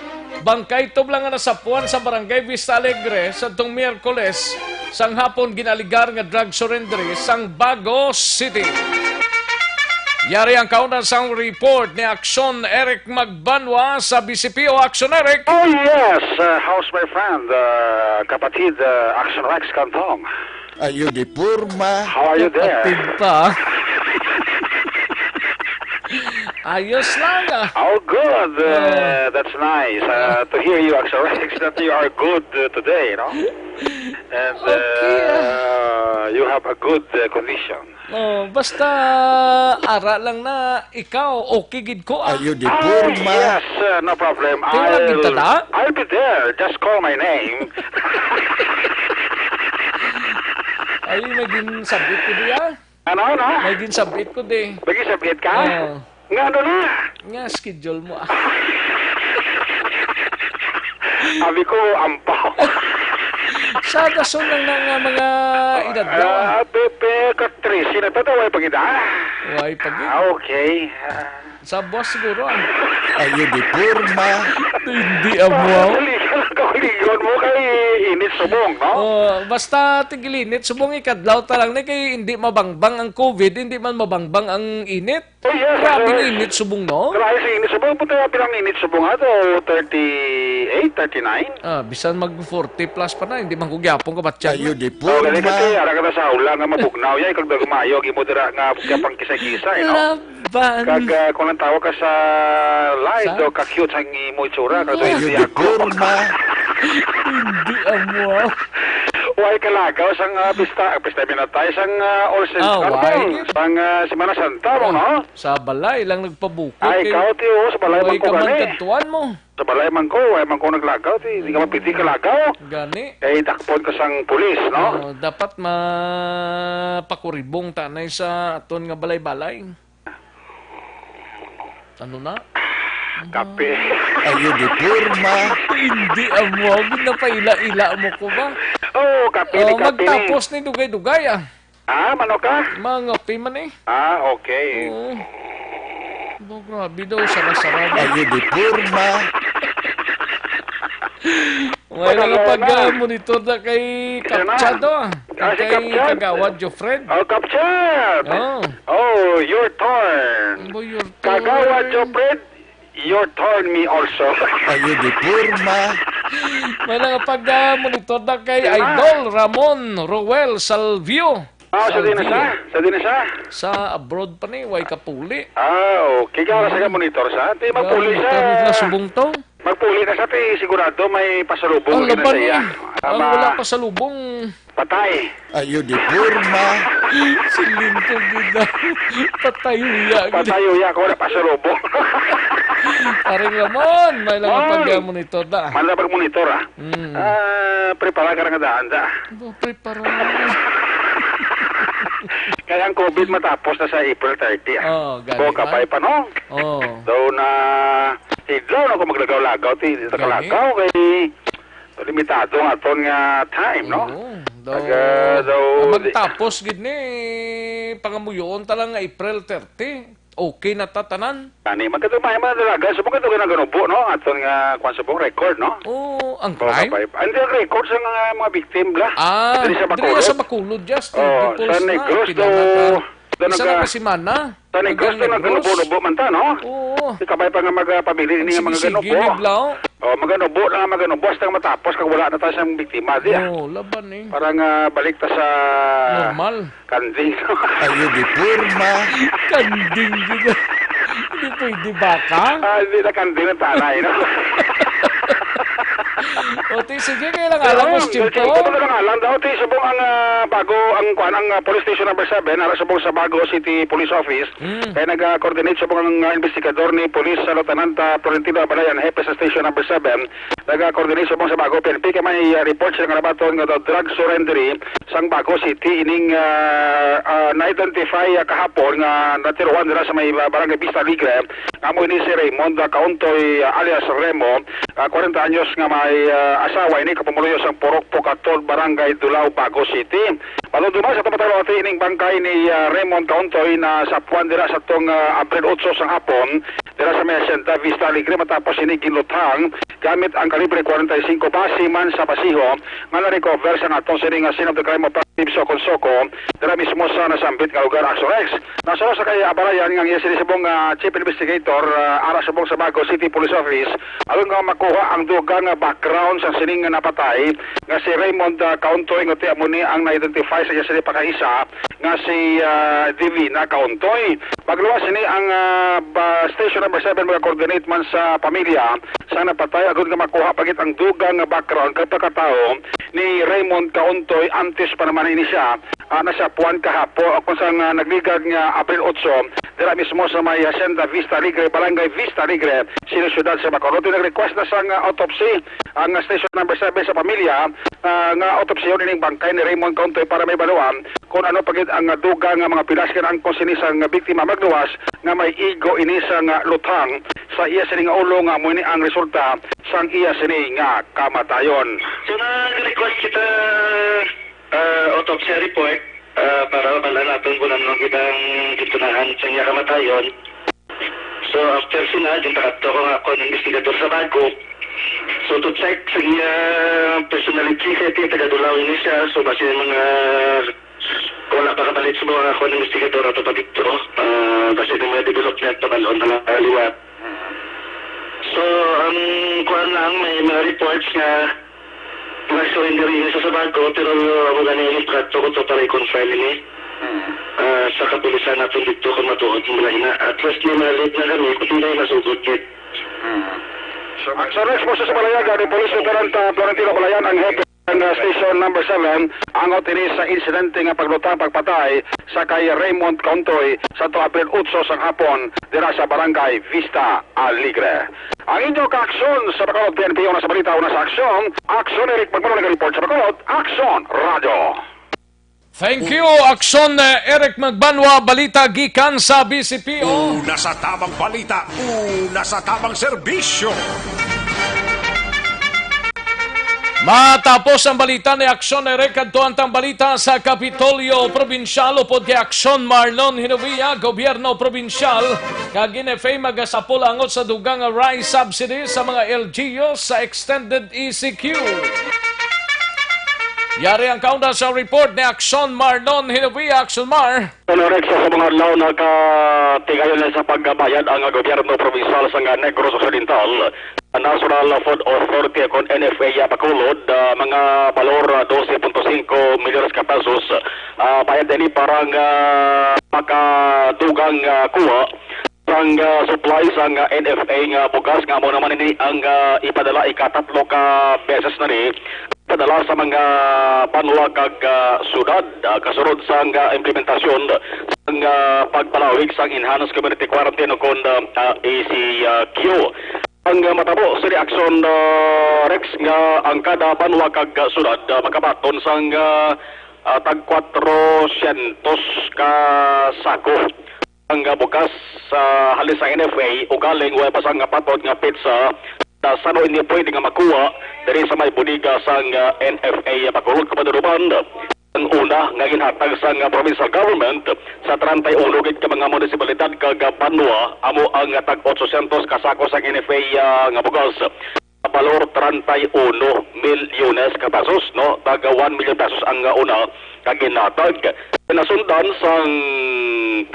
Bangkay tublang nga nasapuan sa Barangay Vista Alegre sa tong Miyerkules sang hapon, gin-aligar nga drug surrendery sang Bago City. Yari ang kauna sang report ni Action Eric Magbanwa sa B C P O. Action Eric! Oh yes, uh, how's my friend, uh, kapatid, uh, Action Rex Cantong? Ayo di porma. How are you there? Kapatid pa. Ayos lang, ah. Oh, good. Uh, Oh. That's nice, uh, to hear you, Action Rex, that you are good, uh, today, no? And Okay, ah. uh, you have a good, uh, condition. Oh, basta ara lang na ikaw, okay gid ko, ah. Ayo di Ah, porma. Yes, uh, no problem. Pero lagi I'll, tada? I'll be there. Just call my name. Ay, may ginsabit ko di, ah. Ano, ano? May ginsabit ko di. May ginsabit ka? Oo. Nga, ano na? Nga schedule mo, ah. Abi ko, ampaw. Sa dason lang na nga mga edad daw, ah. Ah, pe, pe, ka trese na to, way pa gid, ah. Way pa gid. Ah, okay. Ah. Sa buwas siguro, ah. Ayo di porma. Hindi, amo, ah. Kauligan mo kay init subong, no? Oh, basta tigilinit subong, ikadlaw ta lang ni kay hindi mabangbang ang covid, hindi man mabangbang ang init. Oh, yes, Grabe sir. Ang init subong, no? Grabe sa init subong. Punta nga, pinang init subong ato, thirty-eight, thirty-nine. Ah, bisan mag forty plus pa na, hindi man ko gyapon kabatyan. Ayo di Oh, galing porma. Kasi, ara ka na sa ulan nga mabugnaw. Yay, kag dagumayo, imo dira nga kapang kisay-kisay, no? Laban. Kag, ah, kung ang tawag ka sa live, Sa? do, ka-cute sa imo itsura, kag Ayo di di ako. porma. Hindi, amo, ah. Way kalagaw sang, ah, pista, pista minatay sang, ah, All Saints, Ah, ano why? bang? Sang, ah, Semana Santa mo, Ah, no? Sa balay lang nagpabuko, Ay, kay ikaw, tiyo, sa balay way man ko ka man gani. kadtuan mo. Sa balay man ko, way man ko naglagaw, ti, di ka mapiti ka lagaw. Gani. Kay dakpon ka sang pulis, no? Oh, dapat mapakuribong tanay sa aton nga balay-balay. Ano na? Kape. Ayo di porma. Hindi, amo. Ginapaila-ila mo ko ba? Oo, kape ni Oh, kape ni. Magtapos ni dugay-dugay, ah. Ah, mano ka? Mangape man, eh. Ah, okay. Oo. Ba, grabe daw, sara-sara ba? Ayo di porma. Wala nga Ano pag, na? ah, monitor na kay Sino na? Kapcha to, ah. Ah, si Kay Kapcha? Kagawad Jofred. Oh, Kapcha! Oh. Oh, your turn. Boy, your Kagawad turn. Jofred, your turn me also. Ayo di porma. Wala nga pag, ah, monitor na kay Sino na? Idol Ramon Roel Salvio. Ah, sa di na Salvio. sa? Sa di na sa? Sa abroad pa ni, way kapuli. Ah, okay. Kaya sa ka monitor sa? Di magpuli Grabe, sa. Grabe na subong to. Magpuli na sa ti, sigurado may pasalubong Ang gid na laban sa iya. eh. Ang Ama, wala pasalubong. Patay. Ayo di porma. Siling ko gid na. Patay uya gid. Patay uya ko na pasalubong. Paring Ramon, may lang Mon! pag-monitor na. Manda pag-monitor, ah. Mm. Ah, prepara ka na nga daan, da. Bo, prepara na. Kaya ang covid matapos na sa April thirty, ah. Oh, gani Bo, man. kabay pa, no? Oh. Daw na, idlaw na ko maglagaw-lagaw, ti, Gani. nakalagaw kay limitado nga aton nga time, no? Oo, daw, Taga, daw, ah, di- magtapos gid ni, pangamuyoon ta lang nga April thirty. Okay na ta tanan. Ani, magkadumay man dalaga, subong kadto ka naganubo, no? Aton nga, kwan, subong record, no? Oo, ang Oh, crime? kabay. Hindi ang record sa mga, mga victim, bla. Ah, Diri sa diri Bacolod. sa Bacolod, Justin. Oh, People's sa na, Negros pila to, na ka? doon Isa na nagka-, ka semana. Sa Negros Hanggang to, Negros. nagkanubo-nubo man ta, no? Oo. Di kabay pa nga magapabilin ini nga mga Sige-sige ganubo. ni Blau. Oh, maganubo na nga maganubo hasta matapos kag wala na tayo sa biktima, di, ah. Oo, laban eh. Para nga balik ta sa Normal. kanding. Ayo di porma. Kanding gid. Hindi pwede baka? Ah, hindi na kanding ang tanay, no? O, ti, sige, kaya lang alam mo, Ayun, Jim, sige, po. Ito na lang alam daw, ti, subong ang, ah, bago, ang, kuan, ang, ah, police station number seven, ara subong sa Bago City Police Office, Mm. Kaya nag-coordinate subong ang, ah, investigador ni Police sa Lieutenant, ah, Florentino Abalayan, hepe sa Station Number Seven. Nag-coordinate subong sa Bago P N P kay may, ah, report sila nga nabaton nga daw drug surrendery sang Bago City ining, ah, ah, na-identify, ah, kahapon nga natiruan nila sa may, ah, Barangay Vista Alegre. Amo ini si Raymond, ah, Kauntoy, ah, alias Remo, ah, kwarenta anyos nga may Ay, ah, asawa ini ka pumuluyo sang Purok Pocatol, Barangay Dulao, Bago City. Matod man sa tumatalo ati ining bangkay ni, ah, Raymond Kauntoy na sapuan dira sa tong, ah, Abril otso sang hapon, dira sa may Hacienda Vista Alegre, matapos ini ginluthang gamit ang kalibre forty-five base man sa basiho nga na-recover sang aton sining, ah, scene of the crime operatives o kon SOCO, dira mismo sa nasambit nga lugar, Action Rex. Nasuno sa kay abalayan nga iya sini subong, ah, Chief Investigator, ah, ara subong sa Bago City Police Office, aron nga makuha ang dugang nga background sa sining nga napatay nga si Raymond, ah, Kauntoy, nga ti amo ni ang na-identify sa iya sini pagkaisa nga si, ah, Divina Kauntoy. Pagluwas sini ang, ah, ba, station number seven, mag-coordinate man sa pamilya sa napatay aron nga makuha pa gid ang dugang nga background kag pagkatawo ni Raymond Kauntoy antes pa naman ini siya, ah, nasapuan kahapon o kung sa nga nagligad nga Abril otso, dira mismo sa may Hacienda Vista Alegre, Barangay Vista Alegre, sa syudad sa Bacolod. Nag-request na sang, ah, autopsy ang, ah, station number seven sa pamilya, ah, nga autopsyon ining bangkay ni Raymond Kauntoy para mahibaluan kung ano pa gid ang, ah, dugang nga mga pilas kag angkon sini sang biktima magluwas nga may igo ini sang, ah, luthang sa iya sini nga ulo nga amo ini ang resulta sang iya sini nga kamatayon. So, nag-request kita, ah, autopsy report, ah, para mabalaan naton kung ano ang kitang gitunahan sa iya kamatayon. So, after sina, din takadto ko nga ako ang investigador sa Bago. So, to check sa iya personality, kaya taga Dulao ini siya. So, basi mga, wala pa kapalit sa mga ako ang investigador ato pa dito. Ah, basi may mga development pa balon na liwat. So, ang kuwan lang, may mga reports nga nag-surrender ini sa Sabago, pero amo gani ang impact ko to para i-confirm ini. Hmm. Ah, sa kapulisan natin dito kung matuod ang mga ina. At least may malit na kami, kung hindi masugod gid. Hmm. So, Action Rex, Boses sa Balayan, ni Police Lieutenant, ah, Florentino Balayan, ang hepe ng, ah, Station Number Seven, ang ini sa insidente nga paglutang pagpatay sa kay Raymond Kauntoy sa to April otso sang hapon dira sa Barangay Vista Alegre. Ang inyo kaaksyon sa Bacolod, P N P, una sa balita, una sa aksyon. Aksyon, Eric Magmalo nag-report sa Bacolod. Aksyon, Radyo. Thank you, Aksyon, eh, Eric Magbanwa, balita gikan sa B C P O. Una sa tamang balita, una sa tamang serbisyo. Matapos ang balita ni Aksyon Eric, adto ang tang balita sa Kapitolyo Probinsyal upod kay Aksyon Marlon Hinovia. Gobyerno Probinsyal kag N F A magasapol angot sa dugang nga rice subsidy sa mga L G Us sa extended E C Q. Yari ang kaunda sa report ni Aksyon Marlon Hinovia. Aksyon Mar. Ano, Rex, sa mga adlaw, nakatigayon na sa pagbayad ang gobyerno provincial sa Negros Occidental. National Food Authority o kon N F A Bacolod, ah, mga balor, ah, dose punto singko milyones ka pesos. Ah, bayad ini para nga makadugang, ah, kuha sang, ah, supply sang, ah, N F A nga bugas nga amo naman ini ang, ah, ipadala ikatatlo ka beses na ni padala sa mga banwa kag, ah, syudad, ah, kasunod sang, ah, implementasyon sang, ah, pagpalawig sang Enhanced Community Quarantine o kon, ah, ah, E C Q. Ang, ah, matabo sa reaksyon, ah, Rex, nga ang kada banwa kag, ah, syudad, ah, makabaton sang, ah, ah, tag kwatrosyentos ka sako ang, ah, bugas, ah, halin sa N F A, ugaling wala pa sang patod nga petsa, ah, sa ano ini pwede nga makuha diri sa may bodega sang, ah, N F A Bacolod. Kapaduruban, ang una nga ginhatag sang, ah, provincial government sa treinta y uno gid ka mga munisipalidad kag, ah, banwa, amo ang, ah, tag otsosyentos ka sako sang N F A, ah, nga bugas. Balor treinta y uno milyones ka pesos, no? Tag one million pesos ang, uh, una ka ginhatag. Nasundan sang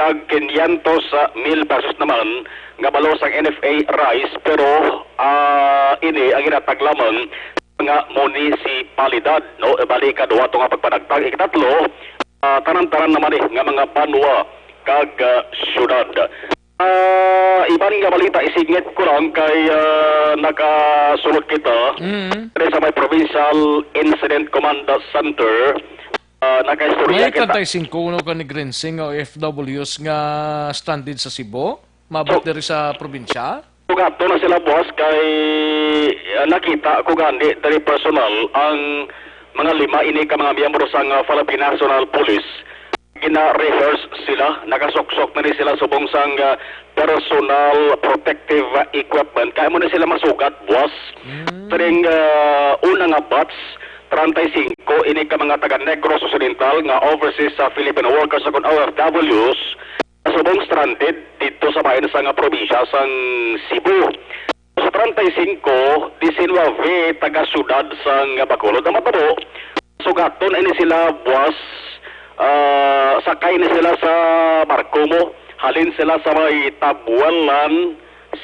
tag quinientos mil pesos naman nga balor sang N F A rice, pero, ah, ini ang ginhatag lamang nga munisipalidad, no? Bali, ikaduha to nga pagpanagtag. Ikatatlo, ah, tanan-tanan naman, eh, nga mga banwa kag, ah, syudad. Ah, iban nga balita, isingit ko lang kay, ah, nakasulod kita Mm. diri sa may Provincial Incident Command Center. Ah, nakaistorya May kita. Treinta y cinco kuno ka ni Grensing nga O F Ws nga stranded sa Cebu. Maabot So, diri sa probinsya. Sugato na sila, boss, kay, ah, nakita ko gani diri personal ang mga lima ini ka mga miyembro sang, ah, Philippine National Police. Gina-rehearse sila, nakasuksok na ni sila subong sang, ah, personal protective, ah, equipment. Kaya mo na sila masugat, boss. Mm. Tring, ah, una nga batch, treinta y cinco ini ka mga taga Negros Occidental nga overseas sa Filipino workers o kon O F Ws, subong stranded didto sa bahin sa nga probinsya sang Cebu. Sa treinta y cinco, diecinueve taga siyudad sang Bacolod ang matabo. Sugaton ini sila, buwas, ah, sakay ni sila sa barko mo. Halin sila sa may Tabualan,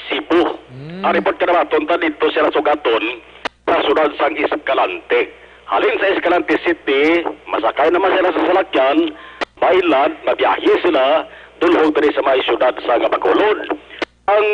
Cebu. Mm. Ang report kanabaton ta didto sila sugaton sa siyudad sang Escalante. Halin sa Escalante City, masakay naman sila sa salakyan, by land, mabiyahe sila, dulhog diri sa may siyudad sang Bacolod. Ang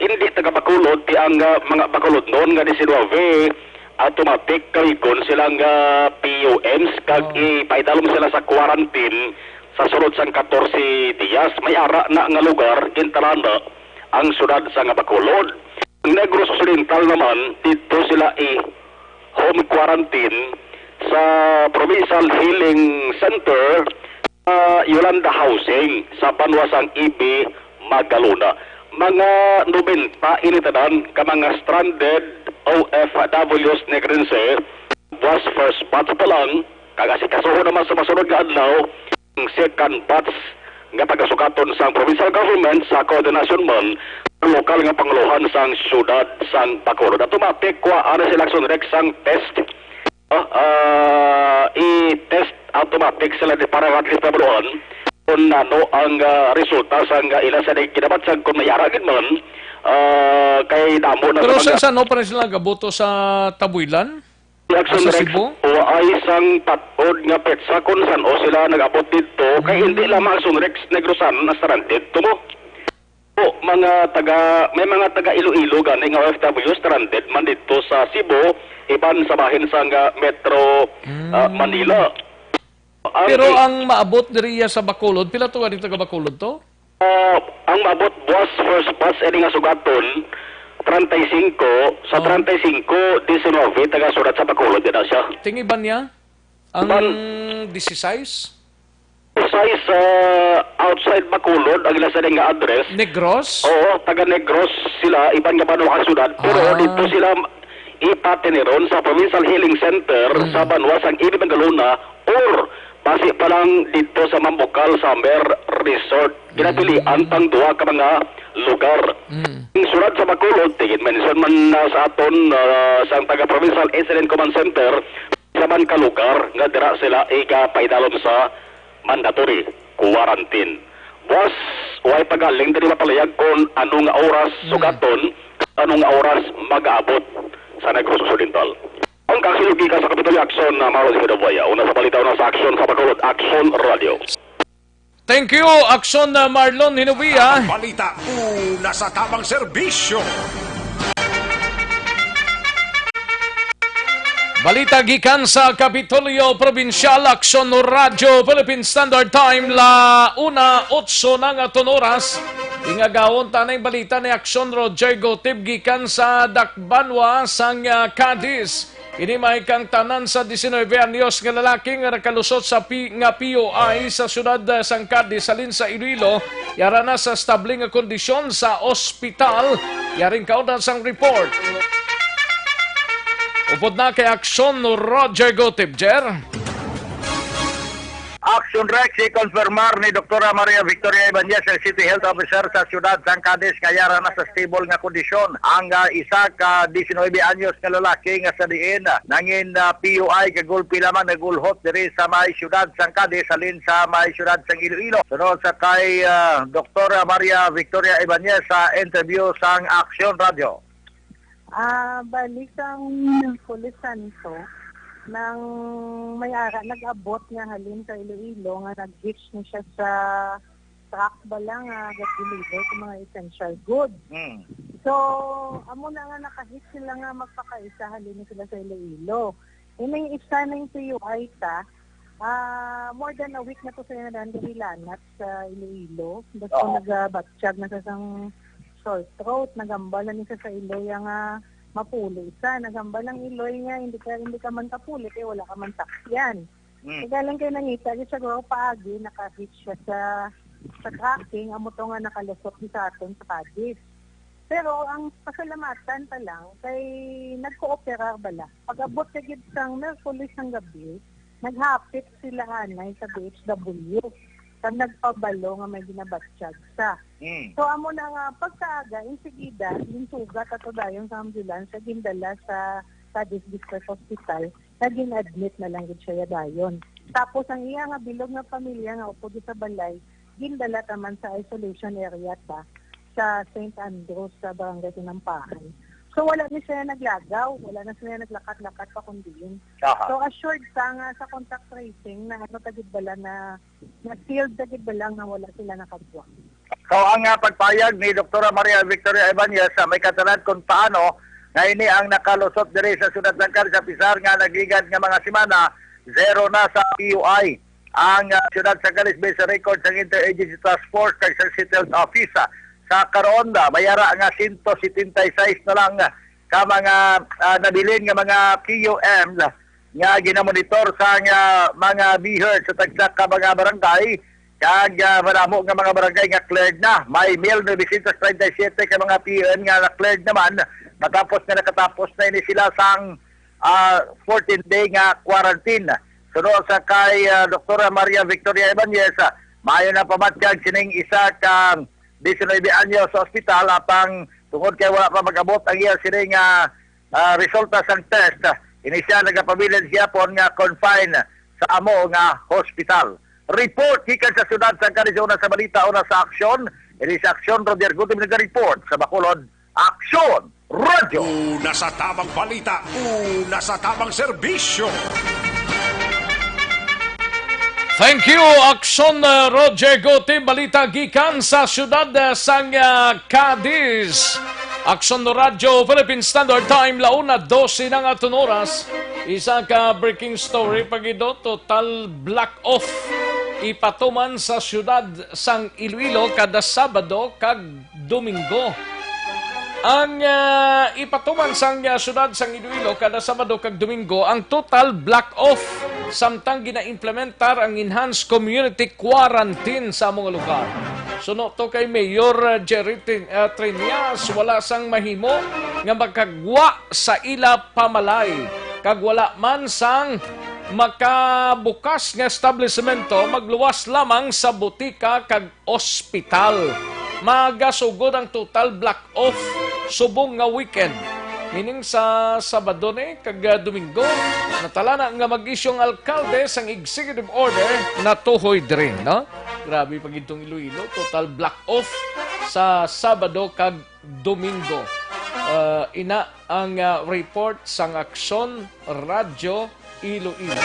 hindi taga Bacolod, ti ang, ah, mga Bacolodnon nga diecinueve, automatic kawigon sila nga P U Ms kag Oh. ipaidalom sila sa quarantine sa sulod sang catorce dias. May ara na nga lugar, gintalana ang siyudad sang Bacolod. Ang Negros Occidental naman, didto sila i-home quarantine sa Provincial Healing Center, ah, Yolanda Housing sa banwa sang Ibi, Magalona. Mga nobenta ini tanan ka mga stranded O F Ws Negrense, buwas first batch pa lang, kag asikasuhon naman sa masunod nga adlaw ang second batch nga pagasugaton sang provincial government sa coordination man sa lokal nga pangulohan sang siyudad sang Bacolod. Automatic, kuha na sila, Action Rex, sang test. Ah, ah, i-test automatic sila di para at least mabaluan kung ano ang, ah, resulta sang, ah, ila sa di kinabatsag kung may ara gid man, ah, kay damo na Pero sa sa mga sano pa rin sila gabuto sa Tabuilan? Action Ah, sa Rex, Cebu? o ay sang patod nga petsa kung san-o sila nag-abot dito, kay hindi Mm. lamang Action Rex Negros ang stranded to mo. Po, mga taga, may mga taga Iloilo gani nga O F W stranded man dito sa Cebu, iban sa bahin sang, ah, Metro, Mm. ah, Manila. Ang Pero i- ang maabot diriya sa Bacolod, pila to gani taga Bacolod to? Ah, ang maabot, boss, first batch ini nga sugaton, treinta y cinco, sa Oh. treinta y cinco, diecinueve taga surat sa Bacolod na siya. Tingiban niya? Ang Ban- dieciséis? Sa, sa outside Bacolod, ang ila sa nga address. Negros? Oo, taga Negros sila, iban nga banwa ka syudad. Pero Ah. dito sila ipatiniron sa Provincial Healing Center Mm. sa banwa sang Ibi, Magalona, or basi pa lang dito sa Mambukal Summer Resort. Ginapilian Mm. pang duha ka mga lugar. Mm. Ang syudad sa Bacolod, tigin mention man na sa aton, ah, sang taga Provincial Incident Command Center, sa man ka lugar nga dira sila ikapaidalom sa mandatory quarantine. Boss, way pagaling diri mapalayag kung ano nga oras Mm. sugaton, ano nga oras mag-aabot sa Negros Occidental. Ang kasilog gikan sa Kapitolyo Action na Marlon Hidabuaya. Una sa balita, una sa aksyon sa Bacolod, Action Radio. Thank you, Action na Marlon Hinubiya. Balita, una sa tamang serbisyo. Balita gikan sa Kapitolyo Provincial, Action Radyo Philippine Standard Time, la una otso na nga ton oras. Ingagawon ta na yung balita ni Action Roger Gotib gikan sa Dakbanwa sang, ah, Cadiz. Ini may kang tanan sa diecinueve anyos nga lalaki nga nakalusot sa pi-, nga P U I sa siyudad, ah, sang Cadiz, halin sa Iloilo, yara na sa stable nga kondisyon sa ospital. Yaring kaunan sang report. Upod na kay Aksyon Roger Gotib, Jer. Action Rex, i-confirmar ni Doktora Maria Victoria Ibanez, ang City Health Officer sa siyudad sang Cadiz, nga yara na sa stable nga kondisyon ang, ah, isa ka diecinueve anyos nga lalaki nga sa diin, ah, nangin, ah, P U I kagulpi lamang nagulhot diri sa may siyudad sang Cadiz halin sa may siyudad sang Iloilo. Sunod sa kay, ah, Doktora Maria Victoria Ibanez sa interview sang Action Radio. Ah, bali sang Pulis Santo, nang may ara nag-abot nga halin sa Iloilo nga nag-hitch na siya sa truck bala nga gag-deliver sa mga essential goods. Mm. So, amo na nga naka-hitch sila nga magpakaisa, halin na sila sa Iloilo. Ining isa ning P U I ta, ah, more than a week na to sila nga daan gamilanat sa Iloilo. Basta Oo. nagabatsyag na sa sang sore throat, nagambal na ni sa, sa iloy nga mapuli sa, nagambal ang iloy nga hindi ka, hindi ka man kapuli kay wala ka man sakyan. Mm. Kaya lang kay nangita di siya guro paagi, naka-hitch siya sa, sa trucking, amo to nga nakalusot di sa aton sa Cadiz. Pero ang pasalamatan pa lang kay nagkooperar bala. Pag-abot sa gid sang Miyerkules sang gabi, naghapit sila anay sa D H W kag nagpabalo nga may ginabatyag sa. Mm. So, amo na nga pagkaaga, insigida, ginsugat ato dayon sa ambulansya, gindala sa Cadiz District Hospital, nga gin-admit na lang gid siya dayon. Tapos ang iya nga bilog nga pamilya nga upod sa balay, gindala ta man sa isolation area ta sa Saint Andrews sa Barangay Tinampahan. So wala ni siya naglagaw, wala na siya naglakat-lakat pa kundi yun. Aha. So assured ta nga sa contact tracing na ano ta gid bala na, na sealed ta gid bala nga wala sila nakagwa. So ang ah, pagpayag ni Doktora Maria Victoria Ibanez sa may katanan kung paano nga ini ang nakalusot diri sa siyudad sang Cadiz, apisar nga nagligad nga mga semana, zero na sa P U I ang ah, siyudad sang Cadiz based sa record sang Interagency Task Force kag sa City Health Office. Ah, sa karon, ah, may ara nga sento setenta y seis na lang ah, ka mga ah, nabilin nga mga P U M nga ginamonitor sang ah, mga BHERT sa tagsa ka mga barangay, kag ah, madamo nga mga barangay nga cleared na. May mil novecientos treinta y siete ka mga P U M nga na-cleared naman matapos nga nakatapos na ini sila sang ah, fourteen day nga quarantine. Suno sa kay ah, Doktora Maria Victoria Ibanez, ah, maayo na pamatyag sining isa ka diecinuebe anyos sa ospital, apang tungod kay wala pa mag-abot ang iya sini nga ah, resulta sang test, ah, ini siya nagapabilin gihapon nga confine sa amo nga hospital. Report gikan sa siyudad sa Cadiz, una sa balita, una sa aksyon. Ini sa aksyon, Roger Gutim nag-report sa Bacolod. Aksyon Radyo. Una sa tamang balita, una sa tamang serbisyo. Thank you, Aksyon, uh, Roger Guti. Balita gikan sa siyudad, uh, sang, uh, Cadiz. Aksyon Radyo, Philippine Standard Time, launa dose na nga aton oras. Isa ka breaking story, pagido, total black off. Ipatuman sa siyudad sang Iloilo kada Sabado kag Domingo. Ang, ah, ipatuman sang, ah, siyudad sang Iloilo kada Sabado kag Domingo ang total black off, samtang ginaimplementar ang enhanced community quarantine sa among lugar. Suno to kay Mayor, ah, Jerry Tin-, ah, Triñas, wala sang mahimo nga makagwa sa ila pamalay, kag wala man sang makabukas nga establisemento, magluwas lamang sa butika kag ospital. Magasugod ang total black off subong nga weekend, meaning sa Sabado ni kag, ah, Domingo. Natala na nga mag-issue ang alkalde sang executive order natuhoy diri, no? Grabe pa gid tong Iloilo, total black off sa Sabado kag Domingo. Ah, ina ang, ah, report sang Aksyon Radyo Iloilo.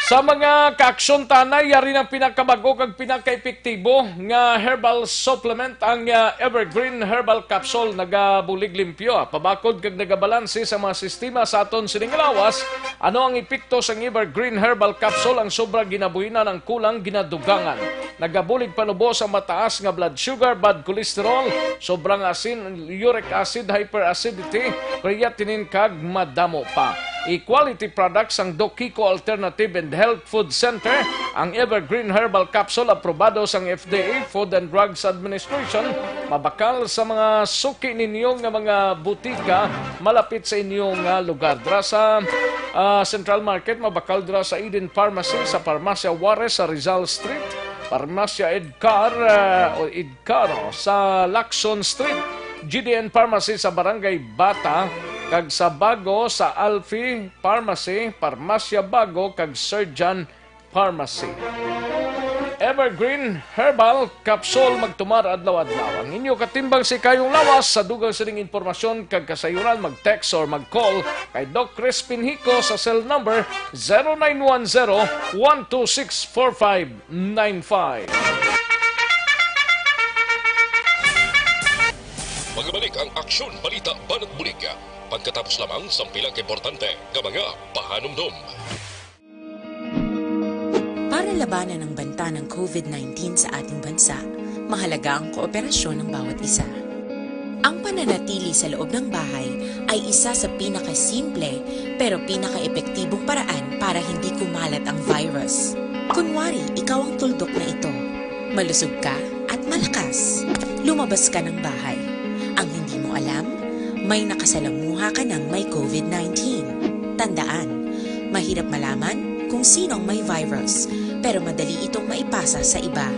Sa mga kaaksyon, tanay, yari ang pinakabag-o kag pinakaepektibo nga herbal supplement, ang, ah, Evergreen Herbal Capsule. Nagabulig limpyo, ah, pabakod kag nagabalanse sa mga sistema sa aton sining lawas. Ano ang epekto sang Evergreen Herbal Capsule? Ang sobra ginabuhinan, ang kulang ginadugangan. Nagabulig panubo sa mataas nga blood sugar, bad cholesterol, sobrang asin, uric acid, hyperacidity, creatinine, kag madamo pa. E-quality products ang Dokiko Alternative and Health Food Center, ang Evergreen Herbal Capsule, aprobado sang F D A, Food and Drugs Administration, mabakal sa mga suki ninyo nga mga butika malapit sa inyo nga lugar. Dira sa, ah, Central Market, mabakal dira sa Eden Pharmacy, sa Parmasya Juarez, sa Rizal Street, Parmasya Edcar, ah, o Edcaro, sa Lacson Street, G D N Pharmacy sa Barangay Bata, kag sa Bago sa Alfie Pharmacy, Parmasya Bago, kag Surgeon Pharmacy. Evergreen Herbal Capsule, magtumar adlaw-adlaw. Ang inyo katimbang sa ikayong lawas. Sa dugang sining impormasyon kag kasayuran, mag-text or mag-call kay Doc Crispin Hico sa cell number zero nine one zero, one two six, four five nine five. Magabalik ang Aksyon Balita Banat Bulig pagkatapos lamang sang pila ka importante nga mga pahanumdom. Para labanan ang banta ng COVID nineteen sa ating bansa, mahalaga ang kooperasyon ng bawat isa. Ang pananatili sa loob ng bahay ay isa sa pinakasimple pero pinakaepektibong paraan para hindi kumalat ang virus. Kunwari, ikaw ang tuldok na ito. Malusog ka, At malakas, lumabas ka ng bahay. Ang hindi mo alam, may nakasalamuha ka ng may covid nineteen. Tandaan, mahirap malaman kung sino ang may virus, pero madali itong maipasa sa iba.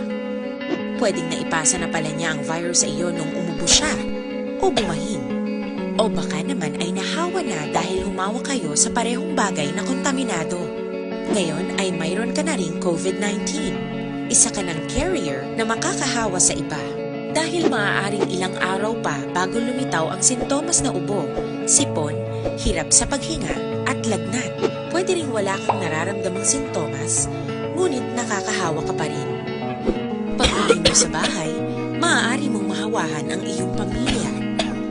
Pwedeng naipasa na pala niya ang virus sa iyo nung umubo siya o bumahin. O baka naman ay nahawa na dahil humawak kayo sa parehong bagay na kontaminado. Ngayon ay mayroon ka na ring covid nineteen. Isa ka ng carrier na makakahawa sa iba. Dahil maaaring ilang araw pa bago lumitaw ang sintomas na ubo, sipon, hirap sa paghinga, at lagnat. Pwede ring wala kang nararamdamang sintomas, ngunit nakakahawa ka pa rin. Pag-uwi mo sa bahay, maaari mong mahawahan ang iyong pamilya.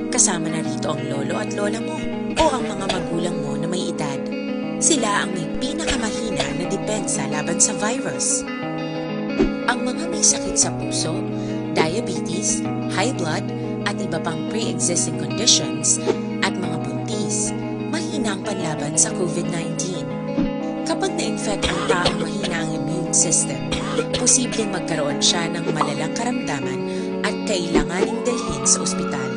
Kasama na rito ang lolo at lola mo o ang mga magulang mo na may edad. Sila ang may pinakamahina na depensa laban sa virus. Ang mga may sakit sa puso, diabetes, high blood, at iba pang pre-existing conditions, at mga buntis, mahina ang panlaban sa covid nineteen. Kapag na-infect ang taong mahina ang immune system, posibleng magkaroon siya ng malalang karamdaman at kailanganing dalhin sa ospital.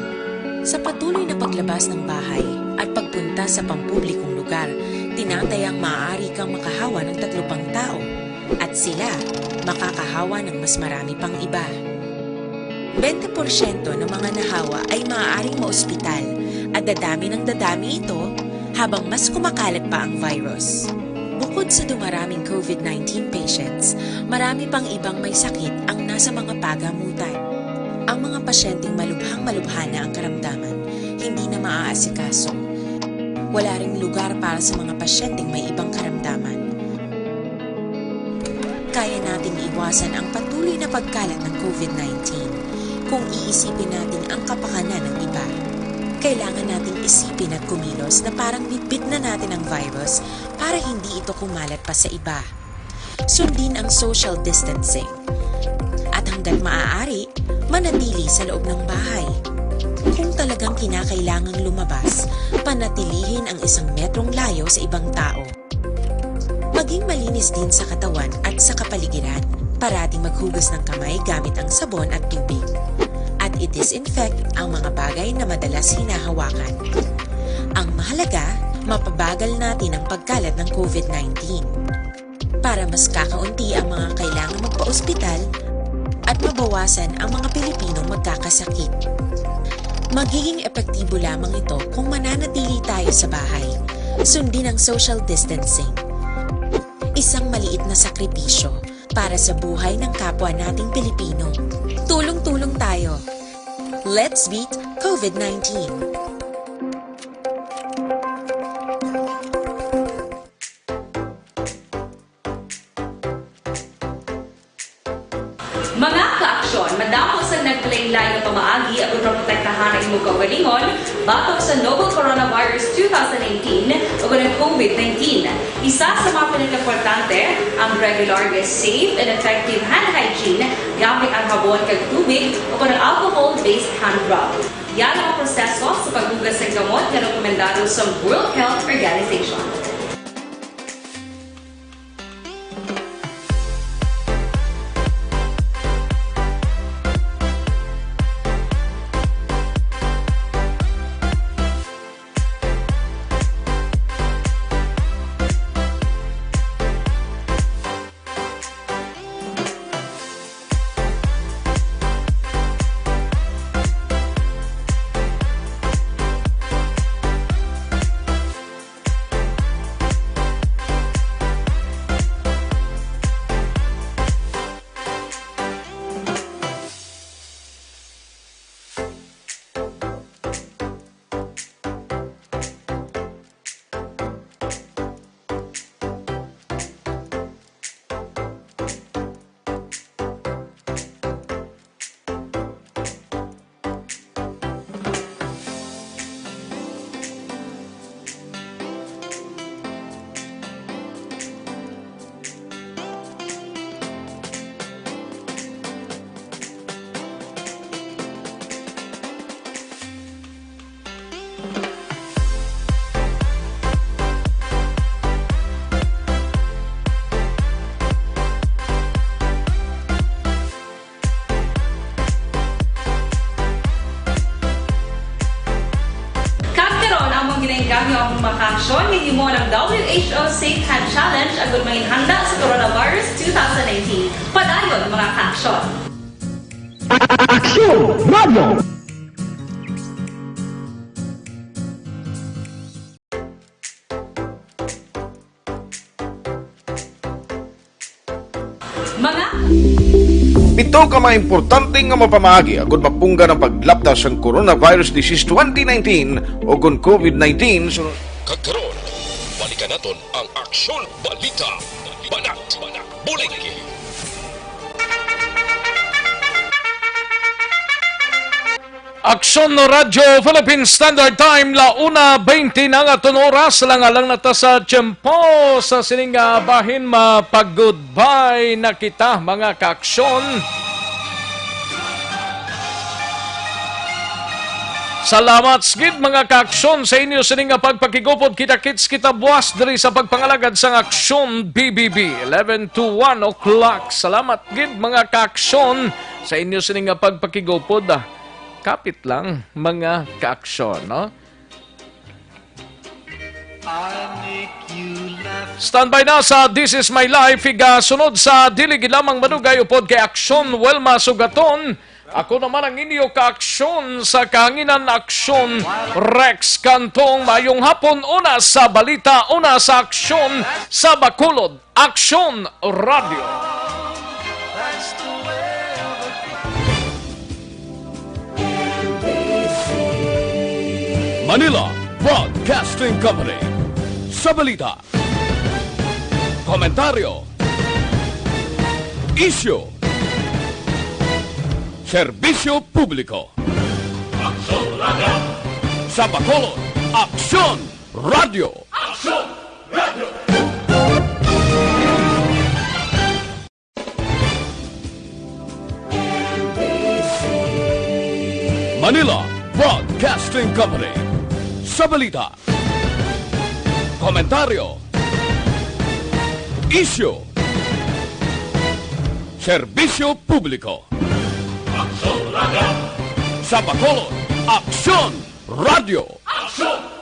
Sa patuloy na paglabas ng bahay at pagpunta sa pampublikong lugar, tinatayang maaari kang makahawa ng tatlo pang tao at sila makakahawa ng mas marami pang iba. Bente porsyento ng mga nahawa ay maaaring maospital at dadami ng dadami ito habang mas kumakalat pa ang virus. Bukod sa dumaraming covid nineteen patients, marami pang ibang may sakit ang nasa mga pagamutan. Ang mga pasyenteng malubhang-malubha na ang karamdaman, hindi na maaasikaso. Wala ring lugar para sa mga pasyenteng may ibang karamdaman. Kaya nating iwasan ang patuloy na pagkalat ng covid nineteen kung iisipin natin ang kapakanan ng iba. Kailangan nating isipin at kumilos na parang bitbit na natin ang virus para hindi ito kumalat pa sa iba. Sundin ang social distancing. At hanggat maaari, manatili sa loob ng bahay. Kung talagang kinakailangang lumabas, panatilihin ang isang metrong layo sa ibang tao. Maging malinis din sa katawan at sa kapaligiran. Parating maghugas ng kamay gamit ang sabon at tubig. At i-disinfect ang mga bagay na madalas hinahawakan. Ang mahalaga, mapabagal natin ang pagkalat ng covid nineteen. Para mas kakaunti ang mga kailangang magpa-ospital at mabawasan ang mga Pilipinong magkakasakit. Magiging epektibo lamang ito kung mananatili tayo sa bahay. Sundin ang social distancing. Isang maliit na sakripisyo para sa buhay ng kapwa nating Pilipino. Tulong-tulong tayo. Let's beat covid nineteen. Mga ka-aksyon, madamo sang naglain-lain nga pamaagi aron maprotektahan ang imo kaugalingon batok sa novel coronavirus two thousand eighteen o ang covid nineteen. Isa sa mga pinakaimportante ang regular nga safe and effective hand hygiene gamit ang habon kag tubig o ang alcohol-based hand rub. Yan ang proseso sa paghugas sang kamot nga rekomendado sa World Health Organization. Ang mga kaaksyon, gin-imo ng W H O Safe Hand Challenge agud manginhanda sa Coronavirus two thousand nineteen. Padayon, mga kaaksyon. Aksyon Radio! Mga Pito ka mga importante nga mapamaagi agud mapunggan ang paglapta sang coronavirus disease twenty nineteen o kon COVID nineteen. Sunod. Kag karon, balikan naton ang Aksyon Balita. Banat, Buligi. Aksyon Radyo Philippine Standard Time, la una veinte na nga aton oras, lang-alang na ta sa tiyempo sa sining nga bahin. Mapag-goodbye na kita, mga kaaksyon. Salamat gid, mga kaaksyon, sa inyo sining nga pagpakigupod. Kita-kits kita buwas diri sa pagpangalagad sang Aksyon B B B, eleven to one o'clock. Salamat gid, mga kaaksyon, sa inyo sining nga pagpakigupod. Ah, kapit lang, mga kaaksyon, no? Standby na sa This Is My Life, igasunod sa dili gid lamang madugay upod kay Aksyon Wilma Sugaton. Ako naman ang inyo kaaksyon sa kahanginan, Aksyon Rex Cantong. Mayong hapon, una sa balita, una sa aksyon sa Bacolod. Aksyon Radio. Manila Broadcasting Company. Sa balita, komentaryo, isyu, serbisyo publiko. Aksyon Radio. Sa Bacolod, Aksyon Radio. Aksyon Radio. Manila Broadcasting Company. Sa balita, komentaryo, isyu, serbisyo publiko. Aksyon Radio. Sa Bacolod, Aksyon Radio. Aksyon